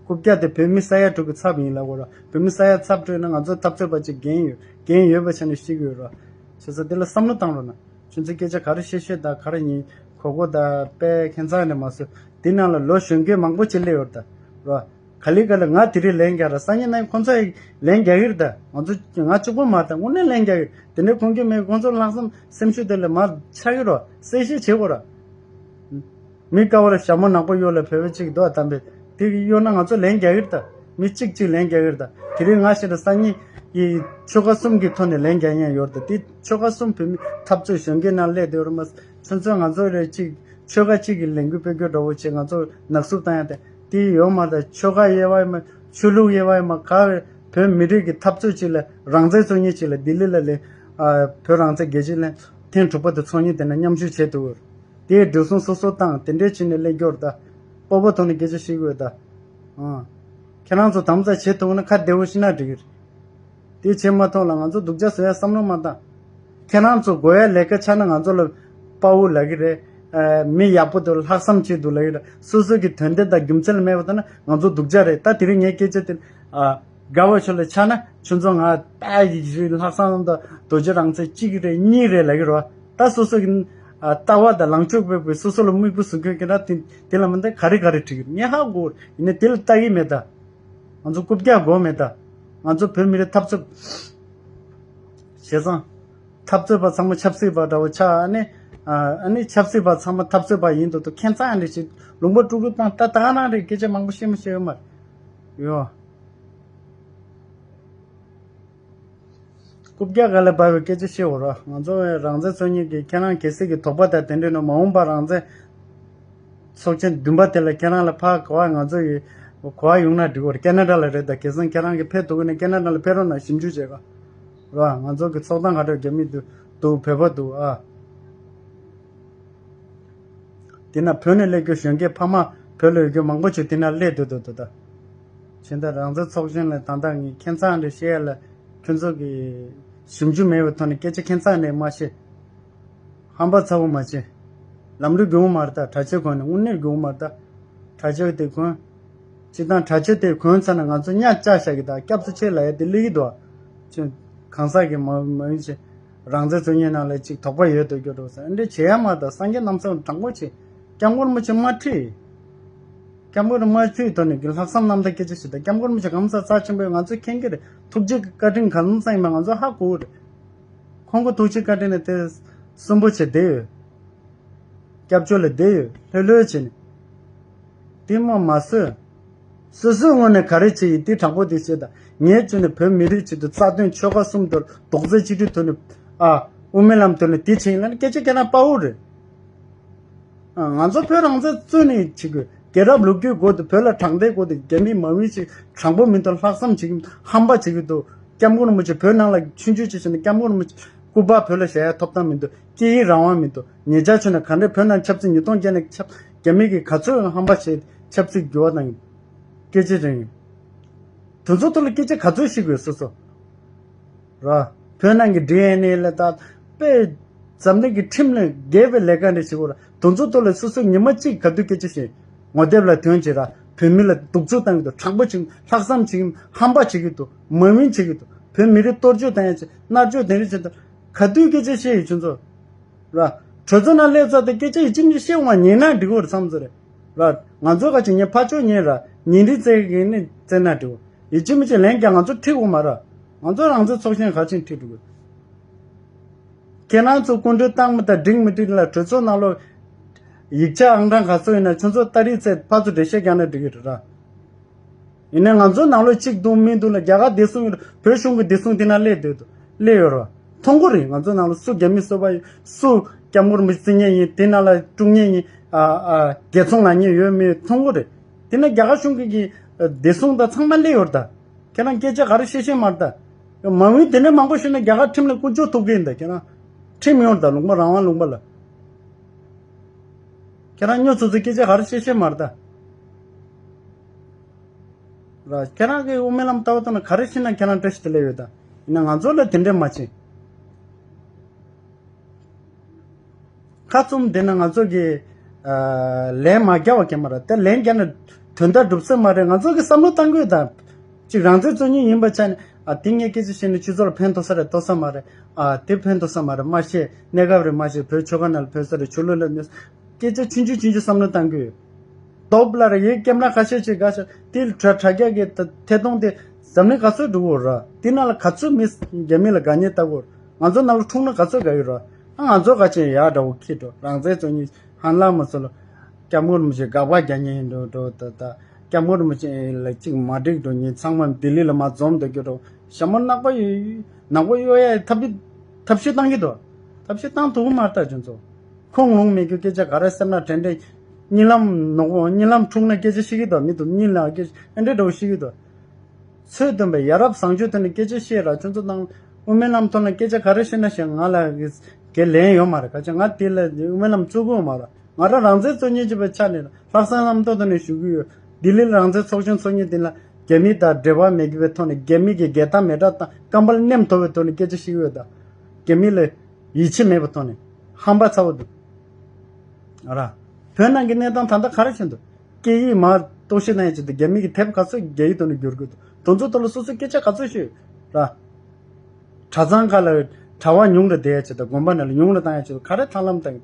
རྐུབ་བཀྱག་དེ་བོད་མི་ས་ཡ་དྲུག་གི་ཚབ་ཡིན་ལབ་དགོས་ར། བོད་མི་ས་ཡ་ཚབ་སྤྲོད་ན་ང་ཚོ་འཐབ་རྩོད་པ་ཅིག་འགན་ཡོད། འགན་ཡོད་པ་ཆ་ནས་ཤེས་ཀྱི་ཡོད་ར། བྱས་ཙང་དེ་ལ་བསམ་བློ་བཏང་རོགས་གནང་། ཁྱོད་ཚོས་སྐད་ཆ་ག་རེ་བཤད་བཤད་དང་ག་རེ་ཉན་གོ་གོ་དང་དཔེ་ཁྱད་མཚར་ནས་མ་བཟོས། དེ་ནང་ལ་ལོ་གཞོན་སྐྱེས་མང་པོ་ཅིག་སླེབས་ཡོད་ད་རོ། ག་ལེ་ག་ལེ་ང་དེ་རིང་ལན་རྒྱག་ར། སང་ཉིན་གནངས་ཁོང་ཚོ་ཡིས་ལན་རྒྱག་གི་རེད་ད། ང་ཚོ་ང་གཅིག་པོ་མ་རེད་ད། དངོས་གནས་ལན་རྒྱག་གི་རེད། དེ་འདྲའི་ཁུངས་སྐྱེལ་མེད། ཁོང་ཚོ་ལྷག་བསམ་སེམས་ཤུགས་དེ་ལས་མར་ཆག་གི་རོ། གསལ་བཤད་བྱེད་དགོས་ར། མི་ཀ་བར་ཞྭ་མོ་ནག་པོ་གཡོག་ལ་བོད་པ་གཅིག་རྡོ་བཏང་པས་དེ་གཡོག་ན་ང་ཚོ་ལན་རྒྱག་གི་རེད་ད། མི་གཅིག་གཅིག་ལན་རྒྱག་གི་རེད་ད། དེ་རིང་ང་ཞེ་དྲག་སང་ཉིན་གྱི་ཆོལ་ཁ་གསུམ་གྱི་ཐོག་ནས་ལན་རྒྱག་མཁན་ཡོད་རེད་ད། དེ་ཆོལ་ཁ་གསུམ་བོད་མི་འཐབ་རྩོད་གཞོན་སྐྱེས་ནང་སླེབས་བསྡད་ཡོད་རེད་མ། ཁྱོད་ཚོས་ང་ཚོ་རེ་གཅིག་ཆོལ་ཁ་གཅིག་གི་ལས་འགུལ་སྤེལ་རྒྱུ་འདྲ་བོ་བྱས་ང་ཚོ་ནག་བསུབ་བཏང་ཡ་དེ་དེ་ཡོད་མ་རེད་ད། ཆོལ་ཁ་དབྱེ་བ་ཡིན་མ། ཆོས་ལུགས་དབྱེ་བ་ཡིན་མ། ག་རེ་བོད་མི་རིགས་ཀྱི་འཐབ་རྩོད་ཅིག་ལ་རང་བཙན་རྩོད་མཁན་ཅིག་ལ་ལྡི་ལི་ལ་ལས་བོད་རང་བཙན་རྒྱལ་སྤྱི་ལ་ཐེངས་དྲུག་པ་དེ་ཚོགས་མཁན་དེ་ན་མཉམ་ཞུགས་བྱས་འདུག་དེའི་འགྲོ་སོང་སོ་སོ་བཏང་དེ་འདྲས་བྱས་ནས་སླེབས་རྒྱུ་རེད་ད། སྤོབས་པ་ཐོག་ནས་སྐད་ཆ་བཤད་དགོས་ད། ཨང་། ཁྱེད་རང་ཚོ་དམ་བཅའ་བྱེད་ཐུབ་ན་ཁ་བདེ་བོ་ཞིག་ན་འགྲིག་གི་རེད། དེ་བྱེད་མ་ཐུབ་ལ་ང་ཚོ་སྡུག་ཅག་བཟོ་ཡ་བསམ་བློ་མ་བཏང་། ཁྱེད་རང་ཚོ་དགོས་ཡ་ལས་ཀ་ཆགས་ན་ང་ཚོ་ལ་དཔའ་བོ་ལབ་ཀྱི་རེད། ཨ། མི་ཡག་པོ་འདུག་ལྷག་བསམ་ཅིག་འདུག་ལབ་ཀྱི་རེད། སོ་སོ་གི་དོན་དེ་དང་རྒྱུ་མཚན་ལ་མེད་པ་ལྟ་ན་ང་ཚོ་སྡུག་ཅག་རེད། ད་དེ་རིང་ངའི་སྐད་ཆ་དེ། ཨ། དགའ་བ་ཆོ་ལ་ཆགས་ན་ཁྱོད་ཚོ་ང་ད་ཡིག་རིགས་ལྷག་བསམ་དང་རྡོ་རྗེ་རང་བཙན་གཅིག་རེད་གཉིས་རེད་ལབ་ཀྱི་རེད་བ། ད་སོ་སོ་གི་ཨ་ལྟ་བ་དང་ལངས་ཕྱོགས་དཔེ་དཔེ་སོ་སོ་ལ་དམིགས་པ་བཟུང་མཁན་གྱི་ར་དེ་དེ་ལ་མི་འདི་ག་རེ་ག་རེ་བྲིས་ཀྱི་རེད་ངས་ཧ་གོ། ཡིན་ནའི་དེ་ལ་ལྟ་གི་མེད་ད། ང་ཚོ་རྐུབ་བཀྱག་དགོས་མེད་ད། ང་ཚོ་བོད་མི་རིགས་འཐབ་རྩོད་བྱས་ཙང་། འཐབ་རྩོད་པ་ཚང་མ་ཆབ་སྲིད་པ་འདྲ་བོ་ཆགས། ཨ་ནི། ཨ་ནི་ཆབ་སྲིད་པ་ཚང་མ་འཐབ་རྩོད་པ་ཡིན་དུས་དུ་ཁྱད་མཚར་འདྲ་ཞིག་ལུང་པ་དཀྲུག་དཀྲུག་བཏང་ད་ད་ག་རང་རེད། སྐད་ཆ་མང་པོ་བཤད་མི་ཤེས་ཡོད་མ་རེད། ཡོ། རྐུབ་བཀྱག་ག་ལ་བབས་པའི་སྐད་ཆ་བཤད་འོ་ར། ང་ཚོ་རང་བཙན་རྩོད་མཁན་གྱི་ཁྱེད་རང་གལ་སྲིད་ཀྱི་དོགས་པ་དང་དེ་འདྲ་ནི་མ་འོངས་པ་རང་བཙན་ཚོགས་ཆེན་བདུན་པ་དེ་ལ་ཁྱེད་རང་ལ་ཕར་གོ་བ་ང་ཚོ་ཡི་གོ་བ་ཡོང་ན་འགྲིག་གོ་ར། ཁེ་ན་ཌ་ལ་རེད་ད། གལ་སྲིད་ཁྱེད་རང་གི་ཕེབས་ཐུབ་ཀྱི་ན་ཁེ་ན་ཌ་ལ་ཕེབས་རོགས་གནང་ཞིབ་འཇུག་བྱེད་ག་ར། ང་ཚོ་གི་ཚོགས་གཏམ་ག་འདྲ་རྒྱ་མི་འདུག་འདུག་བོད་པ་འདུག་ཨ། དེ་ན་བོད་ནས་སླེབས་རྒྱུ་གཞོན་སྐྱེས་ཕ་མ་བོད་ལ་ཡོད་རྒྱུ་མང་པོ་ཅིག་དེ་ན་སླེབས་འདུག་འདུག་འདུག་ད། ཕྱི་ཟླ་རང་བཙན་ཚོགས་ཆེན་ལ་ད་ལྟ་ངས་ཁྱད་མཚར་འདྲ་བཤད་ཡ་ལ་ཁྱོད་ཚོ་གི་ཞིབ་འཇུག་མེད་པའི་ཐོག་ནས་སྐད་ཆ་ཁྱད་མཚར་འདྲ་མ་བཤད། ཧམ་པ་ཚ་བོ་མ་བྱེད། ལམ་འགྲོ་རྒྱུ་མ་རེད་ད། གྲྭ་ཆས་གོན་ནས་དངོས་གནས་རྒྱུ་མ་རེད་ད། གྲྭ་ཆས་དེ་གོན། སྤྱིར་བཏང་གྲྭ་ཆས་དེ་གོན་ཚར་ན་ང་ཚོ་གཉའ་བཅག་བཞག་གི་ད། སྐྱབས་སུ་མཆི་ལབ་ཡ་དེ་སླེབས་ཀྱི་འདུག་ཨ། ཁྱོད་གང་ཟག་གི་མ་མ་ཡིན་ཆེ། རང་བཙན་རྩོད་མཁན་ནང་ལ་ཅིག་དོགས་པ་ཡོད་འདུག་རྒྱུ་འགྲོ་ས་འདི་བྱེད་ཡ་མ་ད། སངས་རྒྱས་རྣམ་གསུམ་དྲང་པོ་བྱེད། སྐྱབས་མགོན་རིན་པོ་ཆེ་མ་ཁྲིད། སྐྱབས་མགོན་རིན་པོ་ཆེ་ཐོག་ནས་གི་ལྷག་བསམ་རྣམ་དག་སྐད་ཆ་ཞིག་ད། སྐྱབས་མགོན་རིན་པོ་ཆེ་གང་ཟག་རྩ་ཆེན་པོ་ཡོད། ང་ཚོ་མཁྱེན་གྱི་རེད། ཐུགས་རྗེ་བཀའ་དྲིན་གང་ཟག་ཡིན་པ་ང་ཚོ་ཧ་གོ་གི་རེད། ཁོང་གི་ཐུགས་རྗེ་བཀའ་དྲིན་ནས་དེ་གསོན་པོ་བྱས་བསྡད་ཡོད། སྐྱབས་བཅོལ་ལ་བསྡད་ཡོད། ལྷོད་ལྷོད་བྱས་ནས། དེ་མ་མ་བཟོས། སོ་སོའི་ངོས་ནས་ག་རེ་བྱེད་ཡིན་དེ་དྲང་པོ་དེ་བྱེད་དང་། ངས་བྱས་ནས་བོད་མི་རིགས་ཆེད་དུ་རྩ་དོན་ཆོལ་ཁ་གསུམ་དུ་རྡོག་རྩ་གཅིག་སྒྲིལ་ཐོག་ནས། ཨ། དབུ་མའི་ལམ་ཐོག་ནས་དེ་བྱེད་ཡིན་ལབ་ན་སྐད་ཆ་ཁྱེད་རང་དཔའ་བོ་རེད། ཨ། ང་ཚོ་བོད་རང་བཙན་རྩོད་ནས་བྱེད་དགོས། རྒྱལ་རབས་ལོ་རྒྱུས་སྐོར་དུ་བོད་ལ་དྲང་བདེན་སྐོར་དུ་རྒྱ་མི་མ་འོས་ཤིག་དྲང་པོ་མི་འདུག་ལྷག་བསམ་བྱེད་ཀྱི་མི་འདུག་ཧམ་པ་བྱེད་ཀྱི་འདུག་སྐྱབས་མགོན་རིན་པོ་ཆེ་བོད་ནང་ལ་ཆུང་ཆུང་ཅིག་བྱས་ན་སྐྱབས་མགོན་རིན་པོ་ཆེ་སྐུ་པར་བོད་ལ་བཞག་ཡ་ཐོབ་ཐང་མི་འདུག་སྐད་ཡིག་རང་དབང་མི་འདུག་ཉེ་ཆར་ཆུ་ནས་ག་འདྲས་བོད་ནང་ཆབ་སྲིད་ཉིས་སྟོང་བརྒྱད་ནས་ཆབ་རྒྱ་མི་གིས་ག་ཚོད་ཧམ་པ་བྱས་ཆབ་སྲིད་འགྱུར་བ་བཏང་ཡིན། སྐད་ཆ་རིང་ཡིན། དེ་ཚོ་ཐོག་ལ་སྐད་ཆ་ག་ཚོད་བཤད་དགོས་སོ་སོ། ར། བོད་ནང་གི་ཌི་ཨེན་ཨེ་ལ་ད་དཔེ་འཛམ་གླིང་གི་ཁྲིམས་ལས་འགལ་བའི་ལས་ཀ་འདྲ་བྱེད་དགོས་ར། དེ་ཚོ་ཐོག་ལ་སོ་སོ་ཉི་མ་གཅིག་ག་དུས་སྐད་ཆ་བཤད། ངོ་དེབ་ལ་ཐོན་བྱེད་ར། བོད་མི་ལ་གདུག་རྩུབ་བཏང་གི་འདུག་དྲང་པོ་བྱེད། ལྷག་བསམ་བྱེད། ཧམ་པ་བྱེད་ཀྱི་འདུག་མ་འོས་བྱེད་ཀྱི་འདུག་བོད་མི་རིགས་གཏོར་བཅོས་བཏང་ཡ་བྱེད། མནར་གཅོད་དེ་འདྲ་བྱེད་འདུག་ག་དུས་སྐད་ཆ་བཤད་ཡོད་ཁྱོད་ཚོ། ར། གྲོས་ཚོགས་ནང་སླེབས་ཚར་ཏེ་སྐད་ཆ་ཡིན་གཅིག་མིན་གཅིག་བཤད་འོང་བ་ཉན་ན་འགྲིག་གི་རེད་བསམ་ཚོད་རེད། ར། ང་ཚོ་ག་ཅིག་ཉན་ཕར་ཕྱོགས་ཉན་ར། ཉན་རིགས་བཙལ་གི་ནི་བཙལ་ན་འགྲིག་གི་ཡིན་གཅིག་མིན་གཅིག་ལན་རྒྱག་ང་ཚོ་ཁྲིད་དགོས་མ་ར། ང་ཚོ་རང་བཙན་ཚོགས་ཆེན་ག་ཅིག་ཁྲིད་འགྲོ་གི་ཁྱེད་རང་ཚོ་སྐུ་མགྲོན་བཏང་མི་དང་འགྲིག་མི་འགྲིག་ལ་གྲོས་ཚོགས་ནང་ལོགས་ཡིག་ཆ་ཨང་གྲངས་ག་ཚོད་ཡིན་ན་ཁྱོད་ཚོ་ཏ་རིག་ཚེ་ཕར་ཚུར་འགྲེལ་བཤད་རྒྱག་ན་འགྲིག་གི་རེད་ར། ཡིན་ནའི་ང་ཚོ་ནང་ལོགས་གཅིག་འདུག་མི་འདུག་ལ་རྒྱ་གར་བདེ་སྲུང་ཡོད། བོད་གཞུང་གི་བདེ་སྲུང་དེ་ན་སླེབས་སྡོད་འདུག་སླེབས་ཡོད་རེད་བ། མཐོང་གི་རེད། ང་ཚོ་ནང་ལོགས་སུ་རྒྱ་མི་གསོད་པ་ཡོད། སུ་སྐྱབས་མགོན་རིན་པོ་ཆེ་བརྩི་མཁན་ཡིན། དེ་ནང་ལ་དཀྲུག་མཁན་ཡིན། ཨ་ཨ་རྒྱལ་ཚོང་ལངས་མཁན་ཡོད་མེད་མཐོང་གི་རེད། དེ་ན་རྒྱ་གར་གཞུང་གི་གི་བདེ་སྲུང་དང་ཚང་མ་སླེབས་ཡོད་རེད་ད། ཁྱེད་རང་སྐད་ཆ་ག་རེ་བཤད་ཤེས་མ་རེད་ད། མ་འོངས་དེ་ནས་མང་པོ་ཤོད་ན་རྒྱ་གར་ཁྲིམས་ལ་རྐུ་འཇོག་ཐུབ་ཀྱི་ཡིན་ད། ཁྱེད་རང་ཁྲིམས་ཡོད་རེད་ད། ལུང་པ་རང་དབང་ལུང་པ་ལ། ཁྱེད་རང་སྨྱོ་ཚུལ་ཚུལ་སྐད་ཆ་ག་རེ་བཤད་ཤེས་མ་རེད་ད། ར། ཁྱེད་རང་གིས་དབུ་མའི་ལམ་ལྟ་བ་ལྟ་ན་ག་རེ་བཤད་ན་ཁྱེད་རང་བཀྲ་ཤིས་བདེ་ལེགས་ཡོད་ད། ཡིན་ན་ང་ཚོ་ལ་དེ་འདྲས་མ་བྱེད། ཁ་བཙུམ་བསྡད་ན་ང་ཚོ་གི་ཨ་ལན་མ་རྒྱག་པ་གལ་མ་རེད། དེ་ལན་རྒྱག་ན་དོན་དག་འགྲུབ་ས་མ་རེད། ང་ཚོ་གི་བསམ་བློ་གཏང་དགོས་ད། ཅིག་རང་བཙན་རྩོད་མཁན་ཡིན་པ་ཆ་ནས་ཨ་དེ་ངས་སྐད་ཆ་བཤད་ན་སྤྱི་ཚོགས་ལ་ཕན་ཐོགས་ས་རེད་ཐོགས་ས་མ་རེད། ཨ་དེ་ཕན་ཐོགས་ས་མ་རེད་མ་ཤེས། གནས་སྐབས་རེད་མ་ཤེས། བོད་ཆོལ་ཁ་ནང་ལ་ཕན་ས་རེད། ཆོས་ལུགས་ལ་གནོད་ས། སྐད་ཆ་ཆུང་ཆུང་ཆུང་ཆུང་བསམ་བློ་གཏང་དགོས། དོབ་ལ་ར་ཡོད་སྐྱེམ་ན་ཁ་ཤས་ཅིག་དགའ་ཤ་དེ་དྲ་དྲ་རྒྱ་གི་ཐད་གཏོང་དེ་འཛམ་གླིང་ག་ཚོད་འགྲོ་གི་ར། དེ་ནང་ལ་ག་ཚོད་མི་རྒྱ་མི་ལ་དགའ་ཉེ་ལྟ་གི་ར། ང་ཚོ་ནང་ལ་འཁྲུངས་ན་ག་ཚོད་དགའ་ཡོད་ར། ང་ཚོ་ག་ཅན་ཡག་འདྲ་བོ་ཁྱི་འགྲོ་རང་བཙན་རྩོད་མཁན་ཧན་ལག་མ་ཚོ་ལ་སྐྱབས་མགོན་རིན་པོ་ཆེ་དགག་པ་རྒྱག་མཁན་ཡིན་འགྲོ་འགྲོ་ད་ད་སྐྱབས་མགོན་རིན་པོ་ཆེ་ལ་གཅིག་མ་འགྲིག་འགྲོ་ཉིན་ཚང་མ་ལྡི་ལི་ལ་མ་འཛོམས་འདུག་རྒྱུ་འགྲོ་ཞྭ་མོ་ནག་པོ་ཡོད་ནག་པོ་གཡོ་ཡ་ཐབས་ཐབས་ཤེས་བཏང་གི་འདུག་ཐབས་ཤེས་བཏང་ཐུབ་ཀྱི་མ་རེད་ད་ཁྱོད་ཚོ། ཁུངས་ལུང་མེད་རྒྱུ་སྐད་ཆ་ག་རེ་ཟེར་ན་དྲན་དྲན། གཉིད་ལམ་ནོར་བོ་གཉིད་ལམ་འཁྲུག་ན་སྐད་ཆ་བཤད་ཀྱི་འདུག་མི་འདུག་གཉིད་ལ་སྐད་ཆ་ཨེ་འདྲ་འདྲ་བོ་བཤད་ཀྱི་འདུག་ཚོད་བསྟུན་པའི་ཡ་རབས་བཟང་སྤྱོད་ཐོག་ནས་སྐད་ཆ་བཤད་ར་ཁྱོད་ཚོ་དང་དབུ་མའི་ལམ་ཐོག་ན་སྐད་ཆ་ག་རེ་བཤད་ན་ཞེས་ང་ལ་གི་ལན་ཡོད་མ་རེད། ག་ཅི་ང་དེ་ལ་དབུ་མའི་ལམ་བཙུགས་ཀྱི་ཡོད་མ་རེད། ང་རང་རང་བཙན་རྩོད་མཁན་གཅིག་པའི་ཆ་ནས་ལྷག་བསམ་རྣམ་རྟོག་ཐོག་ནས་ཞུ་གི་ཡོད། ལྡི་ལི་རང་བཙན་ཚོགས་ཆུང་ཚོགས་མཁན་དེ་ལ་རྒྱ་མི་དང་འབྲེལ་བ་མེད་པའི་ཐོག་ནས་རྒྱ་མི་གི་རྒྱལ་དར་མེ་སྲེག་དང་རྐང་པ་ལ་མནན་ཐོབ་པའི་ཐོག་ནས་སྐད་ཆ་བཤད་ཀྱི་ཡོད་ད། རྒྱ་མི་ལ་ཡིད་ཆེས་མེད་པའི་ཐོག་ནས་ཧམ་པ་ཚ་བོ་འདུག་ཨ་ར། བོད་ནང་གི་གནས་སྟངས་ད་ལྟ་ག་རེ་བྱས་འདུག་སྐད་ཡིག་མར་གཏོར་བཤིག་གནང་ཡ་ཆེད་དུ་རྒྱ་མི་གི་དེབ་ག་ཚོད་རྒྱ་ཡིག་ཐོག་ནས་བསྒྱུར་དགོས་འདུག་དེ་ཚོ་ཐོག་ལ་སོ་སོས་སྐད་ཆ་ག་ཚོད་ཤོད་ར། གྲྭ་ཚང་ཁག་ལ་གྲྭ་པ་ཉུང་རུ་བསྡད་ཡ་ཆེད་དུ་དགོན་པ་ནང་ལ་ཉུང་རུ་བཏང་ཡ་ཆེད་དུ་ག་རེ་ཐབས་ལམ་བཏང་།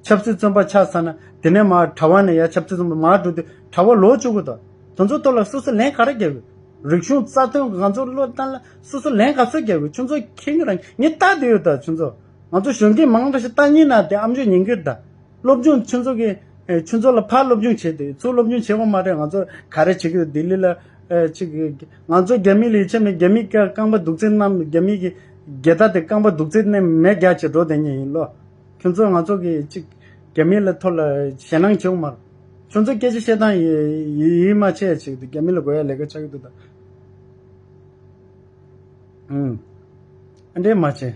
ཆབ་སྲིད་བཙོན་པ་ཆགས་ཚར་ན་དེ་ནས་མར་གྲྭ་པ་ནས་ཡར་ཆབ་སྲིད་བཙོན་པ་མར་འགྲོ་དུས་གྲྭ་པ་ལོག་བཅུག་གི་འདུག་དེ་ཚོ་ཐོག་ལ་སོ་སོ་ལན་ག་རེ་རྒྱག་དགོས། རིག་གཞུང་རྩ་དོན་གྱི་ང་ཚོ་བློ་བཏང་ལ་སོ་སོ་ལན་ག་ཚོད་རྒྱག་དགོས་ཁྱོད་ཚོ་མཁྱེན་གྱི་རང་ངས་ལྟ་བསྡད་ཡོད་ད་ཁྱོད་ཚོ། ང་ཚོ་གཞོན་སྐྱེས་མང་དྲགས་ཤིག་ལྟ་ཉན་ན་དེ་ཨ་མཆོག་ཉན་གྱི་རེད་ད། སློབ་སྦྱོང་ཁྱོད་ཚོ་གི་ཨེ་ཁྱོད་ཚོ་ལ་ཕར་སློབ་སྦྱོང་བྱེད་དེ་ཚུར་སློབ་སྦྱོང་བྱེད་དགོས་མ་རེད། ང་ཚོ་ག་རེ་བྱེད་ཀྱི་ཡོད་ལྡི་ལི་ལ་ཨེ་ཅིག་ང་ཚོ་རྒྱ་མི་ལ་ཡིད་ཆེས་མེད། རྒྱ་མི་ཀ་རྐང་པ་རྡུག་རྩེད་གནང་། རྒྱ་མི་གི་རྒྱལ་དར་དེ་རྐང་པ་རྡུག་རྩེད་ནས་མེ་རྒྱག་བྱེད་འགྲོ་བསྡད་མཁན་ཡིན་ལོ། ཁྱོད་ཚོ་ང་ཚོ་གི་ཅིག་རྒྱ་མི་ལ་ཐོག་ལ་ཞེད་སྣང་བྱེད་དགོས་མ་རེད། ཁྱོད་ཚོ་སྐད་ཆ་བཤད་སྟངས་ཡིད་ཡིད་མ་ཆེས་ཡ་ཅིག་འདུག་རྒྱ་མི་ལ་དགོས་ཡ་ལས་ཀ་ཆགས་ཀྱི་འདུག་ད། ཨུམ། ཨ་འདྲེ་མ་བྱེད།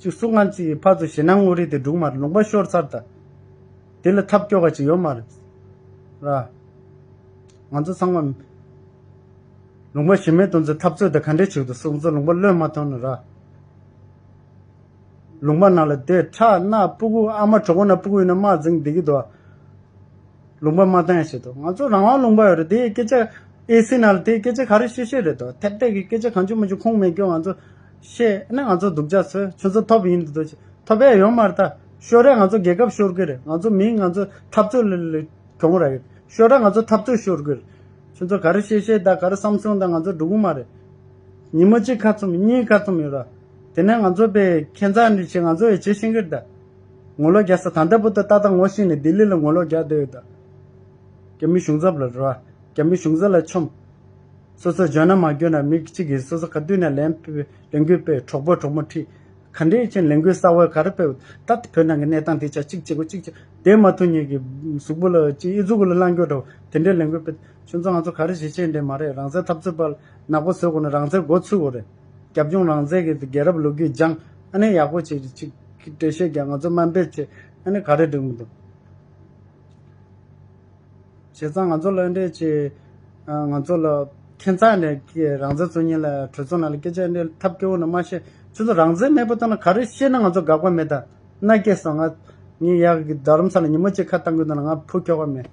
ཅིག་སུ་ང་ཚོའི་ཕར་ཚུར་ཞེད་སྣང་ངོ་རིས་དེ་འགྲུག་མ་རེད། ལུང་པ་ཤོར་ཚར་ད། དེ་ལ་ཐབས་སྐྱོ་ག་ཅིག་ཡོད་མ་རེད། ར། ང་ཚོ་ཚང་མ། ལུང་པ་ཞེ་མེད་དོན་ཚོའི་འཐབ་རྩོད་དེ་ག་འདྲས་བྱེད་འདུག་སོང་ཚོ་ལུང་པ་བློས་མ་ཐོངས་ནས་ར། ལུང་པ་ནང་ལ་བསྡད་ཁྲག་སྣ་སྤུ་གུ་ཨ་མ་གྲོད་ཁོག་ན་སྤུ་གུ་ཡིན་ན་དམག་འཛིང་བསྡད་ཀྱི་འདུག་ལུང་པ་མ་བཏང་ཡ་བྱེད་དོ། ང་ཚོ་རང་དབང་ལུང་པ་ཡོད་རེད་དེ་སྐད་ཆ། ཨེ་སི་ནང་ལ་དེ་སྐད་ཆ་ག་རེ་བཤད་བཤད་རེད་དོ། ཐེབས་ཐེབས་ཀྱི་སྐད་ཆ་གང་བྱུང་མ་བྱུང་ཁུངས་མེད་སྐྱོ་ང་ཚོ་བཤད་ཨ་ནི་ང་ཚོ་སྡུག་ཅག་ཚོས་ཁྱོད་ཚོ་ཐོབ་ཡིན་འདུག་དོ། ཐོབ་ཡ་ཡོད་མ་རེད་ད། ཤོར་ཡ་ང་ཚོ་རྒྱལ་ཁབ་ཤོར་གི་རེད། ང་ཚོ་མིང་ང་ཚོ་འཐབ་རྩོད་ལ་ལ་གྱོང་རག་གི་རེད། ཤོར་ཡ་ང་ཚོ་འཐབ་རྩོད་ཤོར་གི་རེད། ཁྱོད་ཚོ་ག་རེ་བཤད་བཤད་ད་ག་རེ་བསམ་སོང་ད་ང་ཚོ་འགྲོ་གི་མ་རེད། ཉི་མ་གཅིག་ཁ་བཙུམ་གཉིས་ཁ་བཙུམ་ཡོད་ར། དེ་ནས་ང་ཚོ་པའི་ཁྱད་མཚར་འདི་བྱེད་ང་ཚོ་ཡི་བྱེད་ཤེས་ཀྱི་རེད་ད། ངོ་ལོག་རྒྱག་ས་ད་ལྟ་བུ་ད་ཏག་ཏག་ངོ་ཤེས་ནས་ལྡི་ལི་ལ་ངོ་ལོག་རྒྱག་བསྡད་ཡོད་ད། རྒྱ་མི་གཞུང་ཚབ་ལ་རོ། རྒྱ་མི་གཞུང་ཚབ་ལ་མཆོམ། སོ་སོ་འཇོན་ན་མ་འཇོན་ན་མི་གཅིག་གིས་སོ་སོ་ག་དུས་ནས་ལན་ཕུལ་ལན་སྐུལ་སྤེལ་གྲོགས་པོ་གྲོགས་མོ་ཁྲིད། ག་འདྲས་ཅན་ལས་འགུལ་གསར་བ་ག་རེ་སྤེལ། ད་བོད་ནང་གི་གནས་སྟངས་དེ་ཆ་གཅིག་བྱེད་དགོས་གཅིག་བྱེད་དེ་མ་ཐུག་ཉིད་ཀྱི་གཟུགས་པོ་ལ་ཅི་ཨི་ཟུག་ལ་བླང་རྒྱུ་འདྲ་བོ་དེ་འདྲའི་ལས་འགུལ་སྤེལ། ཁྱོད་ཚོ་ང་ཚོ་ག་རེ་བྱེད་ཆེད་འདྲ་མ་རེད། རང་བཙན་འཐབ་རྩོད་པ་ནག་པོ་བཟོ་དགོས་ན་རང་བཙན་འགོ་ཚུགས་དགོས་རེད། རྒྱབ་ལྗོངས་རང་བཙན་གྱི་རྒྱལ་རབས་ལོ་རྒྱུས་སྦྱང་ཨ་ནི་ཡག་པོ་བྱེད་ཅིག་འགྲེལ་བཤད་རྒྱག་ང་ཚོ་དམའ་འབེབས་བྱེད་ཨ་ནི་ག་རེ་འགྲིག་མི་འདུག་བྱས་ཙང་ང་ཚོ་ལ་འདྲེ་ཆེ། ང་ཚོ་ལ་ཁྱད་མཚར་འདྲེ་ཀྱི་རང་བཙན་རྩོད་མཁན་ལ་གྲོས་ཚོགས་ནང་ལ་སྐད་ཆ་འདྲེ་ཐབས་སྐྱོ་བོ་ནང་མ་བཤད། ཁྱོད་ཚོ་རང་བཙན་མེད་པ་ལྟར་ན་ག་རེ་བཤད་ན་ང་ཚོ་དགག་པ་མེད་ད། མནའ་སྐྱེལ་སོང་ང་། ངས་ཡག་གི་རྡ་རམ་ས་ལ་ཉི་མ་གཅིག་ཁ་བཏང་གི་འདུག་ན་ང་ཕུ་ཁྱོ་ག་མེད།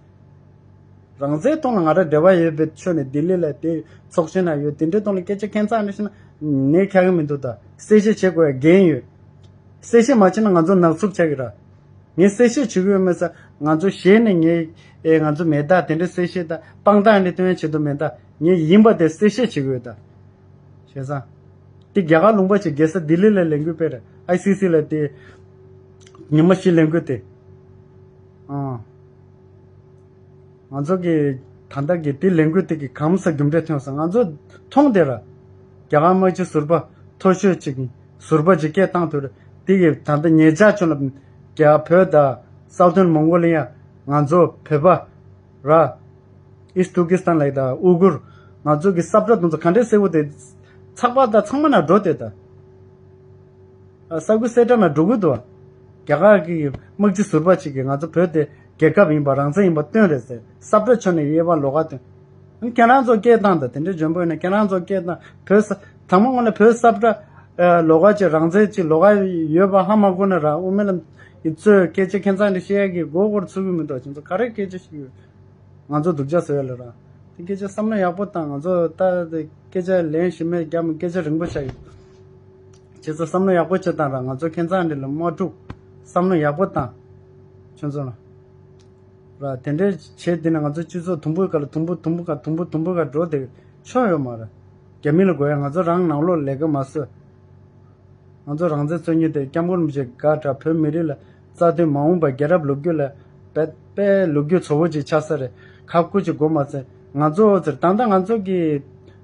རང་བཙན་ཐོག་ལ་ང་རང་འབྲེལ་བ་ཡོད་པའི་ཆོས་ནས་ལྡི་ལི་ལ་དེ་ཚོགས་ཆེན་ན་ཡོད་དེ་འདྲའི་ཐོག་ལ་སྐད་ཆ་ཁྱད་མཚར་འདྲེ་བཤད་ན་ནས་ཁྱག་གི་མི་འདུག་ད། གསལ་བཤད་བྱེད་དགོས་ཡ་འགན་ཡོད། གསལ་བཤད་མ་བྱས་ན་ང་ཚོ་ནག་འཚུབ་ཆགས་ཀྱི་ར། ངས་གསལ་བཤད་བྱེད་ཀྱི་ཡོད་མེད་ས་ང་ཚོ་ཞེད་ནས་ངས་ཨེ་ང་ཚོ་མེད་ད་དེ་འདྲའི་གསལ་བཤད་ད་དཔང་རྟགས་འདི་སྟོན་ཡ་བྱེད་དུ་མེད་ད་ངས་ཡིན་པ་དེ་གསལ་བཤད་བྱེད་ཀྱི་ཡོད་ད། བྱས་ཙང་། དེ་རྒྱ་གར་ལུང་པ་ཅིག་རྒྱལ་ས་ལྡི་ལི་ལ་ལས་འགུལ་སྤེལ་རེད། ཨའི་སི་སི་ལ་དེ། ཉི་མ་བཞི་ལས་འགུལ་དེ། ཨང་། ང་ཚོ་གི་ད་ལྟ་གི་དེ་ལས་འགུལ་དེ་གི་གང་ས་རྒྱུ་འབྲས་ཐོན་སོང་ང་ཚོ་མཐོང་དེ་ར། རྒྱ་གར་དམག་སྤྱི་ཟུར་པ་མཐོ་ཤོས་ཅིག་ཟུར་པ་ཅིག་སྐད་བཏང་ཐུབ་རེད་དེ་གི་ད་ལྟ་ཉེ་ཆར་བྱུང་ལ་རྒྱ་བོད་དང་སའུ་ཐན་མོང་གོ་ལི་ཡ་ང་ཚོ་བོད་པ་ར། ཨིས་ཏུར་ཀི་སི་ཐན་ལ་ཡི་ད་ཨུ་གུར་ང་ཚོ་གི་ས་བཀྲ་དུང་ཚོ་ག་འདྲས་སེ་བོ་དེ་ཚགས་པར་དང་ཚང་མ་ན་འགྲོ་དེ་ད། ས་ཁུལ་གསལ་བསྒྲགས་ནང་འགྲོ་གི་འདུག་རྒྱ་གར་གྱི་དམག་སྤྱི་ཟུར་པ་ཅིག་གིས་ང་ཚོ་བོད་དེ་རྒྱལ་ཁབ་ཡིན་པ་རང་བཙན་ཡིན་པ་སྟོན་རེད་ཟེར་ས་བཀྲ་ཕྱོགས་ནས་དབྱེ་བ་ལོགས་ཀ་སྟོན། ཁྱེད་རང་ཚོ་སྐད་བཏང་དང་དེ་འདྲའི་འཇོན་པོ་ཡིན་ན་ཁྱེད་རང་ཚོ་སྐད་བཏང་བོད་ས་དང་པོ་སྔོན་ལ་བོད་ས་བཀྲ་ལོགས་ཀ་ཅིག་རང་བཙན་ཅིག་ལོགས་ཀ་ཡོད་པ་ཧ་མ་གོ་ན་ར་དབུ་མའི་ལམ་གྱི་གཙོས་སྐད་ཆ་ཁྱད་མཚར་འདྲ་བཤད་ཡ་གི་མགོ་སྐོར་ཚུགས་གི་མི་འདུག་ཁྱེད་ཚོ་ག་རེ་སྐད་ཆ་བཤད་ཡོད། ང་ཚོ་སྡུག་ཅག་བཟོ་ཡ་ལ་ར། དེ་སྐད་ཆ་བསམ་བློ་ཡག་པོ་བཏང་ང་ཚོ་ད་དེ་སྐད་ཆ་ལན་ཞིམ་མེད་རྒྱབ་སྐད་ཆ་རིང་པོ་ཆགས་ཡོད། བྱས་ཙང་བསམ་བློ་ཡག་པོ་བྱེད་དང་ར་ང་ཚོ་ཁྱད་མཚར་འདི་ལ་མ་དཀྲུག་བསམ་བློ་ཡག་པོ་བཏང་། ཁྱོད་ཚོ་ལ། ར་དེ་འདྲའི་བྱས་དེ་ནས་ང་ཚོ་སྤྱི་ཚོགས་དུམ་བུ་ག་ལ་དུམ་བུ་དུམ་བུ་ག་དུམ་བུ་དུམ་བུ་ག་འགྲོ་དེ་ཆོ་ཡོད་མ་ར། རྒྱ་མི་ལ་དགོས་ཡ་ང་ཚོ་རང་ནང་ལོགས་ལས་ཀ་མ་བཟོས། ང་ཚོ་རང་བཙན་རྩོད་མཁན་དེ་སྐྱབས་མགོན་རིན་པོ་ཆེ་དགའ་དྲགས་བོད་མི་རིགས་ལ་རྩ་དོན་མ་འོངས་པ་རྒྱལ་རབས་ལོ་རྒྱུས་ལ་དཔེ་དཔེ་ལོ་རྒྱུས་ཚོ་བོ་ཅིག་ཆགས་ས་རེད། ཁ་ཁུ་ཅིག་དགོས་མ་ཚད་ང་ཚོ་ཚེར་ད་ལྟ་ང་ཚོ་གི་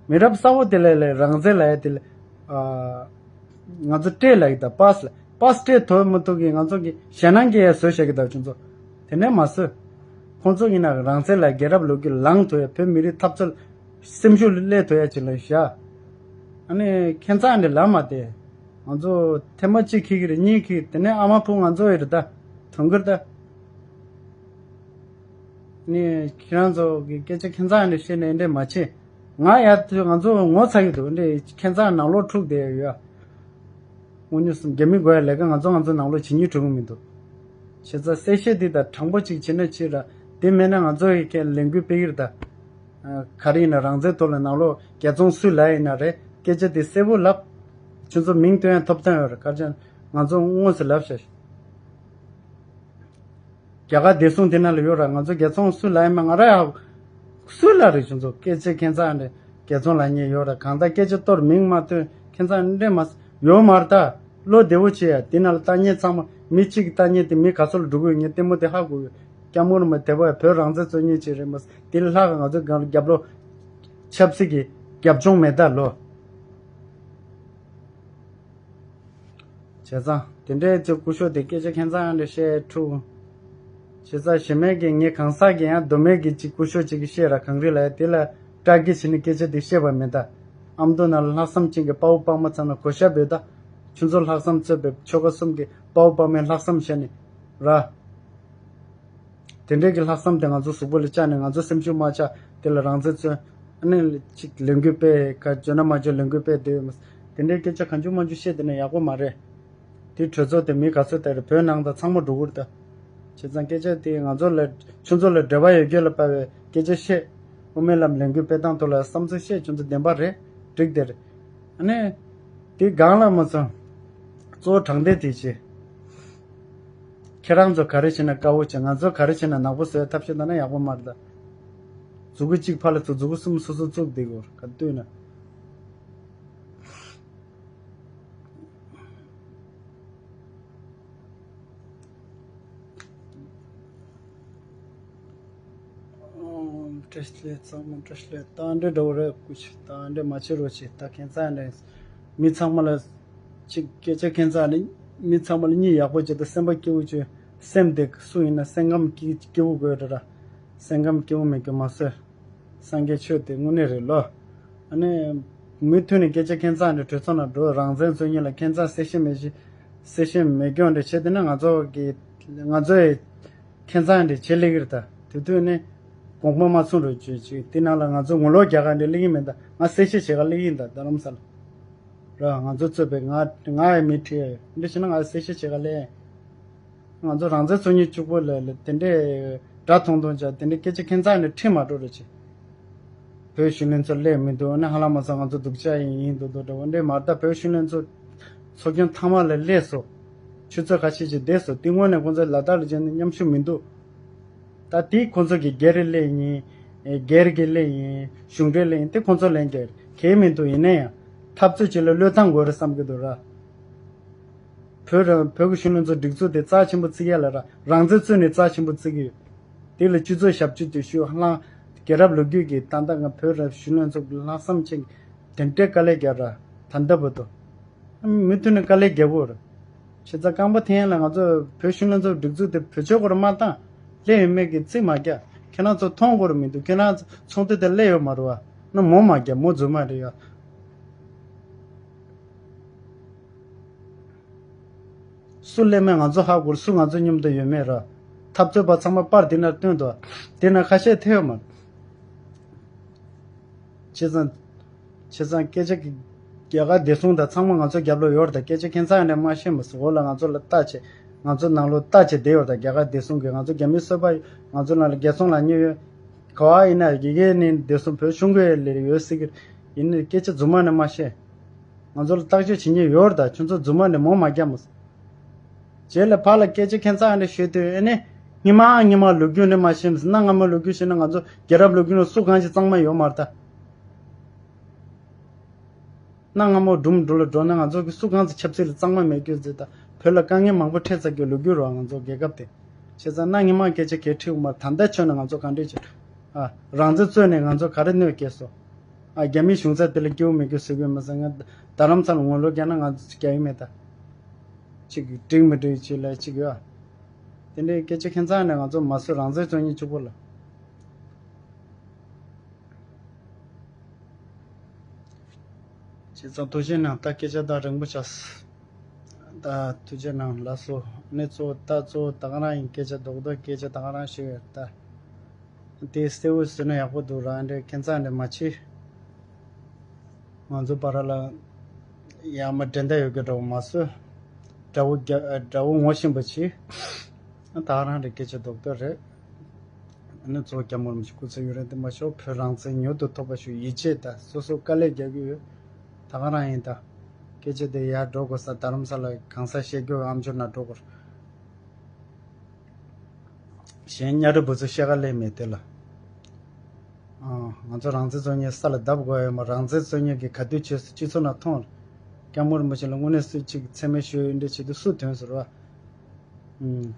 མི་རབས་གསར་བོ་དེ་ལ་ལས་རང་བཙན་ལ་ཡ་དེ་ལ་ཨ། ང་ཚོ་སྤྲད་ལ་ཡི་ད་པཱས་ལ་པཱས་སྤྲད་ཐུབ་མི་ཐུབ་གི་ང་ཚོ་གི་ཞེད་སྣང་སྐྱེ་ཡ་བཟོས་བཞག་གི་ད་ཁྱོད་ཚོ་དེ་ནས་མ་བཟོས། ཁོང་ཚོ་ཡིན་ན་རང་བཙན་ལ་རྒྱལ་རབས་ལོ་རྒྱུས་ལངས་ཐུབ་ཡ་བོད་མི་རིགས་འཐབ་རྩོད་སེམས་ཤུགས་སླེབས་ཐུབ་ཡ་ཅིག་ལ་བཞག་ཨ་ནི་ཁྱད་མཚར་འདི་ལབ་མ་བསྡད། ང་ཚོ་ཐེངས་མ་གཅིག་ཁྱེར་གི་རེད་གཉིས་ཁྱེར་དེ་ནས་ཨ་མ་བུ་ང་ཚོ་ཡི་རེད་ད། གྲོང་ཁྱེར་ད། ནི་ཁྱེད་རང་ཚོ་གི་སྐད་ཆ་ཁྱད་མཚར་འདི་བཤད་ནས་འདྲེ་མ་བྱེད། ང་ཡ་དུས་ང་ཚོ་ངོ་ཚ་གི་འདུག་འདྲེ་ཁྱད་མཚར་ནང་ལོག་འཁྲུག་བསྡད་ཡོད། དངོས་གནས་སུ་རྒྱ་མི་དགོས་ཡ་ལས་ཀ་ང་ཚོ་ང་ཚོ་ནང་ལོག་བྱེད་སྙིང་བྲོ་གི་མི་འདུག་བྱས་ཙང་གསལ་བཤད་འདི་དང་དྲང་པོ་གཅིག་བྱེད་ན་ཕྱིར་ར་དེ་མེད་ན་ང་ཚོ་ཡི་ཁྱེད་ལས་འགུལ་སྤེལ་གི་རེད་ད། ག་རེ་ཡིན་ན་རང་བཙན་ཐོག་ལ་ནང་ལོག་རྒྱལ་ཚོང་སུས་ལབ་ཡིན་ན་རེད་སྐད་ཆ་དེ་གསལ་པོ་ལབ། ཁྱོད་ཚོ་མིང་བཏོན་ཡ་ཐོབ་ཐང་ཡོད་རེད་ཁ་ཅན་ང་ཚོ་དངོས་སུ་ལབ་ཤག་རྒྱ་གར་བདེ་སྲུང་དེ་ན་ལ་ཡོད་ར་ང་ཚོ་རྒྱལ་ཚོང་སུ་ལ་ཡིན་མ་ང་ར་ཡ། སུ་ལ་རེད་ཁྱོད་ཚོ་སྐད་ཆ་ཁྱད་མཚར་འདྲ་རྒྱལ་ཚོང་ལ་ཉེ་ཡོད་ར་གང་ལྟར་སྐད་ཆ་གཏོར་མིང་མ་བཏོན་ཁྱད་མཚར་འདྲ་མ་ཡོད་མ་རེད་ད། བློ་བདེ་བོ་བྱེད་ཡ་དེ་ན་ལ་ལྟ་ཉན་ཚང་མ་མི་གཅིག་གི་ལྟ་ཉན་དེ་མི་ག་ཚོད་ལ་འགྲོ་གི་ཡོད་ངས་ལྟད་མོ་དེ་ཧ་གོ་ཡོད་སྐྱབས་མགོན་རིན་པོ་དེ་བ་བོད་རང་བཙན་རྩོད་མཁན་ཅིག་རེད་མ་དེ་ལ་ལྷག་ག་ང་ཚོ་སྒང་ལ་རྒྱབ་ལོགས་ཆབ་སྲིད་ཀྱི་རྒྱབ་ལྗོངས་མེད་ད་ལོ། བྱས་ཙང་དེ་འདྲའི་ཅིག་སྐུ་ཞབས་དེ་སྐད་ཆ་ཁྱད་མཚར་འདྲ་བཤད་འཁྲུག་བྱས་ཙང་གཞི་མེད་ཀྱི་ངས་གང་ཟག་གི་ཡང་མདོ་སྨད་ཀྱི་ཅིག་སྐུ་ཞབས་ཅིག་གིས་བཤད་ར་གངས་རི་ལ་ཡ་དེ་ལ་སྐྲག་གི་བྱས་ནས་སྐད་ཆ་དེ་བཤད་པ་མེད་ད། ཨ་མདོ་ནང་ལ་ལྷག་བསམ་ཅན་གྱི་དཔའ་བོ་དཔའ་མོ་ཚང་ན་གོ་ཤ་བོད་ད། ཆུ་མཛོད་ལྷག་བསམ་གཙོས་པའི་ཆོལ་ཁ་གསུམ་གྱི་དཔའ་བོ་དཔའ་མོའི་ལྷག་བསམ་བཞག་ནས་ར། དེ་འདྲའི་གི་ལྷག་བསམ་དེ་ང་ཚོ་གཟུགས་པོ་ལ་བཅངས་ནས། ང་ཚོ་སེམས་ཤུགས་མ་ཆག་དེ་ལ་རང་བཙན་བརྩོན། ཨ་ནི་ཅིག་ལས་འགུལ་སྤེལ། ག་འཇོན་ན་མ་འཇོན་ལས་འགུལ་སྤེལ་དེ། དེ་འདྲའི་སྐད་ཆ་གང་བྱུང་མང་བྱུང་བཤད་དེ་ནས་ཡག་པོ་མ་རེད། དེ་གྲོས་ཚོགས་དེ་མི་ག་ཚོད་དེ་རེད། བོད་ནང་དང་ཚང་མ་འགྲོ་གི་རེད་ད། བྱས་ཙང་སྐད་ཆ་དེ་ང་ཚོ་ལ་ཆུ་མཛོད་ལ་འབྲེལ་བ་ཡོད་རྒྱུ་ལ་དཔག་པའི་སྐད་ཆ་བཤད། དབུ་མའི་ལམ་ལས་འགུལ་སྤེལ་སྟངས་ཐོག་ལ་བསམ་ཚུལ་བཤད། ཁྱོད་ཚོ་བདེན་པ་རེད། འགྲིག་དེ་རེད། ཨ་ནི་དེ་སྒང་ལ་མ་སོང་། གཙོ་བོ་དྲང་བདེན་དེ་བྱེད། ཁྱེད་རང་ཚོ་ག་རེ་བྱས་ན་དཀའ་བོ་བྱེད། ང་ཚོ་ག་རེ་བྱས་ན་ནག་པོ་བཟོ་ཡ་ཐབས་ཤེས་བཏང་ན་ཡག་པོ་མ་རེད་ད། མཛུ་གུ་གཅིག་ཕར་ལ་བཙུགས། མཛུ་གུ་གསུམ་སོ་སོ་བཙུགས་བསྡད་དགོས་ག་དུས་ན། བཀྲ་ཤིས་བདེ་ལེགས་ཚང་མ། བཀྲ་ཤིས་བདེ་ལེགས། ད་འདྲ་འདྲ་བོ་རེད། སྐུ་མཁྱེན། ད་འདྲ་མ་བྱེད་རོགས་བྱེད། ད་ཁྱད་མཚར་འདྲ། མི་ཚང་མ་ལ་ཅིག་སྐད་ཆ་ཁྱད་མཚར་ནི། མི་ཚང་མ་ལ་གཉིད་ཡག་པོ་བྱེད་དང་། སེམས་པ་སྐྱིད་པོ་བྱོས། སེམས་དེ་སུ་ཡིན་ན་སེམས་ཁམས་སྐྱིད་སྐྱིད་པོ་དགོས་རེད་ར། སེམས་ཁམས་སྐྱིད་པོ་མེད་མཁན་མ་བཟོས། སངས་རྒྱས་ཆོས་དེ་དངོས་གནས་རེད་ལོ། ཨ་ནི་མུ་མཐུད་ནས་སྐད་ཆ་ཁྱད་མཚར་འདྲ་གྲོས་ཚོགས་ནང་འགྲོ། རང་བཙན་རྩོད་མཁན་ལ་ཁྱད་མཚར་གསལ་བཤད་མེད་ཤེས། གསལ་བཤད་མེད་སྐྱོན་འདྲ་བྱས། དེ་ན་ང་ཚོ་གི་ང་ཚོ་ཡི་ཁྱད་མཚར་འདྲ་བྱེད་ལེགས་རེད་ད། དེ་དུས་ནི་དགོངས་པ་མ་ཚོམ་རོགས་བྱོས་ཅིག། དེ་ནང་ལ་ང་ཚོ་ངོ་ལོག་རྒྱག་ག་འདྲ་སླེབས་ཀྱི་མེད་ད། ང་གསལ་བཤད་བྱེད་ག་སླེབས་ཀྱི་ཡིན་ད། རྡ་རམ་ས་ལ་ར། ང་ཚོ་གཙོས་པའི་ང་ང་ཡི་མི་ཁྲིད་འདྲ་བྱས་ན་ང་གསལ་བཤད་བྱེད་ག་སླེབས། ང་ཚོ་རང་བཙན་རྩོད་མཁན་གཅིག་པོ་ལ་ལ་དེ་འདྲའི་དགྲ་མཐོང་མཐོང་བྱ། དེ་འདྲའི་སྐད་ཆ་ཁྱད་མཚར་ནས་ཁྲིད་མ་འགྲོ་རོགས་བྱེད། བོད་གཞོན་ནུ་ཚོ་སླེབས་མི་འདུག་ནི་ཧ་ལམ་མ་སོང་། ང་ཚོ་སྡུག་ཅག་ཡིན་ཡིན་འདུག་འདུག་འདྲ་བོ་འདྲ་མ་རེད་ད། བོད་གཞོན་ནུ་ཚོ་ཚོགས་ཆུང་ཐ་མ་ལ་སླེབས་སོང་། ཆུ་ཚོད་ཁ་ཤས་ཅིག་བསྡད་སོང་། དེ་སྔོན་ནས་ཁོང་ཚོ་ལ་དྭགས་ལ་བྱས་ནས་མཉམ་ཞུགས་མི་འདུག་ད་དེ་ཁོང་ཚོ་གི་སྒེར་སླེབས་ཡིན། སྒེར་གྱི་སླེབས་ཡིན། གཞུང་འབྲེལ་སླེབས་ཡིན། དེ་ཁོང་ཚོ་ལན་རྒྱག་གལ་མི་འདུག་ཡིན་ན་ཡང་འཐབ་རྩོད་ཅིག་ལ་བློས་བཏང་དགོས་རེད་བསམ་གྱི་འདུག་ར། བོད་རང་བོད་ཀྱི་གཞོན་ནུ་ཚོ་སྒྲིག་འཛུགས་དེ་རྩ་ཆེན་པོ་བརྩི་ཡ་ལ་ར། རང་བཙན་རྩོད་ནས་རྩ་ཆེན་པོ་བརྩི་གི་ཡོད། དེ་ལ་སྤྱི་ཚོགས་ཞབས་ཕྱི་དེ་ཞུ་ཧ་ལམ་རྒྱལ་རབས་ལོ་རྒྱུས་ཀྱི་ད་ལྟ་ང་བོད་རང་གཞོན་ནུ་ཚོ་གི་ལྷག་བསམ་ཆེན་དེ་འདྲའི་དཀའ་ལས་རྒྱབ་ར། ད་ལྟ་བར་དུ་མུ་མཐུད་ནས་དཀའ་ལས་རྒྱབ་དགོས་རེད། བྱས་ཙང་རྐང་པ་འཐེན་ཡ་ལ་ང་ཚོ་བོད་གཞོན་ནུ་ཚོ་སྒྲིག་འཛུགས་དེ་བོད་ཆོལ་ཁ་རུ་མ་བཏང་། སླེབས་ཡོད་མེད་ཀྱི་རྩིས་མ་རྒྱག་ཁྱེད་རང་ཚོ་མཐོང་དགོས་རེད་མི་འདུག་ཁྱེད་རང་ཚོ་ཚོགས་འདུ་དེ་སླེབས་ཡོད་མ་རེད་བ། ན་མོ་མ་རྒྱག་མོ་རྫུན་མ་རེད་ཡ། སུ་སླེབས་མེད་ང་ཚོ་ཧ་གོ་རེད། སུ་ང་ཚོ་མཉམ་དུ་ཡོད་མེད་ར། འཐབ་རྩོད་པ་ཚང་མ་པར་འདི་ན་སྟོན་འདུག་དེ་ན་ཁ་ཤས་ཐེ་ཡོད་མ་རེད། བྱས་ཙང་། བྱས་ཙང་སྐད་ཆ་གི་རྒྱ་གར་བདེ་སྲུང་དང་ཚང་མ་ང་ཚོ་རྒྱབ་ལོགས་ཡོད་རེད་ད། སྐད་ཆ་ཁྱད་མཚར་ནས་མ་ཤེས་མ་སོང་། འོག་ལ་ང་ཚོ་ལ་ལྟ་བྱེད། ང་ཚོ་ནང་ལོགས་ལྟ་བྱེད་བསྡད་ཡོད་རེད་ད། རྒྱ་གར་བདེ་སྲུང་གིས་ང་ཚོ་རྒྱ་མི་གསོད་པ་ཡོད། ང་ཚོ་ནང་ལ་རྒྱལ་སྲུང་ལངས་མཁན་ཡོད། ག་བ་ཡིན་ན་ཡི་གེ་ནི་བདེ་སྲུང་བོད་གཞུང་གི་ལས་ཡོད་སྲིད་ཀྱི་ཡིན་ནི་སྐད་ཆ་རྫུན་མ་ནས་མ་བཤད། ང་ཚོ་ལ་བརྟག་དཔྱད་བྱེད་མཁན་ཡོད་རེད་ད། ཁྱོད་ཚོ་རྫུན་མ་ནས་མོ་མ་རྒྱག་མོ། རྗེས་ལ་ཕར་ལ་སྐད་ཆ་ཁྱད་མཚར་འདྲ་ཤོད་དུས་ཨེ་ནི། སྔོན་མ་སྔོན་མ་ལོ་རྒྱུས་ནི་མ་ཤེས་མི་སྲིད། གནའ་སྔ་མོའི་ལོ་རྒྱུས་ཤེས་ན་ང་ཚོ་རྒྱལ་རབས་ལོ་རྒྱུས་ནང་སུ་གང་ཞིག་གཙང་མ་ཡོད་མ་རེད་ད། གནའ་སྔ་མོ་སྒྲུང་འགྲོ་ལ་འགྲོ་ན་ང་ཚོ་གི་སུ་གང་ཚོ་ཆབ་སྲིད་ལ་གཙང་མ་མེད་རྒྱུ་ཟེར་ད། བོད་ལ་དཀའ་ངལ་མང་པོ་འཕྲད་ཚར་རྒྱུ་ལོ་རྒྱུས་རོ། ང་ཚོ་རྒྱལ་ཁབ་དེ། བྱས་ཙང་གནའ་སྔོན་མ་སྐད་ཆ་གས་ཁྲིད་འོང་མ་ད་ལྟ་ཆོད་ན་ང་ཚོ་ག་འདྲས་བྱེད། ཨ། རང་བཙན་རྩོད་ནས་ང་ཚོ་ག་རེ་གནོད་སྐྱེལ་སོང་། ཨ། རྒྱ་མིའི་གཞུང་ཚབ་དེ་ལ་སྐྱིད་པོ་མེད་རྒྱུ་ཟེར་གི་ཡོད་མ་ཟད་ང་རྡ་རམ་ས་ལ་ངོ་ལོག་རྒྱག་ན་ང་ཚོ་རྒྱག་ཡོད་མེད་ད། གཅིག་གིས་འགྲིག་མི་འགྲིག་ཅིག་ལ་གཅིག་ཡོད། དེ་འདྲའི་སྐད་ཆ་ཁྱད་མཚར་ནས་ང་ཚོ་མ་བཟོད། རང་བཙན་རྩོད་མཁན་གཅིག་པོ་ལ། བྱས་ཙང་ཐུགས་རྗེ་གནང་། ད་སྐད་ཆ་ད་རིང་པོ་ཆགས། ད་ཐུགས་རྗེ་གནང་། ལགས་སོ། ནི་གཙོ་བོ་ད་གཙོ་བོ་ད་ག་རང་ཡིན། སྐད་ཆ་རྡོག་རྡོག་སྐད་ཆ་ད་ག་རང་ཞིག་ཡོད་ད། དེ་གསལ་བོ་ཟེར་ན་ཡག་པོ་འདུག་ར། འདྲའི་ཁྱད་མཚར་འདྲ་མ་བྱེད། ང་ཚོ་བར་ལ་ཡང་མ་འགྲན་ཟླ་ཡོད་རྒྱུ་འདྲ་བོ་མ་བཟོས། དགྲ་བོ་རྒྱ་དགྲ་བོ་ངོ་ཤེས་པ་བྱེད། ད་ག་རང་རེད། སྐད་ཆ་རྡོག་རྡོག་རེད། ཨ་ནི་གཙོ་བོ་སྐྱབས་མགོན་རིན་པོ་ཆེ་སྐུ་ཚེ་ཡུན་རིང་བརྟན་པར་ཤོག་བོད་རང་བཙན་མྱུར་དུ་ཐོབ་པར་ཤོག་ཡིད་ཆེས་དང་སོ་སོ་དཀའ་ལས་རྒྱག་གི་ཡོད། ད་ག་རང་ཡིན་ད། སྐད་ཆ་དེ་ཡར་འགྲོ་དགོས་ས། རྡ་རམ་ས་ལ་གང་ས་བཤད་རྒྱུ་ཨ་མཆོག་ན་འགྲོ་དགོས། གཞན་གཉའ་ཁྲི་བུ་ཚོ་བཤད་ག་སླེབས་མེད་དེ་ལ། ཨ། ང་ཚོ་རང་བཙན་རྩོད་མཁན་ས་ལ་བརྡབ་དགོས་ཡོད་མ། རང་བཙན་རྩོད་མཁན་གྱི་ག་དུས་བྱས་སུ་སྤྱི་ཚོགས་ནང་མཐོང་། སྐྱབས་མགོན་རིན་པོ་ཆེ་ལ་དངོས་གནས་སུ་གཅིག་མཚན་སྨད་ཞུ་འདྲ་བྱེད་དུས་སུ་དོན་ཟེར་བ། ཨུམ།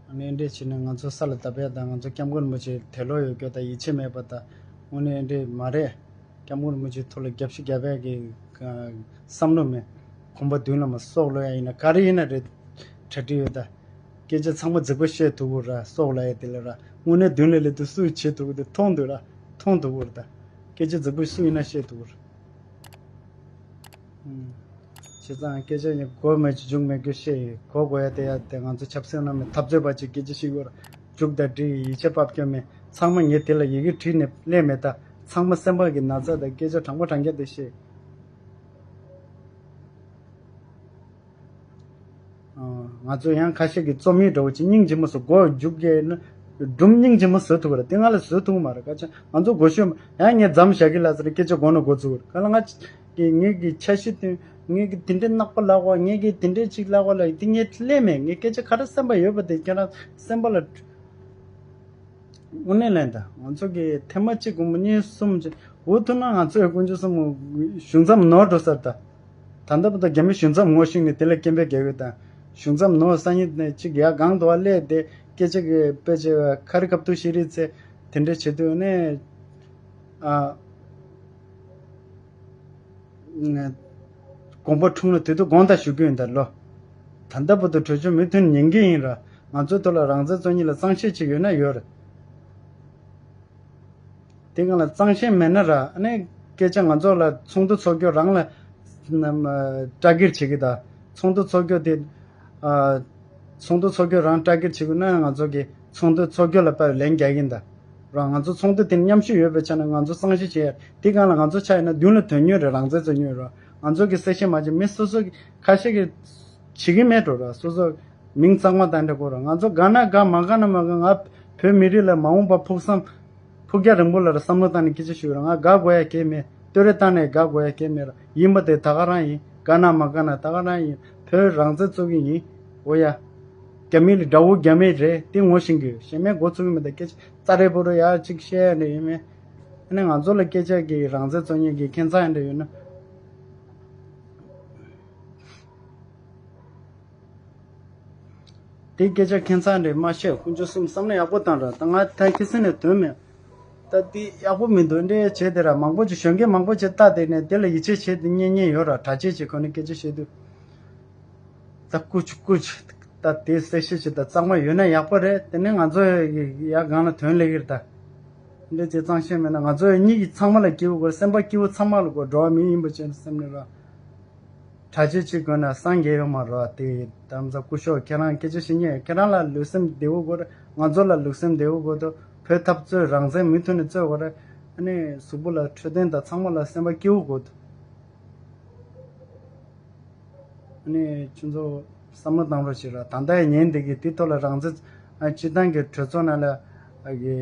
ཨ་ནི་འདྲ་བྱས་ནས་ང་ཚོ་ས་ལ་བརྡབ་ཡ་དང་། ང་ཚོ་སྐྱབས་མགོན་རིན་པོ་ཆེ་དད་ལོག་ཡོད་རྒྱུ་དང་ཡིད་ཆེས་མེད་པ་དང་། དངོས་གནས་འདྲ་མ་རེད། སྐྱབས་མགོན་རིན་པོ་ཆེའི་ཐོག་ལ་རྒྱབ་ཤི་རྒྱབ་ཡ་གི་བསམ་བློ་མེད། གོམ་པ་མདུན་ལ་མ་སོག་ལོ་ཡ་ཡིན་ན་ག་རེ་ཡིན་ན་རེད། གྲ་སྒྲིག་ཡོད་ད། སྐད་ཆ་ཚང་མ་རྫིག་པོ་བཤད་ཐུབ་གི་ར། སོག་ལ་ཡ་དེ་ལ་ར། དངོས་གནས་མདུན་ལ་སླེབས་དུས་སུ་བྱེད་ཐུབ་གི་དེ་མཐོང་འདུག་ར། མཐོང་ཐུབ་གི་ར་ད། སྐད་ཆ་རྫིག་པོ་སུ་ཡིན་ན་བཤད་ཐུབ་གི་ར། ཨུམ། བྱས་ཙང་སྐད་ཆ་ཡིན་གོ་མེད་ཅིག་འཇུག་མེད་རྒྱུ་བཤད་ཡིན། གོ་དགོས་ཡ་དེ་ཡ་དེ་ང་ཚོ་ཆབ་སྲིད་ནང་མི་འཐབ་རྩོད་པ་ཅིག་སྐད་ཆ་བཤད་དགོས་ར། འཇུག་དང་འབྲི་ཡི་ཡིད་ཆེས་པབ་སྐྱོན་མེད། ཚང་མ་ངས་དེ་ལ་ཡི་གེ་བྲིས་ནས་སླེབས་མེད་ད། ཚང་མ་སེམས་པ་གི་ན་ཚ་དང་སྐད་ཆ་དྲང་པོ་དྲང་རྐྱང་དེ་བཤད། ང་ཚོ་ཡང་ཁ་ཤས་ཀྱི་རྩོམ་ཡིག་འདྲ་བོ་ཅིག་སྙིང་རྗེ་མོ་བཟོ་མགོ་མཇུག་གི་ནི་སྒྲུང་སྙིང་རྗེ་མོ་བཟོ་ཐུབ་པ་རེད། དེ་ང་ལ་བཟོ་ཐུབ་མ་རེད། ཁ་ཆེ་ང་ཚོ་མགོ་ཤོད་ཡང་ངས་མཚམས་བཞག་གི་ལ་ཟེར་སྐད་ཆ་མགོ་ནས་འགོ་ཚུགས་རེད། ག་ལ་ང་གི་ངེད་ཀྱི་འཆར་གཞི་དེ་ངེད་ཀྱི་དེ་འདྲའི་གནག་པོ་ལག་པ་ངེད་ཀྱི་དེ་འདྲའི་ཅིག་ལག་པ་ལ་དེ་ངས་ལས་མེད། ངས་སྐད་ཆ་ག་རེ་སེམས་པ་ཡོད་པ་དེ་ཁྱེད་རང་སེམས་པ་ལ། དངོས་གནས་ལན་ད་ང་ཚོ་གི་ཐེངས་མ་གཅིག་གོང་མ་གཉིས་གསུམ་ཅིག་འུ་ཐུག་ན་ང་ཚོའི་དཀོན་མཆོག་གསུམ་གཞུང་མཚམས་ནོར་འགྲོ་ས་རེད་ད། ད་ལྟ་བར་དུ་རྒྱ་མི་གཞུང་མཚམས་ངོ་ཤེས་ནས་དེ་ལ་སྐད་འབོད་རྒྱག་གི་ད། གཞུང་མཚམས་ནོར་སང་ཉིན་ནས་གཅིག་ཡར་སྒང་དུ་བ་སླེབས་ཏེ་སྐད་ཆ་གི་དཔེ་ཆ་ཁ་རི་ཁ་ཐུག་ཤེས་རིག་ཚེ་དེ་འདྲ་བྱེད་དུས་ནས་ཨ། དགོངས་པ་འཁྲུངས་ན་དུས་དུ་དགོངས་དག་ཞུ་རྒྱུ་ཡིན་ད་ལོ། ད་ལྟ་བར་དུ་གྲོས་ཆོད་མུ་མཐུད་ཉན་གྱི་ཡིན་ར། ང་ཚོའི་ཐོག་ལ་རང་བཙན་རྩོད་མཁན་ལ་གཙང་བཤེར་བྱེད་ཡོད་ན་ཡོད་རེད། དེ་སྒང་ལ་གཙང་བཤེར་མེད་ན་ར་ཨ་ནི་སྐད་ཆ་ང་ཚོ་ལ་ཚོགས་འདུ་ཚོགས་རྒྱུ་རང་ལ་ནམ་བཀྲ་སྒེར་བྱེད་ཀྱི་ད། ཚོགས་འདུ་ཚོགས་རྒྱུ་དེ་ཨ། ཚོགས་འདུ་ཚོགས་རྒྱུ་རང་བཀྲ་སྒེར་བྱེད་དགོས་ན་ང་ཚོ་གི་ཚོགས་འདུ་ཚོགས་རྒྱུ་ལ་དཔེ་ལན་རྒྱག་གིན་ད། ར་ང་ཚོ་ཚོགས་འདུ་དེ་མཉམ་ཞུགས་ཡོད་པའི་ཆ་ནས་ང་ཚོ་གཙང་བཤེར་བྱེད་ཡ་དེ་སྒང་ལ་ང་ཚོ་ཆ་ཡིན་ན་མདུན་ལ་དོན་ཉོས་རེད། རང་བཙན་རྩོད་ཉོས་རེད། ང་ཚོ་གི་གསལ་བཤད་མ་བྱེད་མི་སོ་སོ་གི་ཁ་ཤས་ཀྱི་བྱེད་ཀྱི་མེད་འགྲོ་ར། སོ་སོ་མིང་གཙང་མ་བཏང་འདྲ་དགོས་ར། ང་ཚོ་དགའ་ན་དགའ་མ་དགའ་ན་མ་དགའ། ང་བོད་མི་རིགས་ལ་མ་འོངས་པ་ཕུགས་བསམ་ཕུགས་རྒྱང་རིང་པོ་ལ་བསམ་བློ་བཏང་ནས་སྐད་ཆ་ཞུ་ར། ང་དགའ་དགོས་ཡ་གལ་མེད། བསྟོད་ར་བཏང་ནས་དགའ་དགོས་ཡ་གལ་མེད་ར། ཡིན་པ་དེ་ད་ག་རང་ཡིན། དགའ་ན་མ་དགའ་ན་ད་ག་རང་ཡིན། བོད་རང་བཙན་རྩོད་ཀྱི་ཡིན། འོ་ཡ། རྒྱ་མི་ལ་དགྲ་བོ་རྒྱ་མི་རེད་དེ་ངོ་ཤེས་ཀྱི་ཡོད། གཞན་མའི་མགོ་ཚོས་ཀྱི་མེད། ད་སྐད་ཆ་རྩ་རེ་པོ་རོ་ཡ་གཅིག་བཤད་ཡ་འདྲ་ཡོད་མེད། ཨ་ནི་ང་ཚོ་ལ་སྐད་ཆ་གི་རང་བཙན་རྩོད་མཁན་གྱི་ཁྱད་མཚར་ཡ་འདྲ་ཡོད་ན། དེ་སྐད་ཆ་ཁྱད་མཚར་འདྲ་མ་བཤད། དཀོན་མཆོག་གསུམ་བསམ་བློ་ཡག་པོ་བཏང་ར། ད་ང་ད་ཁྱི་སེ་ནས་དོན་མེད། ད་དེ་ཡག་པོ་མི་འདུག་འདྲ་བྱས་དེ་ར་མང་པོ་ཅིག་གཞོན་སྐྱེས་མང་པོ་ཅིག་ལྟ་དེ་ནས་དེ་ལ་ཡིད་ཆེས་བྱེད་དེ་ཉན་ཉན་ཡོད་ར། གྲྭ་ཆས་ཅིག་ཁོ་ནས་སྐད་ཆ་བཤད་དུས། ད་ཀུ་ཆུ་ཀུ་ཆུ། ད་དེ་གསལ་བཤད་ཅིག་ད་གཙང་མ་ཡོད་ན་ཡག་པོ་རེད། དེ་ནས་ང་ཚོ་ཡ་སྒང་ལ་དོན་ལས་ཀྱི་རེད་ད། འདི་ཚེ་གཙང་བཤེར་མེད་ན་ང་ཚོ་ཡ་གཉིས་ཀྱི་ཚང་མ་ལ་སྐྱིད་པོ་དགོས། སེམས་པ་སྐྱིད་པོ་ཚང་མ་ལ་དགོས། འགྲོ་བ་མི་ཡིན་པ་ཅན་སེམས་ནས་ར། གྲྭ་ཆས་གཅིག་དགོས་ན་སངས་རྒྱས་ཡོད་མ་རེད་བ། དེ་དམ་ས་སྐུ་ཞབས་ཁྱེད་རང་སྐད་ཆ་བཤད་ཉན། ཁྱེད་རང་ལ་ལུགས་སེམས་བདེ་བོ་དགོས་རེད། ང་ཚོ་ལ་ལུགས་སེམས་བདེ་བོ་དགོས་འདུག་བོད་འཐབ་རྩོད་རང་བཙན་མུ་མཐུད་ནས་རྩོད་དགོས་རེད། ཨ་ནི་གཟུགས་པོ་ལ་འཕྲོད་བསྟེན་དང་ཚང་མ་ལ་སེམས་པ་སྐྱིད་པོ་དགོས་འདུག་ཨ་ནི་ཁྱོད་ཚོ་བསམ་བློ་བཏང་རོགས་བྱེད་ར། ད་ལྟ་ཡང་ཉན་བསྡད་ཀྱི་དེ་ཐོག་ལ་རང་བཙན་ཨ་སྤྱི་བཏང་གི་གྲོས་ཚོགས་ནང་ལ་ཨ་གི་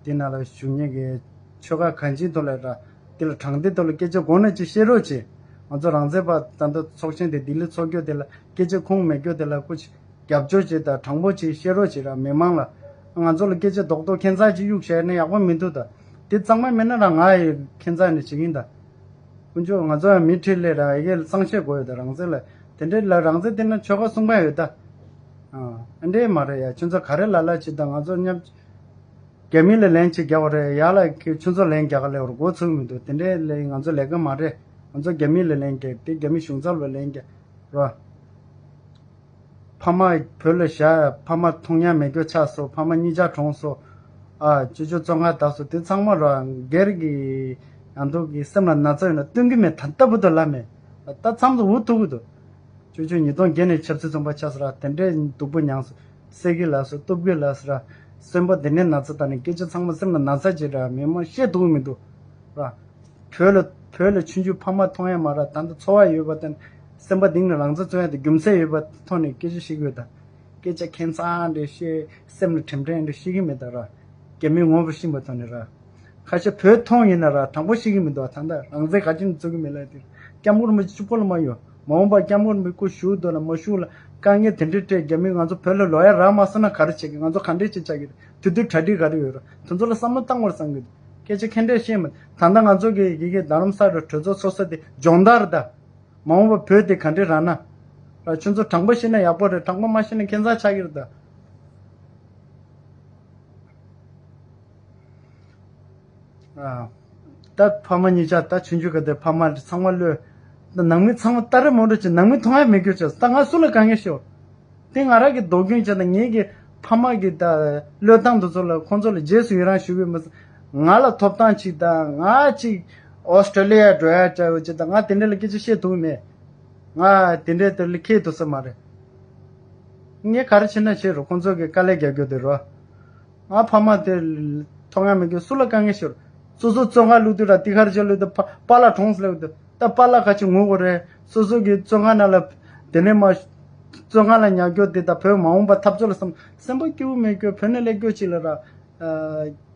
དེ་ནང་ལ་བཞུགས་མཁན་གྱི་ཆོལ་ཁ་གང་ཅིའི་ཐོག་ལ་ར། དེ་ལ་དྲང་བདེན་ཐོག་ལ་སྐད་ཆ་དགོས་ན་ཅིག་བཤད་རོགས་བྱེད། ང་ཚོ་རང་བཙན་པ་ད་ལྟ་ཚོགས་ཆེན་དེ་ལྡི་ལི་ཚོགས་རྒྱུ་དེ་ལ་སྐད་ཆ་ཁུངས་མེད་རྒྱུ་དེ་ལ་སྐུ་མཁྱེན། རྒྱབ་སྐྱོར་བྱེད་དང་དྲང་པོ་བྱེད། བཤད་རོགས་བྱེད་ར། མི་མང་ལ་ང་ཚོ་ལ་སྐད་ཆ་རྡོག་རྡོག་ཁྱད་མཚར་ཅིག་གཡུག་བཤད་ན་ཡག་པོ་མི་འདུག་ད་དེ་གཙང་མ་མེད་ན་ར་ང་ཡི་ཁྱད་མཚར་ནས་བྱེད་ཀྱིན་ད། དཀོན་མཆོག་ང་ཚོ་ཡང་མི་ཁྲིད་ལས་ར་ཡི་གེ་ལ་གཙང་བཤེར་དགོས་ཡོད་ད། རང་བཙན་ལ་དེ་འདྲའི་ལ་རང་བཙན་དེ་ན་ཆོལ་ཁ་གསུམ་པ་ཡོད་ད། ཨ་འདྲའི་མ་རེད་ཡ། ཁྱོད་ཚོ་ག་རེ་ལ་ལ་བྱེད་ད། ང་ཚོ་མཉམ་རྒྱ་མི་ལ་ལན་ཅིག་རྒྱག་པ་རེད། ཡ་ལ་ཁྱོད་ཚོ་ལན་རྒྱག་ག་ལས་བར་འགོ་ཚུགས་མི་འདུག་དེ་འདྲའི་ལས་ང་ཚོ་ལས་ཀ་མ་རེད། ང་ཚོ་རྒྱ་མི་ལ་ལན་རྒྱག་དེ་རྒྱ་མི་གཞུང་ཚབ་ལ་ལན་རྒྱག་ར། ཕ་མ་བོད་ལ་བཞག་ཕ་མ་མཐོང་ཡ་མེད་རྒྱུ་ཆགས་སོང་། ཕ་མ་གཉིས་ཆ་གྲོངས་སོང་། ཨ་ཅོ་ཅོ་བཙོན་ཁང་བཏང་སོང་། དེ་ཚང་མ་ར་སྒེར་གྱི་ཡང་དུ་གི་སེམས་ལ་ན་ཚ་ཡོད་ན་སྟོན་གི་མེད། ད་ལྟ་བུ་དུ་ལ་མེད། ད་མཚམས་སུ་འུ་ཐུག་གི་འདུག་ཅོ་ཅོ་ཉིས་སྟོང་བརྒྱད་ནས་ཆབ་སྲིད་བཙོན་པ་ཆགས་སོང་ར། དེ་འདྲའི་སྡུག་པོ་མྱངས་སོང་། བསད་གི་ལ་སོང་། གཏུབ་གི་ལ་སོང་ར། སེམས་པ་དེ་ནས་ན་ཚ་དང་ནི་སྐད་ཆ་ཚང་མ་སེམས་ལ་ན་ཚ་ཅིག་ར། མི་མང་བཤད་ཐུབ་གི་མི་འདུག་ར། བོད་ལ་བོད་ལ་ཆུང་ཆུང་ཕ་མ་མཐོང་ཡ་མ་ར། ད་ལྟ་འཚོ་བ་ཡོད་པ་དང་སེམས་པ་གཏིང་ནས་རང་བཙན་རྩོད་ཡ་དེ་རྒྱུ་མཚན་ཡོད་པ་ཐོག་ནས་སྐད་ཆ་བཤད་གི་ཡོད་ད། སྐད་ཆ་ཁྱད་མཚར་འདྲ་བཤད། སེམས་ལ་དྲན་དྲན་འདྲ་བཤད་གི་མེད་ད་ར། རྒྱ་མི་ངོ་བོ་ཤེས་པ་ཐོག་ནས་ར། ཁ་ཤས་བོད་མཐོང་ཡིན་ན་ར་དྲང་པོ་བཤད་གི་མི་འདུག་ད་ལྟ་རང་བཙན་ག་ཅི་ནས་རྩོད་གི་མེད་ལ་དེ། སྐྱབས་མགོན་རིན་པོ་ཆེ་གཅིག་པོ་ལ་མ་ཡོད། མ་འོངས་པ་སྐྱབས་མགོན་རིན་པོ་ཆེ་སྐུ་བཞུགས་འདུག་ལ་མ་བཞུགས་ལ་དཀའ་ངལ་དེ་འདྲ་སྤྲད། རྒྱ་མི་ང་ཚོ་བོད་ལ་ལོག་ཡ་རག་མ་སོང་ན་ག་རེ་བྱེད་གི། ང་ཚོ་ག་འདྲས་བྱེད་བྱ་གི་རེད། དེ་དུས་གྲ་སྒྲིག་ག་རེ་ཡོད་ར། དེ་ཚོ་ལ་བསམ་བློ་བཏང་དགོས་བསམ་གི་འདུག་སྐད་ཆ་ཁྱད་འདྲས་བཤད་མི། ད་ལྟ་ང་ཚོ་གི་ཡི་གེ་རྡ་རམ་ས་ལ་གྲོས་ཚོགས་ཚོགས་ས་དེ་སྦྱོང་བརྡར་ད། མ་འོངས་པ་བོད་དེ་ག་འདྲས་རག་ན། ར་ཁྱོད་ཚོ་དྲང་པོ་བཤད་ན་ཡག་པོ་རེད། དྲང་པོ་མ་བཤད་ན་ཁྱད་མཚར་ཆགས་ཀྱི་རེད་ད། ཨ། ད་ཕ་མ་གཉིས་ཆ་ད་ཆུང་ཆུང་ག་དེ་ཕ་མ་ཚང་མ་བློས། ད་ནང་མི་ཚང་མ་ལྟ་རེ་མོ་འགྲོ་ཅིག་ནང་མི་མཐོང་ཡ་མེད་རྒྱུ་བྱས། ད་ང་སུ་ལ་དཀའ་ངལ་ཤོར། དེ་ང་རང་གི་ལྡོག་སྐྱོན་བྱས་ན་ངེད་ཀྱི་ཕ་མ་གི་ད་བློས་བཏང་དེ་ཚོ་ལ་ཁོང་ཚོ་ལ་རྗེས་སུ་ཡི་རང་ཞུ་གི་མི་ང་ལ་ཐོབ་ཐང་ཅིག་ད་ང་ཅིག་ཨོ་སི་ཀྲོ་ལི་ཡ་འགྲོ་ཡ་བྱ་བ་ཅིག་ད་ང་དེ་འདྲ་ལ་སྐད་ཆ་བཤད་ཐུབ་མེད། ང་དེ་འདྲའི་དེ་ལ་ཁེལ་ཐུབ་ས་མ་རེད། ངས་ག་རེ་བྱེད་ན་བྱེད་རོགས། ཁོང་ཚོ་གི་དཀའ་ལས་རྒྱག་རྒྱུ་དེ་རོ། ང་ཕ་མ་དེ་མཐོང་ཡ་མེད་རྒྱུ། སུ་ལ་དཀའ་ངལ་ཤོར། སོ་སོ་བཙོན་ཁང་བླུགས་དུས་ར་ཏི་ཁར་ཅིག་བླུགས་དུས་པ་པཱ་ལགས་གྲོངས་སོང་ལབ་དུས། ད་པཱ་ལགས་ག་ཅིག་ངུ་དགོས་རེད། སོ་སོ་གི་བཙོན་ཁང་ནང་ལ་དེ་ནས་མ་བཙོན་ཁང་ལ་ཉར་རྒྱུ་དེ་དང་བོད་མ་འོངས་པ་འཐབ་རྩོད་ལ་བསམ། སེམས་པ་སྐྱིད་པོ་མེད་རྒྱུ། བོད་ནས་སླེབས་རྒྱུ་ཅིག་ལ་ར།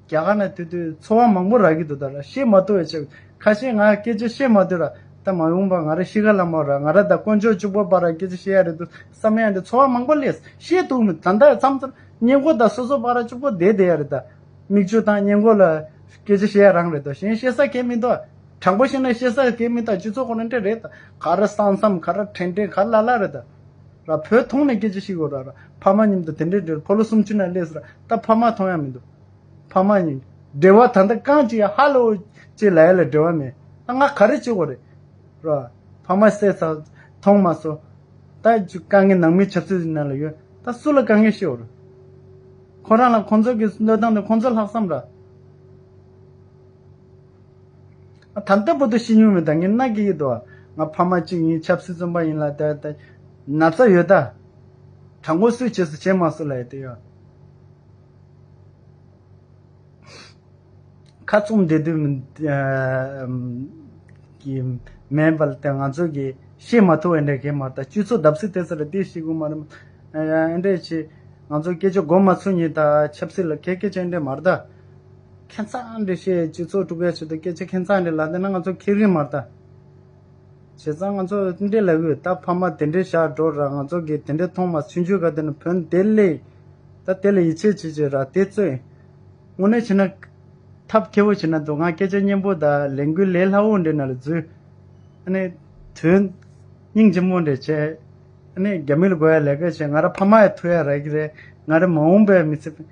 རྒྱ་གར་ནང་ཐུག་དུས་ཚོར་བ་མང་པོ་རག་གི་འདུག་ད་ར་བཤད་མ་ཐུབ་པའི་ཆེད། ཁ་ཤས་ང་སྐད་ཆ་བཤད་མ་ཐུབ་ར། ད་མ་འོངས་པ་ང་རང་ཤི་ཁ་ལ་མ་ར། ང་རང་ད་དཀོན་མཆོག་གཅིག་པོ་བར་ར་སྐད་ཆ་བཤད་ཡ་རེད་འདུག་བསམ་ཡ་འདི་ཚོར་བ་མང་པོ་སླེབས། བཤད་ཐུབ་མི། ད་ལྟ་མཚམས་མཚམས་སྔས་མགོ་དང་སོ་སོ་བར་ར་གཅིག་པོ་བསྡད་བསྡད་ཡ་རེད་ད། མིག་ཆུ་དང་སྔས་མགོ་ལ་སྐད་ཆ་བཤད་ཡ་རང་རེད་ད། གཞན་བཤད་ས་གང་མི་འདུག་དྲང་པོ་བཤད་ན་བཤད་ས་གང་མི་འདུག་སྤྱི་ཚོགས་ཁོ་ན་འདྲ་རེད་ད། ག་རེ་ས་མཚམས། ག་རེ་དྲན་དྲན། ག་རེ་ལ་ལ་རེད་ད། ར་བོད་ཐོག་ནས་སྐད་ཆ་བཤད་དགོས་ར། ར་ཕ་མ་མཉམ་དུ་དེ་འདྲའི་འབྲེལ། ཕོ་ལོ་སུམ་ཅུ་ནང་སླེབས་སོང་ར། ད་ཕ་མ་མཐོང་ཡ་མི་འདུག་ཕ་མ་གཉིས་འབྲེལ་བ་ད་ལྟ་རྐང་གཅིག་ཧ་ལོ་ཅིག་ལ་ཡ་ལ་འབྲེལ་བ་མེད། ད་ང་ག་རེ་བྱེད་དགོས་རེད། ར་ཕ་མ་བསད་ཚར། མཐོང་མ་སོང་། ད་དཀའ་ངལ་ནང་མི་ཆབ་སྲིད་ནང་ལ་ཡོད། ད་སུ་ལ་དཀའ་ངལ་བཤད་དགོས་རེད། ཁོ་རང་ལ་ཁོང་ཚོ་གི་བློས་བཏང་དེ་ཁོང་ཚོ་ལྷག་བསམ་ར། ད་ལྟ་བར་དུ་ཤེས་མྱོང་མེད། ད་ངས་མནའ་སྐྱེལ་གྱི་འདུག་ང་ཕ་མ་གཅིག་ཡིན། ཆབ་སྲིད་བཙོན་པ་ཡིན་ལ། ད་ད་ན་ཚ་ཡོད་ད། དྲང་པོ་སུས་བྱས་སུ་བྱས་མ་སོང་ལ་ཡ་དེ་ཡོད། ཁ་བཙུམ་བསྡད་དུས་ཀྱི་མེད་པ་ལ་བརྟེན་ང་ཚོ་གིས་བཤད་མ་ཐུབ་པ་འདྲ་གས་མ་རེད། ད་སྤྱི་ཚོགས་བརྡབ་གསིག་ཐེབས་ས་ལ་དེ་བཤད་དགོས་མ་རེད། ཨ་འདྲས་ཆེ། ང་ཚོ་སྐད་ཆ་མགོ་མ་ཚོས་ཉིན་ད་ཆབ་སྲིད་ལ་ཁེ་སྐད་ཆ་འདྲས་མ་རེད་ད། ཁྱད་མཚར་འདྲ་བཤད། སྤྱི་ཚོགས་དཀྲུག་ཡ་ཆེད་དུ་སྐད་ཆ་ཁྱད་མཚར་འདྲ་ལབ་བསྡད་ན་ང་ཚོ་ཁེ་རིང་མ་རེད་ད། བྱས་ཙང་ང་ཚོ་འདི་འདྲས་ལབ་ཡོད། ད་ཕ་མ་དེ་འདྲས་བཞག་འགྲོ་ར། ང་ཚོ་གིས་དེ་འདྲས་མཐོང་མ། ཆུང་ཆུང་ག་དེ་ནས་བོད་དེ་ལས། ད་དེ་ལ་ཡིད་ཆེས་བྱེད་བྱེད་ར་དེ་རྩོད། དངོས་གནས་བྱས་ན་ཐབས་མཁས་པོ་བྱས་ན་འདུག་ང་སྐད་ཆ་སྙན་པོ་དང་ལས་འགུལ་ལས་སླ་བོ་འདྲས་ནང་ལ་འཛུལ། ཨ་ནི་དོན་སྙིང་རྗེ་མོ་འདྲས་བྱས། ཨ་ནི་རྒྱ་མི་ལ་དགོས་ཡ་ལས་ཀ་བྱས། ང་ར་ཕ་མ་ཡ་ཐུག་ཡ་རག་གི་རེད། ང་ར་མ་འོངས་པའི་མི་ཚེ།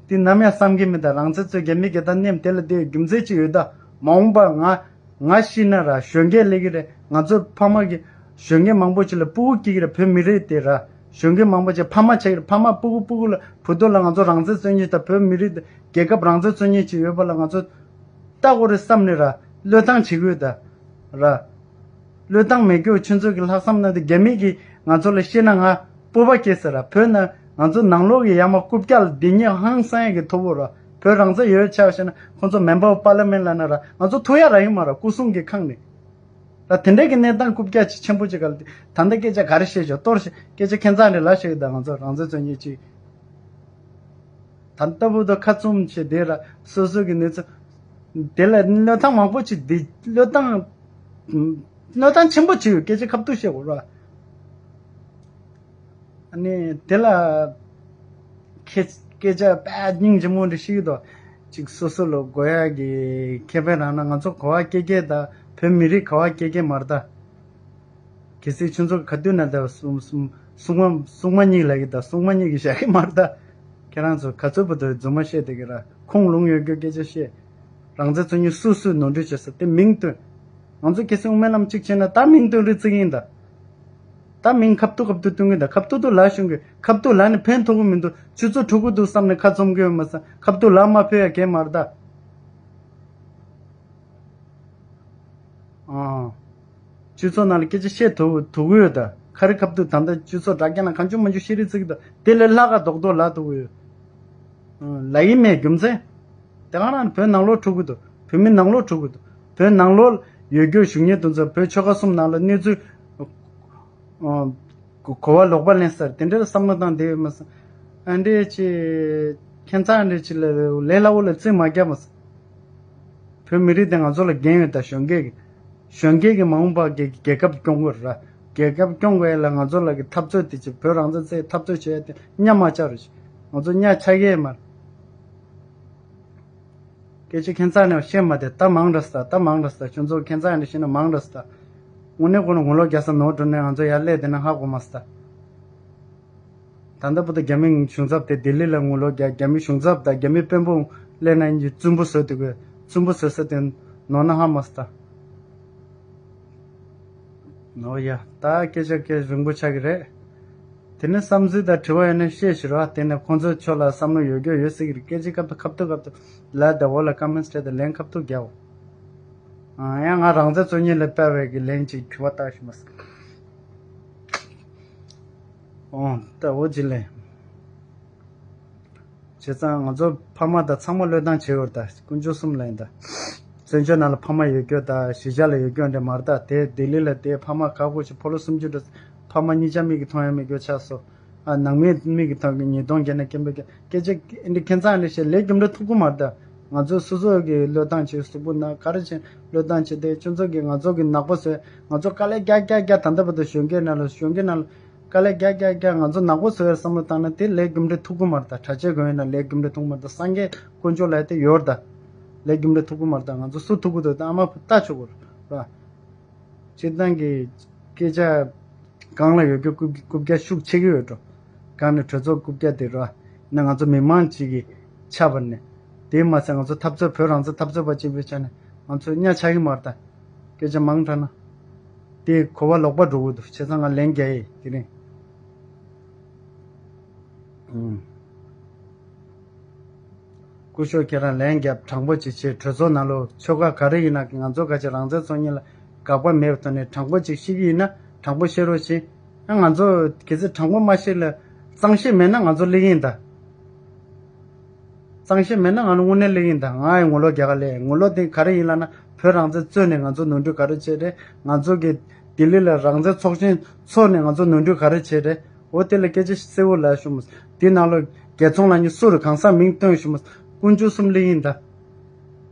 དེ་ནམ་ཡང་བསམ་གྱི་མེད། ད་རང་བཙན་རྩོད་རྒྱ་མི་སྒེར་དང་མཉམ་དེ་ལ་བསྡད་ཡོད་རྒྱུ་མཚན་ཅིག་ཡོད་ད། མ་འོངས་པ་ང་ང་ཤི་ན་ར་གཞོན་སྐྱེས་སླེབས་ཀྱི་རེད། ང་ཚོ་ཕ་མ་གི་གཞོན་སྐྱེས་མང་པོ་ཅིག་ལ་སྤུ་གུ་སྐྱེ་གི་རེད། བོད་མི་རིགས་དེ་ར་གཞོན་སྐྱེས་མང་པོ་ཅིག་ཕ་མ་ཆགས་ཀྱི་རེད། ཕ་མ་སྤུ་གུ་སྤུ་གུ་ལ་བུ་ཐོ་ལ་ང་ཚོ་རང་བཙན་རྩོད་མཁན་དང་བོད་མི་རིགས་དེ་རྒྱལ་ཁབ་རང་བཙན་རྩོད་མཁན་ཅིག་ཡོད་པ་ལ་ང་ཚོ་ལྟ་དགོས་རེད་བསམ་ནས་ར་བློས་བཏང་བྱེད་དགོས་ད་ར། བློས་བཏང་མེད་རྒྱུ་ཁྱོད་ཚོ་གི་ལྷག་བསམ་ན་དེ་རྒྱ་མི་གིས་ང་ཚོ་ལ་བཤད་ན་ང་སྤོབས་པ་སྐྱེ་ས་ར། བོད་ནང་ང་ཚོ་ནང་ལོགས་ཀྱི་ཡ་མ་རྐུབ་བཀྱག་ལ་སྡིག་ཉེས་ཧང་སང་ཡ་གི་མཐོ་པོ་ར། བོད་རང་བཙན་ཡོད་ཆ་བཤད་ན་ཁོང་ཚོ་མེམ་བར་པར་ལི་མེན་ལ་ན་ར་ང་ཚོ་ཐུག་ཡ་ར་ཡིན་མ་ར། སྐུ་སྲུང་གི་ཁང་ནས་ར། དེ་འདྲས་ཀྱི་གནས་སྟངས་རྐུབ་བཀྱག་ཅིག་ཆེན་པོ་ཅིག་ག་ལ་དེ་ད་ལྟ་སྐད་ཆ་ག་རེ་བཤད་ཆོག་གཏོར་བཤད། སྐད་ཆ་ཁྱད་མཚར་འདྲ་ལ་བཤད་གི་ད་ང་ཚོ་རང་བཙན་རྩོད་མཁན་ཅིག་ད་ལྟ་བུ་དང་ཁ་བཙུམ་བྱས་བསྡད་ར། སོ་སོ་གི་གནས་ཚུལ་དེ་ལ་བློས་བཏང་མང་པོ་བྱས་བསྡད། བློས་བཏང་བློས་བཏང་ཆེན་པོ་བྱས་ཡོད། སྐད་ཆ་ཁ་ཐུག་བཤད་དགོས་ར། ཨ་ནི་དེ་ལ་ཁྱེད་སྐད་ཆ་དཔེ་སྙིང་རྗེ་མོ་འདྲ་བཤད་ཀྱི་འདུག་ཅིག་སོ་སོ་ལ་དགོས་ཡག་གི་ཁེ་ཕན་རག་ན་ང་ཚོ་ག་བ་སྐྱེ་སྐྱེ་ད་བོད་མི་རིགས་ག་བ་སྐྱེ་སྐྱེ་མ་རེད་ད། གལ་སྲིད་ཁྱོད་ཚོ་ག་དུས་ན་ད་སུང་སུང་སྲུང་མ་སྲུང་མ་གཉིས་ལབ་ཀྱི་ད། སྲུང་མ་གཉིས་ཀྱིས་བཞག་གི་མ་རེད་ད། ཁྱེད་རང་ཚོ་ག་ཚོད་བར་དུ་རྫུན་མ་བཤད་བསྡད་ཀྱི་ར། ཁུངས་ལུང་ཡོད་རྒྱུ་སྐད་ཆ་བཤད། རང་བཙན་རྩོད་མཁན་སུ་སུས་ནོར་འཁྲུལ་བྱས་ཟེར་དེ་མིང་བཏོན། ང་ཚོ་གལ་སྲིད་དབུ་མའི་ལམ་གཅིག་བྱས་ན་ད་མིང་བཏོན་རེ་བརྩི་གི་ཡིན་ད། ད་མིང་ཁ་ཐུག་ཁ་ཐུག་བཏོན་གི་ད། ཁ་ཐུག་ཐུག་ལབ་ཤོང་གི། ཁ་ཐུག་ལབ་ནས་ཕན་ཐོགས་གི་མི་འདུག་ཆུ་ཚོད་དྲུག་གི་འདུག་བསམ་ནས་ཁ་བཙུམ་གི་ཡོད་མ་ཟད་ཁ་ཐུག་ལབ་མ་ཕོད་ཡ་གས་མ་རེད་ད། ཨང་། སྤྱི་ཚོགས་ནང་ལ་སྐད་ཆ་བཤད་ཐུབ་ཐུབ་ཀྱི་ཡོད་ད། ཁ་རི་ཁ་ཐུག་ད་ལྟ་སྤྱི་ཚོགས་དྲ་རྒྱ་ནང་གང་བྱུང་མང་བྱུང་བཤད་རེས་བརྩི་གི་ད། དེ་ལས་ལྷག་ག་རྡོག་རྡོག་ལབ་ཐུབ་ཀྱི་ཡོད། ཨང་། ལབ་ཡི་མེད་རྒྱུ་མཚན། དེ་ག་རང་བོད་ནང་ལོགས་འཁྲུག་གི་འདུག་བོད་མི་ནང་ལོགས་འཁྲུག་གི་འདུག་བོད་ནང་ལོགས་ཡོད་རྒྱུ་བཞུགས་མཁན་དེ་ཚོ་བོད་ཆོལ་ཁ་གསུམ་ནང་ལ་གནས་ཚུལ་ཨོ། གོ་བ་ལོག་པ་ལེན་ས་དེ་འདྲའི་བསམ་བློ་བཏང་བསྡད་ཡོད་མ་སོང་། ཨ་འདྲས་ཅིག་ཁྱད་མཚར་འདྲས་ཅིག་ལ་ལས་སླ་བོ་ལ་རྩིས་མ་རྒྱབ་མ་སོང་། བོད་མི་རིགས་དེ་ང་ཚོ་ལ་འགན་ཡོད་ད། གཞོན་སྐྱེས་ཀྱི་གཞོན་སྐྱེས་ཀྱི་མ་འོངས་པ་གི་རྒྱལ་ཁབ་སྐྱོང་དགོས་ར། རྒྱལ་ཁབ་སྐྱོང་དགོས་ཡ་ལ་ང་ཚོ་ལ་གི་འཐབ་རྩོད་དེ་ཅིག་བོད་རང་བཙན་རྩོད་འཐབ་རྩོད་བྱས་ཏེ་གཉའ་མ་བཅག་ར་ཅིག་ང་ཚོ་གཉའ་ཆག་གི་ཡོད་མ་རེད། སྐད་ཆ་ཁྱད་མཚར་ནས་བཤད་མ་དེ་ད་མང་ར་སི་ད། ད་མང་ར་སི་ད། ཁྱོད་ཚོ་ཁྱད་མཚར་ནས་བཤད་ན་མང་ར་སི་ད། དངོས་གནས་ཁོ་ན་ངོ་ལོག་རྒྱག་ས་ནོར་འགྲོ་ནས་ང་ཚོ་ཡར་སླེབས་དེ་ན་ཧ་གོ་མ་སི་ད། ད་ལྟ་བར་དུ་རྒྱ་མི་གཞུང་ཚབ་དེ་ལྡི་ལི་ལ་ངོ་ལོག་རྒྱག་རྒྱ་མི་གཞུང་ཚབ་དང་རྒྱ་མི་དཔོན་པོ་སླེབས་ན་ཡིན་གྱི་རྩུབ་པོ་བཟོ་དེ་དགོས། རྩུབ་པོ་བཟོ་ས་དེ་ནོར་ན་ཧ་མ་སི་ད། ཨོ་ཡ། ད་སྐད་ཆ་སྐད་རིང་པོ་ཆགས་ཀྱི་རེད། དེ་ནས་བསམ་ཚུལ་དང་དྲི་བ་ཡོད་ན་བཤད་ཤིག་རོགས། དེ་ནས་ཁོང་ཚོའི་ཕྱོགས་ལ་བསམ་བློ་ཡོད་རྒྱུ་ཡོད་སྲིད་ཀྱི་རེད། སྐད་ཆ་ཁ་ཐུག་ཁ་ཐུག་ཁ་ཐུག་ལབ་དང་འོག་ལ་ཀོ་མེན་ཊི་སྤྲད་དང་ལན་ཁ་ཐུག་རྒྱག་འོ། ཨང་། ཡང་ང་རང་བཙན་རྩོད་མཁན་ལ་དཔའ་བའི་གི་ལན་ཅིག་དྲི་བ་བཏགས་ཤིག་མ་ཟད། ཨོ་ད་འོ་ཅི་ལེ། བྱས་ཙང་ང་ཚོ་ཕ་མ་དང་ཚང་མ་བློས་བཏང་བྱས་ཡོད་ད། དཀོན་མཆོག་གསུམ་ལ་ཡིན་ད། བཙན་བྱོལ་ནང་ལ་ཕ་མ་ཡོད་རྒྱུ་ད་གཞིས་ཆགས་ལ་ཡོད་རྒྱུ་འདྲ་མ་རེད་ད། དེ་ལྡི་ལི་ལ་དེ་ཕ་མ་ཁག་པོ་ཞིག་ཕོ་ལོ་སུམ་ཅུ་འདྲ་ཕ་མ་གཉིས་ཆ་མིག་གིས་མཐོང་ཡ་མེད་རྒྱུ་ཆགས་སོང་། ཨ་ནང་མི་མིག་གིས་མཐོང་གི་ཉིས་སྟོང་བརྒྱ་ནས་སྐྱེན་པའི་སྐད་སྐད་ཆ་འདི་ཁྱེད་ཚང་ནས་བཤད་ལས་རྒྱུ་འབྲས་ཐུག་གི་མ་རེད་ད། ང་ཚོ་སོ་སོ་གི་བློས་བཏང་བྱས་གཟུགས་པོ་ན་ག་རེ་བྱས་བློས་བཏང་བྱས་ཏེ་ཁྱོད་ཚོ་གི་ང་ཚོ་གི་ནག་པོ་བཟོས་ང་ཚོ་དཀའ་ལས་རྒྱག་རྒྱག་རྒྱག་ད་ལྟ་བར་དུ་གཞོན་སྐྱེས་ནང་ལ་གཞོན་སྐྱེས་ནང་ལ། དཀའ་ལས་རྒྱག་རྒྱག་རྒྱག་ང་ཚོ་ནག་པོ་བཟོ་བའི་བསམ་བློ་བཏང་ན་དེ་ལས་རྒྱུ་འབྲས་ཐུག་གི་མ་རེད་ད། གྲྭ་ཆས་གོན་ཡོད་ན་ལས་རྒྱུ་འབྲས་ཐུག་གི་མ་རེད་ད། སངས་རྒྱས་དཀོན་མཆོག་ལ་དེ་ཡོད་རེད་ད། ལས་རྒྱུ་འབྲས་ཐུག་གི་མ་རེད་ད། ང་ཚོ་སུ་ཐུག་གི་འདུག་ད་ཨ་མ་ལྟ་ཆོག་གི་རེད་ར། སྤྱིར་བཏང་གི་སྐད་ཆ་གང་ལ་ཡོད་རྒྱུ་རྐུབ་རྐུབ་བཀྱག་ཤུགས་ཆེ་གི་ཡོད་འགྲོ། གང་ནས་གྲོས་ཚོགས་རྐུབ་བཀྱག་དེ་ར། ན་ང་ཚོ་མི་མང་གཅིག་གི་ཆ་བར་ནས། དེ་མ་ཟད་ང་ཚོ་འཐབ་རྩོད་བོད་རང་བཙན་འཐབ་རྩོད་པ་གཅིག་པའི་ཆ་ནས་ང་ཚོ་གཉའ་ཆག་གི་མ་རེད་ད། སྐད་ཆ་མང་དྲགས་ན། དེ་གོ་བ་ལོག་པ་འགྲོ་གི་འདུག་བྱས་ཙང་ང་ལན་རྒྱག་ཡས་དེ་རིང་། ཨུམ། སྐུ་ཞབས་ཁྱེད་རང་ལན་རྒྱབ་དྲང་པོ་ཅིག་བྱེད། གྲོས་ཚོགས་ནང་ལོགས་ཆོལ་ཁ་ག་རེ་ཡིན་ན་ང་ཚོ་ག་ཅིག་རང་བཙན་རྩོད་མཁན་ལ་དགག་པ་མེད་པའི་ཐོག་ནས་དྲང་པོ་ཅིག་བཤད་ཀྱི་ཡིན་ན་དྲང་པོ་བཤད་རོགས་བྱེད། ཨ་ང་ཚོ་གལ་སྲིད་དྲང་པོ་མ་བཤད་ལ་གཙང་བཤད་མེད་ན་ང་ཚོ་སླེབས་ཡིན་ད། གཙང་བཤད་མེད་ན་ང་ཚོ་དངོས་གནས་སླེབས་ཡིན་ད། ང་ཡི་ངོ་ལོག་རྒྱག་ག་ལས་ངོ་ལོག་དེ་ག་རེ་ཡིན་ལབ་ན་བོད་རང་བཙན་རྩོད་ནས་ང་ཚོ་ནོར་འཁྲུལ་ག་རེ་བྱས་རེད། ང་ཚོ་གི་ལྡི་ལི་ལ་རང་བཙན་ཚོགས་ཆེན་ཚོགས་ནས་ང་ཚོ་ནོར་འཁྲུལ་ག་རེ་བྱས་རེད། འོ་དེ་ལ་སྐད་ཆ་གསལ་བོ་ལབ་ཤོག་མ། དེ་ནང་ལོགས་རྒྱལ་ཚོང་ལ་ཉི་སུ་རུ་གང་ཟག་མིང་སྟོན་ཤོག་མ། དཀོན་མཆོག་གསུམ་སླེབས་ཡིན་ད།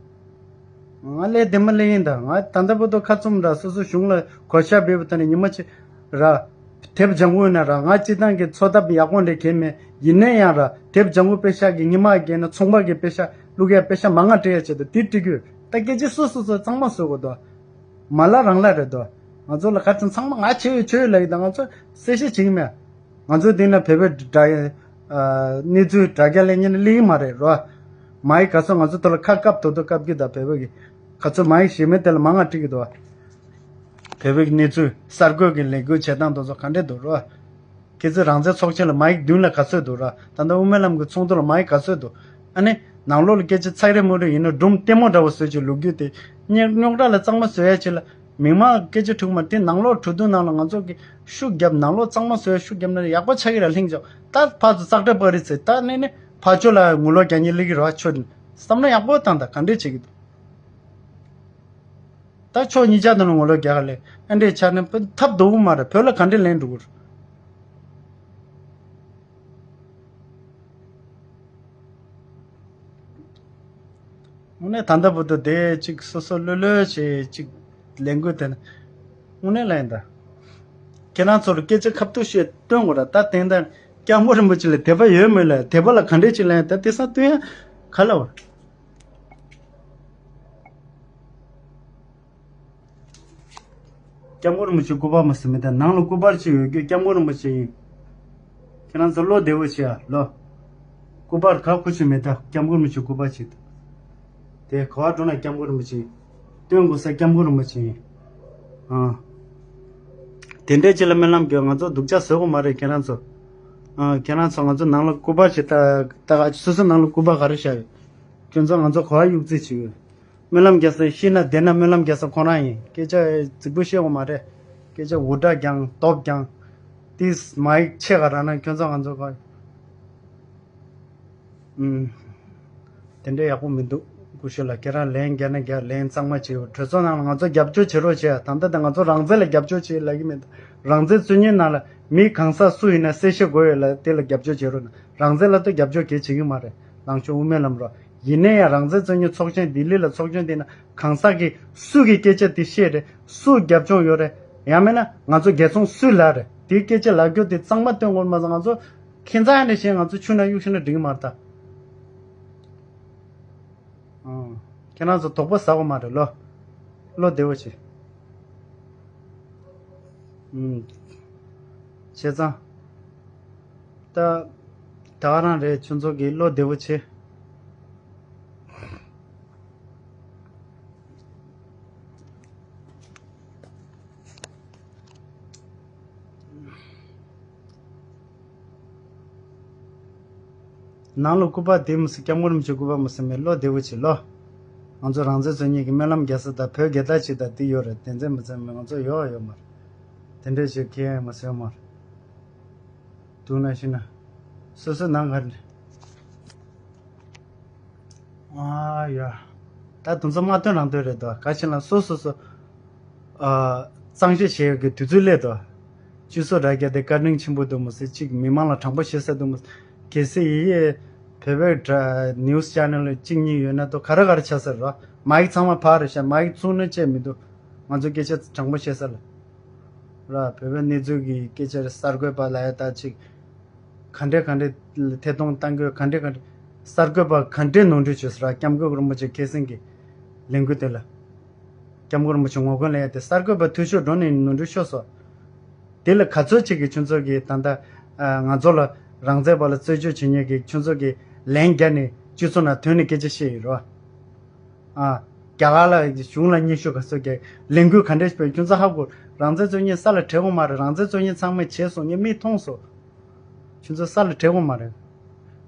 ང་ལས་དེ་མ་ལས་ཡིན་ད། ང་ད་ལྟ་བར་དུ་ཁ་བཙུམ་ར་སོ་སོ་གཞུང་ལ་གོ་ཤ་འབེབས་པ་དང་ཉི་མ་གཅིག་ར། དེབ་ལྗང་གུ་ན་ར་ང་སྤྱི་བཏང་གི་འཚོ་ཐབས་ཡག་པོ་འདྲ་གས་མེད་ཡིན་ན་ཡང་ར་དེབ་ལྗང་གུ་པེ་ཤག་གི་ཉི་མ་རྒྱལ་ན་ཚོང་པ་གི་པེ་ཤག་བླུག་ཡ་པེ་ཤག་མ་ང་སྤྲད་ཡ་ཆེད་དུ་དེ་སྤྲད་རྒྱུ་ད་སྐད་ཆ་སོ་སོ་སོ་གཙང་མ་བཟོ་དགོས་དོ། མ་ལ་རང་ལ་རེད་དོ། ང་ཚོ་ལ་ཁ་ཚང་ཚང་མ་ང་ཆེ་ཡོད་ཆེ་ཡོད་ལ་ཡིན་ད་ང་ཚོ་གསལ་བཤད་བྱེད་ཀྱི་མེད། ང་ཚོའི་སྟེང་ན་བོད་པའི་དྲ་གནས་ཚུལ་དྲ་རྒྱ་ལེན་མཁན་ལེན་གྱི་མ་རེད་རོ། མ་ཡིག་ག་ཚོད་ང་ཚོ་དེ་ལ་ཁ་བཀབ་ཐོག་ཐོག་བཀབ་ཀྱི་ད་བོད་པ་གི་ག་ཚོད་མ་ཡིག་ཞེ་མེད་དེ་ལ་མ་ང་བྲིས་ཀྱི་འདུག་བོད་པའི་གནས་ཚུལ་གསར་འགོད་ཀྱི་ལས་འགུལ་བྱེད་སྟངས་དེ་ཚོ་ག་འདྲས་འདུག་རོ། ཁྱེད་ཚོས་རང་བཙན་ཚོགས་ཆེན་ལ་མ་ཡིག་མདུན་ལ་ག་ཚོད་འདུག་ར། ད་ལྟ་དབུ་མའི་ལམ་གྱི་ཚོགས་འདུ་ལ་མ་ཡིག་ག་ཚོད་འདུག་ཨ་ནི་ནང་ལོགས་ལ་སྐད་ཆ་ཚག་རེ་མུ་རེ་ཡིན་ན་སྒྲུང་ལྟད་མོ་འདྲ་བོ་བཟོས་ཀྱི་ལོ་རྒྱུས་དེ་རྙོག་དྲ་ལ་གཙང་མ་བཟོ་ཡ་ཆེད་ལ། མི་མང་སྐད་ཆ་འཁྲུག་མ་དེ་ནང་ལོགས་གྲོས་བསྡུར་ནང་ལ་ང་ཚོ་གི་ཤུགས་རྒྱབ་ནང་ལོགས་གཙང་མ་བཟོ་ཡ་ཤུགས་རྒྱབ་ན་ཡག་པོ་ཆགས་ཀྱི་ར། ལྷིང་འཇགས་ད་ཕར་ཚུར་ཙག་སྒྲ་པར་རི་ཚེ་ད་ནས་ནས་ཕར་ཕྱོགས་ལ་ངུ་ལོག་རྒྱག་ཉེན་སླེབས་ཀྱི་ར། ཆོས་བསམ་བློ་ཡག་པོ་བཏང་ད་ག་འདྲས་བྱེད་ཀྱི་འདུག་ད་ཕྱོགས་གཉིས་ཆ་དུ་ནས་ངོ་ལོག་རྒྱག་ལས་ཨ་འདྲས་ཆགས་ན་ཐབས་སྡུག་པོ་མ་རེད། བོད་ལ་ག་འདྲས་ལན་འགྲོ་གི་རེད། དངོས་གནས་ད་ལྟ་བར་དུ་དེ་གཅིག་སོ་སོ་ལྷོད་ལྷོད་བྱས་གཅིག་ལས་འགུལ་དེ་ནི་དངོས་གནས་ལན་ད། ཁྱེད་རང་ཚོ་ལ་སྐད་ཆ་ཁ་ཐུག་བཤད་སྟོན་དགོས་ར། ད་དེང་ད་སྐྱབས་མགོན་རིན་པོ་ཆེ་ལ་དད་པ་ཡོད་མེད་ལ་དད་པ་ལ་ག་འདྲས་ཅིག་ལན་ད་དེ་སང་སྟོན་ཡ་ག་ལ་བ། སྐྱབས་མགོན་རིན་པོ་ཆེ་སྐུ་པར་མ་ཟིན་མི་དང་ནང་ལ་སྐུ་པར་ཅིག་ཡོད་རྒྱུ་སྐྱབས་མགོན་རིན་པོ་ཆེ་ཡིན། ཁྱེད་རང་ཚོ་བློ་བདེ་བོ་བྱེད་ཨ་ལོ། སྐུ་པར་ག་ཁུ་ཆུ་མེད་ད་སྐྱབས་མགོན་རིན་པོ་ཆེ་སྐུ་པར་ཅིག་དེ་ག་བ་འགྲོ་ན་སྐྱབས་མགོན་རིན་པོ་ཆེ་ཡིན། སྟོན་དགོས་ས་སྐྱབས་མགོན་རིན་པོ་ཆེ་ཡིན། ཨ། དེ་འདྲའི་ཅིག་ལ་སྨོན་ལམ་རྒྱོབ། ང་ཚོ་སྡུག་ཅག་བཟོ་དགོས་མ་རེད་ཁྱེད་རང་ཚོ། ཨ་ཁྱེད་རང་ཚོ་ང་ཚོ་ནང་ལ་སྐུ་པར་ཞིག་ལྟ་ལྟ་ག་སོ་སོ་ནང་ལ་སྐུ་པར་ག་རེ་བཞག་ཡོད། ཁྱོད་ཚོ་ང་ཚོ་ག་བ་གཡུག་རྩིས་བྱེད་ཡོད། སྨོན་ལམ་རྒྱག་ས་ཤི་ན་བདེ་ན་སྨོན་ལམ་རྒྱག་ས་ཁོ་རང་ཡིན། སྐད་ཆ་རྫིག་པོ་བཤད་དགོས་མ་རེད། སྐད་ཆ་འུར་སྒྲ་རྒྱང་སྟོབས་རྒྱང་། ཏིས་མ་ཡིག་ཆེ་ག་ར་ན་ཁྱོད་ཚོ་ང་ཚོ་ག་ཨུམ། དེ་འདྲ་ཡག་པོ་མི་འདུག་སྐུ་ཞབས་ལགས་ཁྱེད་རང་ལན་རྒྱག་ན་རྒྱག་ལན་གཙང་མ་བྱེད། གྲོས་ཚོགས་ནང་ལ་ང་ཚོ་རྒྱབ་སྐྱོར་བྱེད་རོགས་བྱེད་ཨ། ད་ལྟ་ད་ང་ཚོ་རང་བཙན་ལ་རྒྱབ་སྐྱོར་བྱེད་ལབ་ཀྱི་མེད། རང་བཙན་རྩོད་མཁན་ནང་ལ་མི་གང་ཟག་སུ་ཡིན་ན་གསལ་བཤད་དགོས་ཡོད་ལ་དེ་ལ་རྒྱབ་སྐྱོར་བྱེད་རོགས་གནང་། རང་བཙན་ལ་ད་རྒྱབ་སྐྱོར་གལ་ཆེ་གི་མ་རེད། ལངས་ཤོག་དབུ་མའི་ལམ་རོགས། ཡིན་ན་ཡང་རང་བཙན་རྩོད་མཁན་ཚོགས་ཆེན་ལྡི་ལི་ལ་ཚོགས་ཆེན་དེ་ན་གང་ཟག་གིས་སུ་གི་སྐད་ཆ་དེ་བཤད་རེད། སུ་རྒྱབ་ལྗོངས་ཡོད་རེད། ཡང་མིན་ན་ང་ཚོ་རྒྱལ་ཚོང་སུས་ལབ་རེད། དེའི་སྐད་ཆ་ལབ་རྒྱུ་དེ་གཙང་མ་སྟོན་དགོས་མ་ཟད་ང་ཚོ་ཁྱེད་ཚང་ཡང་ནས་བཤད་ང་ཚོ་ཆུ་ནང་གཡུག་ཤེས་ན་འགྲིག་གི་མ་རེད་ད། ཨང་། ཁྱེད་རང་ཚོ་དོགས་པ་ཟ་དགོས་མ་རེད་ལོ། བློ་བདེ་བོ་བྱེད། ཨུམ། བྱས་ཙང་། ད། ད་ག་རང་རེད་ཁྱོད་ཚོ་གི་བློ་བདེ་བོ་བྱེད། ནང་ལ་སྐུ་པར་དེ་མི་སྲིད་སྐྱབས་མགོན་རིན་པོ་ཆེ་སྐུ་པར་མི་སྲིད་མེད་བློ་བདེ་བོ་བྱེད་ལོ། ང་ཚོ་རང་བཙན་རྩོད་མཁན་གྱི་སྨོན་ལམ་རྒྱག་ས་དང་བོད་རྒྱལ་དར་ཅིག་དང་དེ་ཡོད་རེད་དེ་འཛེམ་མི་འཛེམ་མེད་ང་ཚོ་ཡོད་ཡོད་མ་རེད། དེ་འདྲས་ཞིག་ཁྱེད་མ་ཟེར་མ་རེད། དུ་ན་ཤི་ན། སོ་སོ་ནང་གར། ཨ་ཡ། ད་དུང་ཚོ་མ་ཐོན་རང་ཐོན་རེད་དོ། ག་ཕྱིན་ལ་སོ་སོ་སོ། ཨ། གཙང་བཤེར་བྱེད་ཡག་གི་དུས་ཚོད་སླེབས་དོ། སྤྱི་ཚོགས་དྲ་རྒྱ་དེ་བཀའ་དྲིན་ཆེན་པོ་འདུག་མོ་ཟེར། གཅིག་མི་མང་ལ་དྲང་པོ་བཤད་ས་འདུག་མོ་ཟེར། གལ་སྲིད་ཡི་ཡི་བོད་པའི་དྲ་ནིའུ་སི་ཅེ་ནལ་གཅིག་གཉིས་ཡོད་ན་དོ་ག་རེ་ག་རེ་ཆགས་ས་རེད་ར། མ་ཡིག་ཚང་མ་ཕར་རེད་ཤག་མ་ཡིག་ཚུགས་ན་བཅད་མི་འདུག་ང་ཚོ་སྐད་ཆ་དྲང་པོ་བཤད་ས་ལ། ར་བོད་པའི་གནས་ཚུལ་གྱི་སྐད་ཆ་རེད། གསར་འགོད་པ་ལ་ཡ་ད་ཅིག་ག་འདྲས་ག་འདྲས་ཐད་གཏོང་གཏང་དགོས། ག་འདྲས་ག་འདྲས་གསར་འགོད་པ་ག་འདྲས་ནོར་འཁྲུལ་བྱོས་ཟེར་ར། སྐྱབས་མགོན་རིན་པོ་ཆེ་ཁ་སང་གི་ལས་འགུལ་དེ་ལ། སྐྱབས་མགོན་རིན་པོ་ཆེ་ངོ་རྒོལ་ལ་ཡ་དེ་གསར་འགོད་པ་འཐུས་ཤོར་འགྲོ་ནས་ནོར་འཁྲུལ་ཤོར་སོང་། དེ་ལ་ག་ཚོད་ཅིག་གིས་ཁྱོད་ཚོ་གིས་ད་ལྟ་ང་ཚོ་ལ་རང་བཙན་པ་ལ་རྩོད་རྒྱུགས་བྱེད་མཁན་གྱི་ཁྱོད་ཚོ་གིས་ལན་བརྒྱབ་ནས་སྤྱི་ཚོགས་ནང་ཐོན་ནས་སྐད་ཆ་བཤད་ཡོད་རེད་བ། ཨ། རྒྱ་གར་ལ་གཞུང་ལ་སྙན་ཞུ་ག་ཚོད་རྒྱག་ལས་འགུལ་ག་འདྲས་སྤེལ། ཁྱོད་ཚོ་ཧ་གོ། རང་བཙན་རྩོད་མཁན་ས་ལ་བྲལ་གོ་མ་རེད། རང་བཙན་རྩོད་མཁན་ཚང་མས་བྱས་སོང་། ངས་མིག་མཐོང་སོང་། ཁྱོད་ཚོ་ས་ལ་བྲལ་གོ་མ་རེད།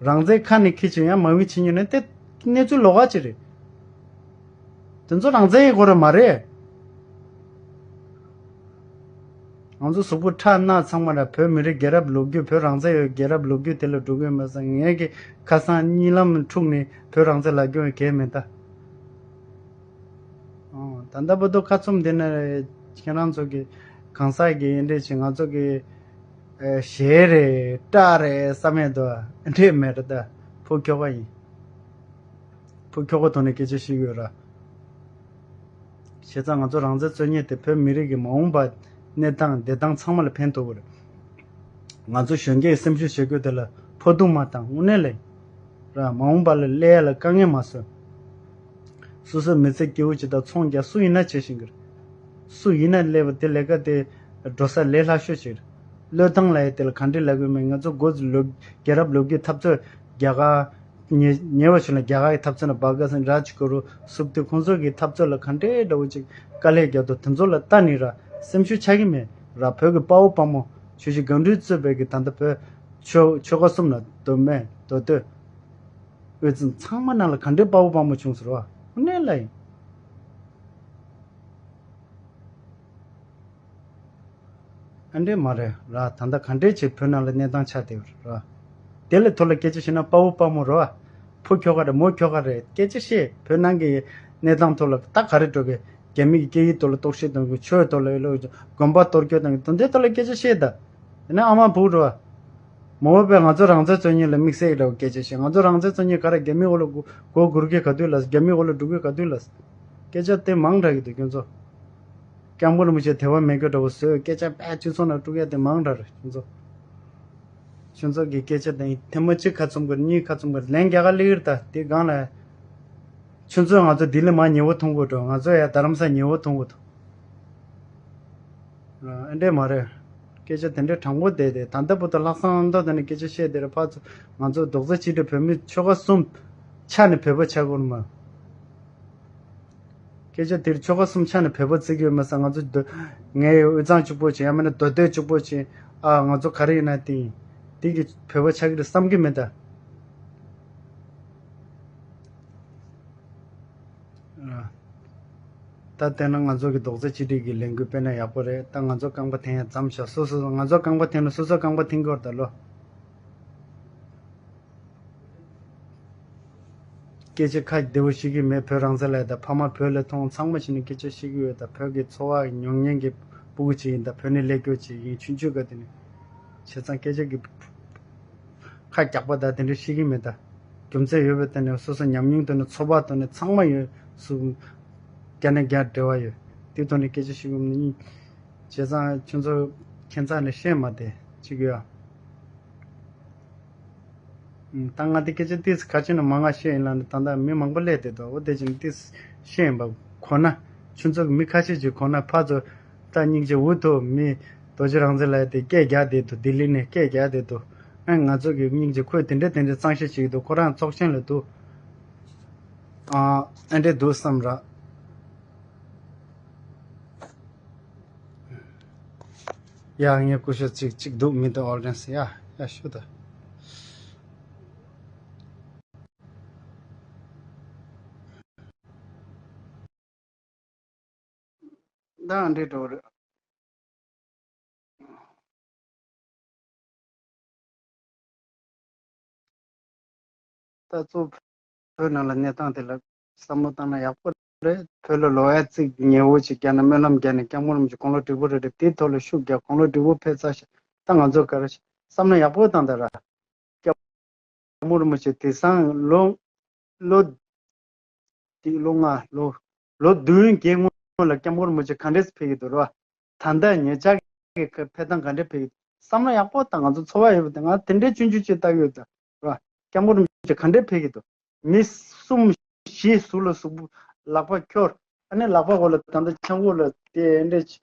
རང་བཙན་ཁ་ནས་ཁྱི་བྱེད་ཡང་མ་བུ་བྱེད་ཉོ་ནས་དེ་གནས་ཚུལ་ལོགས་ཀ་ཅིག་རེད། དེ་ཚོ་རང་བཙན་ཡིན་དགོས་རེད་མ་རེད། ང་ཚོ་གཟུགས་པོ་ཁྲག་སྣ་ཚང་མ་ར་བོད་མི་རིགས་རྒྱལ་རབས་ལོ་རྒྱུས། བོད་རང་བཙན་ཡོད་རྒྱལ་རབས་ལོ་རྒྱུས་དེ་ལ་འགྲོ་གི་ཡོད་མ་ཟད། ངས་ཀྱི་ཁ་སང་གཉིད་ལམ་འཁྲུག་ནས་བོད་རང་བཙན་ལབ་རྒྱུ་གལ་མེད་ད། ཨོ། ད་ལྟ་བར་དུ་ཁ་བཙུམ་དེ་ནས་ཁྱེད་རང་ཚོ་གི་གང་ཟག་གི་ཡིན་འདྲེ་ཆེ། ང་ཚོ་གི་ཨེ་གཞས་རེད་སྐྲ་རེད་བསམ་ཡས་དོ་འདྲེ་མེད་རེད་ད། ཕུ་ཁྱོ་ག་ཡིན། ཕུ་ཁྱོ་ག་ཐོག་ནས་སྐད་ཆ་བཤད་ཀྱི་ཡོད་ར། བྱས་ཙང་ང་ཚོ་རང་བཙན་རྩོད་མཁན་དེ་བོད་མི་རིགས་ཀྱི་མ་འོངས་པ་གནས་སྟངས་བདེ་ཐང་ཚང་མ་ལ་ཕན་ཐོགས་ཀྱི་རེད། ང་ཚོ་གཞོན་སྐྱེས་སེམས་ཤུགས་བྱེད་དགོས་དེ་ལ་ཕོ་ཐུག་མ་བཏང་། དངོས་གནས་ལ་ཡིན་ར། མ་འོངས་པ་ལ་སླེབས་ཡ་ལ་དཀའ་ངལ་མ་བཟོ། སོ་སོའི་མི་ཚེ་སྐྱིད་པོ་ཅིག་དང་ཚོང་རྒྱག་སུ་ཡིན་ན་བྱེད་བཞིན་གྱི་རེད། སུ་ཡིན་ན་སླེབས་པ་དེ་ལས་ཀ་དེ་འགྲོ་ས་ལས་སླ་ཤོས་ཅིག་རེད། བློས་བཏང་ལ་ཡ་དེ་ལ་ག་འདྲས་ལབ་དགོས་མིན། ང་ཚོ་འགོ་ལོ་རྒྱལ་རབས་ལོ་རྒྱུས་འཐབ་རྩོད་རྒྱ་གར་ཉེ་ཉེ་བ་ཞིག་ལ་རྒྱ་གར་གྱི་འཐབ་རྩོད་ནང་བྷ་ག་སིང་རཱཇ་གུ་རུ་སུག་དེ་ཁོང་ཚོ་གི་འཐབ་རྩོད་ལ་ག་འདྲས་འདྲ་བོ་ཅིག་དཀའ་ལས་རྒྱག་འདུག་དེ་ཚོ་ལ་ལྟ་ནི་ར་སེམས་ཤུགས་ཆག་གི་མེད་ར། བོད་ཀྱི་དཔའ་བོ་དཔའ་མོ་ཆོས་རྗེ་སྒང་དྲུང་གཙོས་པའི་གི་ད་ལྟ་བོད་ཆོལ་ཆོལ་ཁ་གསུམ་ལ་མདོ་སྨད་མདོ་སྟོད་དབུས་གཙང་ཚང་མ་ནང་ལ་ག་འདྲས་དཔའ་བོ་དཔའ་མོ་བྱུང་ཟེར་བ་དངོས་གནས་ལ་ཡིན། ཨ་འདྲས་མ་རེད་ར། ད་ལྟ་ག་འདྲས་བྱས་བོད་ནང་ལ་གནས་སྟངས་ཆགས་བསྡད་ཡོད་རེད་ར། དེ་ལ་ཐོག་ལ་སྐད་ཆ་བཤད་ན་དཔའ་བོ་དཔའ་མོ་རེད་བ། ཕོ་ཁྱོ་ག་རེད་མོ་ཁྱོ་ག་རེད་སྐད་ཆ་བཤད། བོད་ནང་གི་གནས་སྟངས་ཐོག་ལ་ད་ག་རེ་འགྲོ་གི། རྒྱ་མི་གི་སྐད་ཡིག་ཐོག་ལ་རྟོག་ཞིབ་གཏོང་གི། ཆོས་ཐོག་ལ་ཡོད་ལ་དགོན་པ་གཏོར་སྐྱོན་གཏོང་གི། དོན་དེ་ཐོག་ལ་སྐད་ཆ་བཤད་ད། དེ་ནས་ཨ་མ་བུ་རེད་བ། མོ་བོད་པས་ང་ཚོ་རང་བཙན་རྩོད་མཁན་ལ་དམིགས་བསལ་གྱི་འདྲ་བོ་སྐད་ཆ་བཤད། ང་ཚོ་རང་བཙན་རྩོད་མཁན་ག་རེ་རྒྱ་མི་འོག་ལ་མགོ་མགོ་སྒུར་གི་ག་དུས་ལ། རྒྱ་མི་འོག་ལ་འགྲོ་གི་ག་དུས་ལ། སྐད་ཆ་དེ་མང་དྲགས་ཀྱི་འདུག་ཁྱོད་ཚོ། སྐྱབས་མགོན་རིན་པོ་ཆེ་དད་པ་མེད་མཁན་འདྲ་བོ་བཟོས། སྐད་ཆ་དཔེ་སྤྱི་ཚོགས་ནང་དཀྲུག་ཡ་དེ་མང་དྲགས་རེད་ཁྱོད་ཚོ། ཁྱོད་ཚོ་གི་སྐད་ཆ་དེ་ཐེངས་མ་གཅིག་ཁ་བཙུམ་དགོས། གཉིས་ཁ་བཙུམ་དགོས། ལན་རྒྱག་ག་སླེབས་ཀྱི་རེད་ད། དེ་སྒང་ལ་ཁྱོད་ཚོས་ང་ཚོ་ལྡི་ལི་མར་ཉེ་བོ་མཐོང་གི་འདུག་ང་ཚོ་ཡ་རྡ་རམ་ས་ཉེ་བོ་མཐོང་གི་འདུག་ཨ་འདྲས་མ་རེད། སྐད་ཆ་དེ་འདྲས་དྲང་པོ་བསྡད་དེ། ད་ལྟ་བར་དུ་ལྷག་བསམ་རྣམ་དག་དང་ནི་སྐད་ཆ་བཤད་དེ་རེད། ཕར་ཚུར་ང་ཚོ་རྡོག་རྩ་གཅིག་སྒྲིལ་བོད་མི་ཆོལ་ཁ་གསུམ་ཆ་ནས་བོད་པ་ཆགས་དགོས་མ། སྐད་ཆ་དེར་ཆོལ་ཁ་གསུམ་ཆ་ནས་བོད་པ་བརྩི་གི་ཡོད་མ་ཟད། ང་ཚོ་འདི་ངའི་དབུས་གཙང་གཅིག་པོ་བྱས། ཡང་མིན་ན་མདོ་སྟོད་གཅིག་པོ་བྱས། ཨ་ང་ཚོ་ག་རེ་ཡིན་ན་དེ་ཡིན། དེ་གི་བོད་པ་ཆགས་ཀྱི་རེད་བསམ་གི་མེད་ད། ད་བལྟས་ན་ང་ཚོ་གི་རྡོག་རྩ་གཅིག་སྒྲིལ་གྱི་ལས་འགུལ་སྤེལ་ན་ཡག་པོ་རེད། ད་ང་ཚོ་རྐང་པ་འཐེན་ཡ་མཚམས་བཞག་སོ་སོ་ང་ཚོ་རྐང་པ་འཐེན་ན་སོ་སོ་རྐང་པ་འཐེན་དགོས་རེད་ད་ལོ། སྐད་ཆ་ཁ་བདེ་བོ་བཤད་གི་མེད། བོད་རང་བཙན་ལབ་ཡ་ད་ཕ་མ་བོད་ལ་ཐོང་ཚང་མ་བྱས་ནས་སྐད་ཆ་བཤད་གི་ཡོད་ད། བོད་ཀྱི་འཚོ་བ་མྱོང་མཁན་གྱི་སྤུ་གུ་ཅིག་ཡིན་ད། བོད་ནས་སླེབས་རྒྱུ་ཅིག་ཡིན། ཆུང་ཆུང་སྐབས་དེ་ནས་བྱས་ཙང་སྐད་ཆ་གི་ཁ་རྒྱག་པ་དང་དེ་འདྲ་བཤད་གི་མེད་ད། རྒྱུ་མཚན་ཡོད་པའི་ཐོག་ནས་སོ་སོ་ཉམས་མྱོང་ཐོག་ནས་ཚོར་བ་ཐོག་ནས་ཚང་མ་ཡོད་སུ་རྒྱ་ནས་རྒྱ་འབྲེལ་བ་ཡོད། དེ་ཐོག་ནས་སྐད་ཆ་བཤད་གི་མིན། བྱས་ཙང་ཁྱོད་ཚོ་ཁྱད་མཚར་ནས་བཤད་མ་བསྡད་ཅིག་ཡོད། ད་ང་དེ་སྐད་ཆ་ཏིས་ག་ཅི་ན་མང་ང་བཤད་ཡིན་ལ་ནི་ད་ལྟ་མི་མང་པོ་སླེབས་བསྡད་འདུག་འོ་དེ་ཅིག་ཏིས་བཤད་ཡིན་པ་གོ་ན། ཁྱོད་ཚོ་གི་མི་ཁ་ཤས་ཅིག་གོ་ན་ཕར་ཚུར་ད་སྙིང་རྗེ། འུ་ཐུག་མི་རྡོ་རྗེ་རང་བཙན་ལབ་ཡ་དེ་སྐད་རྒྱག་བསྡད་འདུག་ལྡི་ལི་ནས་སྐད་རྒྱག་བསྡད་འདུག་ཨ་ང་ཚོ་གི་སྙིང་རྗེ། ཁོས་དེ་འདྲས་དེ་འདྲས་གཙང་བཤེར་བྱེད་ཀྱི་འདུག་ཁོ་རང་ཚོགས་ཆེན་ལ་འདུག་ཨ་ཨ་འདྲས་འདུག་བསམ་ར། ཡ་ངས་སྐུ་ཞབས་ཅིག་ཅིག་འདུག་མི་འདུག་ཨོ་ཌི་ཡེན་སི། ཡ་ཡ་ཞུ་ད། ད་འདྲེ་འགྲོ་རེད། ད་གཙོ་བོད་ནང་ལ་གནས་སྟངས་དེ་ལ་བསམ་བློ་བཏང་ན་ཡག་པོ་རེད། བོད་ལ་ལོ་ཡ་གཅིག་ཉེ་བོ་ཅིག་བརྒྱབ་ན་སྨོན་ལམ་བརྒྱབ་ནས་སྐྱབས་མགོན་རིན་པོ་ཆེ་དགུང་ལོ་བགྲེས་པོ་རེད་རེད། དེའི་ཐོག་ལ་ཤུགས་རྒྱག་དགུང་ལོ་བགྲེས་པོ་ཕེབས་ཚར་ཤག་ད་ང་ཚོ་ག་རེ་བསམ་བློ་ཡག་པོ་བཏང་ད་ར། སྐྱབས་མགོན་རིན་པོ་ཆེ་དེང་སང་ལོ་ལོ་དེ་ལོ་ལྔ་ལོ་ལོ་བདུན་བརྒྱད་སྔོན་ལ་སྐྱབས་མགོན་རིན་པོ་ཆེ་ག་འདྲས་ཕེབས་ཀྱི་འདུག་ར། ད་ལྟ་ཉེ་ཆར་གྱི་ཕེབས་སྟངས་ག་འདྲས་ཕེབས་ཀྱི་འདུག་བསམ་བློ་ཡག་པོ་བཏང་། ང་ཚོ་འཚོ་བ་ཡོད་པ་དེ་ང་དེ་འདྲའི་ཆུང་ཆུང་ཅིག་ལྟ་གི་ཡོད་ད་ར། སྐྱབས་མགོན་རིན་པོ་ཆེ་ག་འདྲས་ཕེབས་ཀྱི་འདུག་མི་གསུམ་བཞི་ཟུར་ལ་ཟུར་ལག་པ་འཁྱོར། ཨ་ནི་ལག་པ་འོག་ལ་ད་ལྟ་ཆང་བུ་ལ་དེ་འདྲས་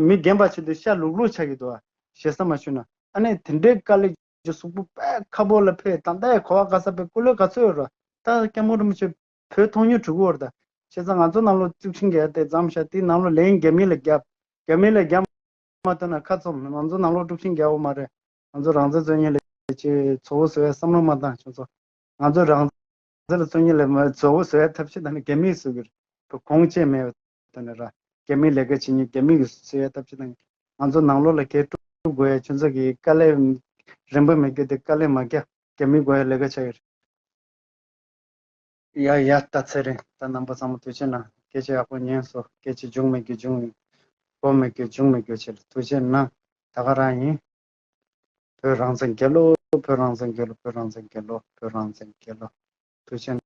མི་རྒན་པ་ཆེ་དུས་ཤ་ལུག་ལུག་ཆགས་ཀྱི་འདུག་ཞེ་ས་མ་ཞུ་ན། ཨ་ནི་དེ་འདྲའི་དཀའ་ལས་ཀྱི་གཟུགས་པོ་དཔེ་ཁ་པོ་ལ་ཕེབས། ད་ལྟ་ཡང་གོ་བ་ག་ས་པའི་ཀུ་ལོས་ག་ཚོད་ཡོད་ར། ད་སྐྱབས་མགོན་རིན་པོ་ཆེ་བོད་མཐོང་མྱོང་འགྲོ་གི་ཡོད་རེད་ད། བྱས་ཙང་ང་ཚོ་ནང་ལོགས་དཀྲུག་ཤིང་རྒྱག་དེ་མཚམས་བཞག་དེ་ནང་ལོགས་ལན་རྒྱ་མི་ལ་རྒྱབ། རྒྱ་མི་ལ་རྒྱབ་མ་ཐུབ་ན་ཁ་བཙུམ། ང་ཚོ་ནང་ལོགས་དཀྲུག་ཤིང་རྒྱག་འོ་མ་རེད། ང་ཚོ་རང་བཙན་རྩོད་མཁན་ལ་ཅིག་ཚོ་བོ་བཟོ་ཡ་བསམ་བློ་མ་བཏང་ཁྱོད་ཚོ། ང་ཚོ་རང་བཙན་ལ་རྩོད་མཁན་ལ་མ་ཚོ་བོ་བཟོ་ཡ་ཐབས་ཤེས་དང་ནི་རྒྱ་མིས་བཟོ་གི་རེད། བོད་གོང་བཅས་མེད་པ་དང་ནི་ར། རྒྱ་མིའི་ལས་ཀ་བྱེད་མཁན་རྒྱ་མི་གིས་བཟོ་ཡ་ཐབས་ཤེས་དང་། ང་ཚོ་ནང་ལོགས་ལ་གས་དཀྲུག་དགོས་ཡ་ཁྱོད་ཚོ་གི་དཀའ་ལས་རིམ་པ་མེད་རྒྱུ་དེ་དཀའ་ལས་མ་རྒྱག་རྒྱ་མི་དགོས་ཡ་ལས་ཀ་བྱ་ཡི་རེད། ཡ་ཡ་ད་ཚེ་རིང་ད་རྣམ་པ་ཚང་མ་ཐུགས་རྗེ་གནང་། སྐད་ཆ་ཡག་པོ་ཉན་སོང་། སྐད་ཆ་འཇུག་མེད་རྒྱུ་འཇུག་མེད། གོ་མེད་རྒྱུ་འཇུག་མེད་རྒྱུ་བྱས་ལ་ཐུགས་རྗེ་གནང་། ད་ག་རང་ཡིན། བོད་རང་བཙན་རྒྱལ་ལོ། བོད་རང་བཙན་རྒྱལ་ལོ། བོད་རང་བཙན་རྒྱལ་ལོ། བོད་རང་བཙན་རྒྱལ་ལོ། ཐུགས་རྗེ་གནང་།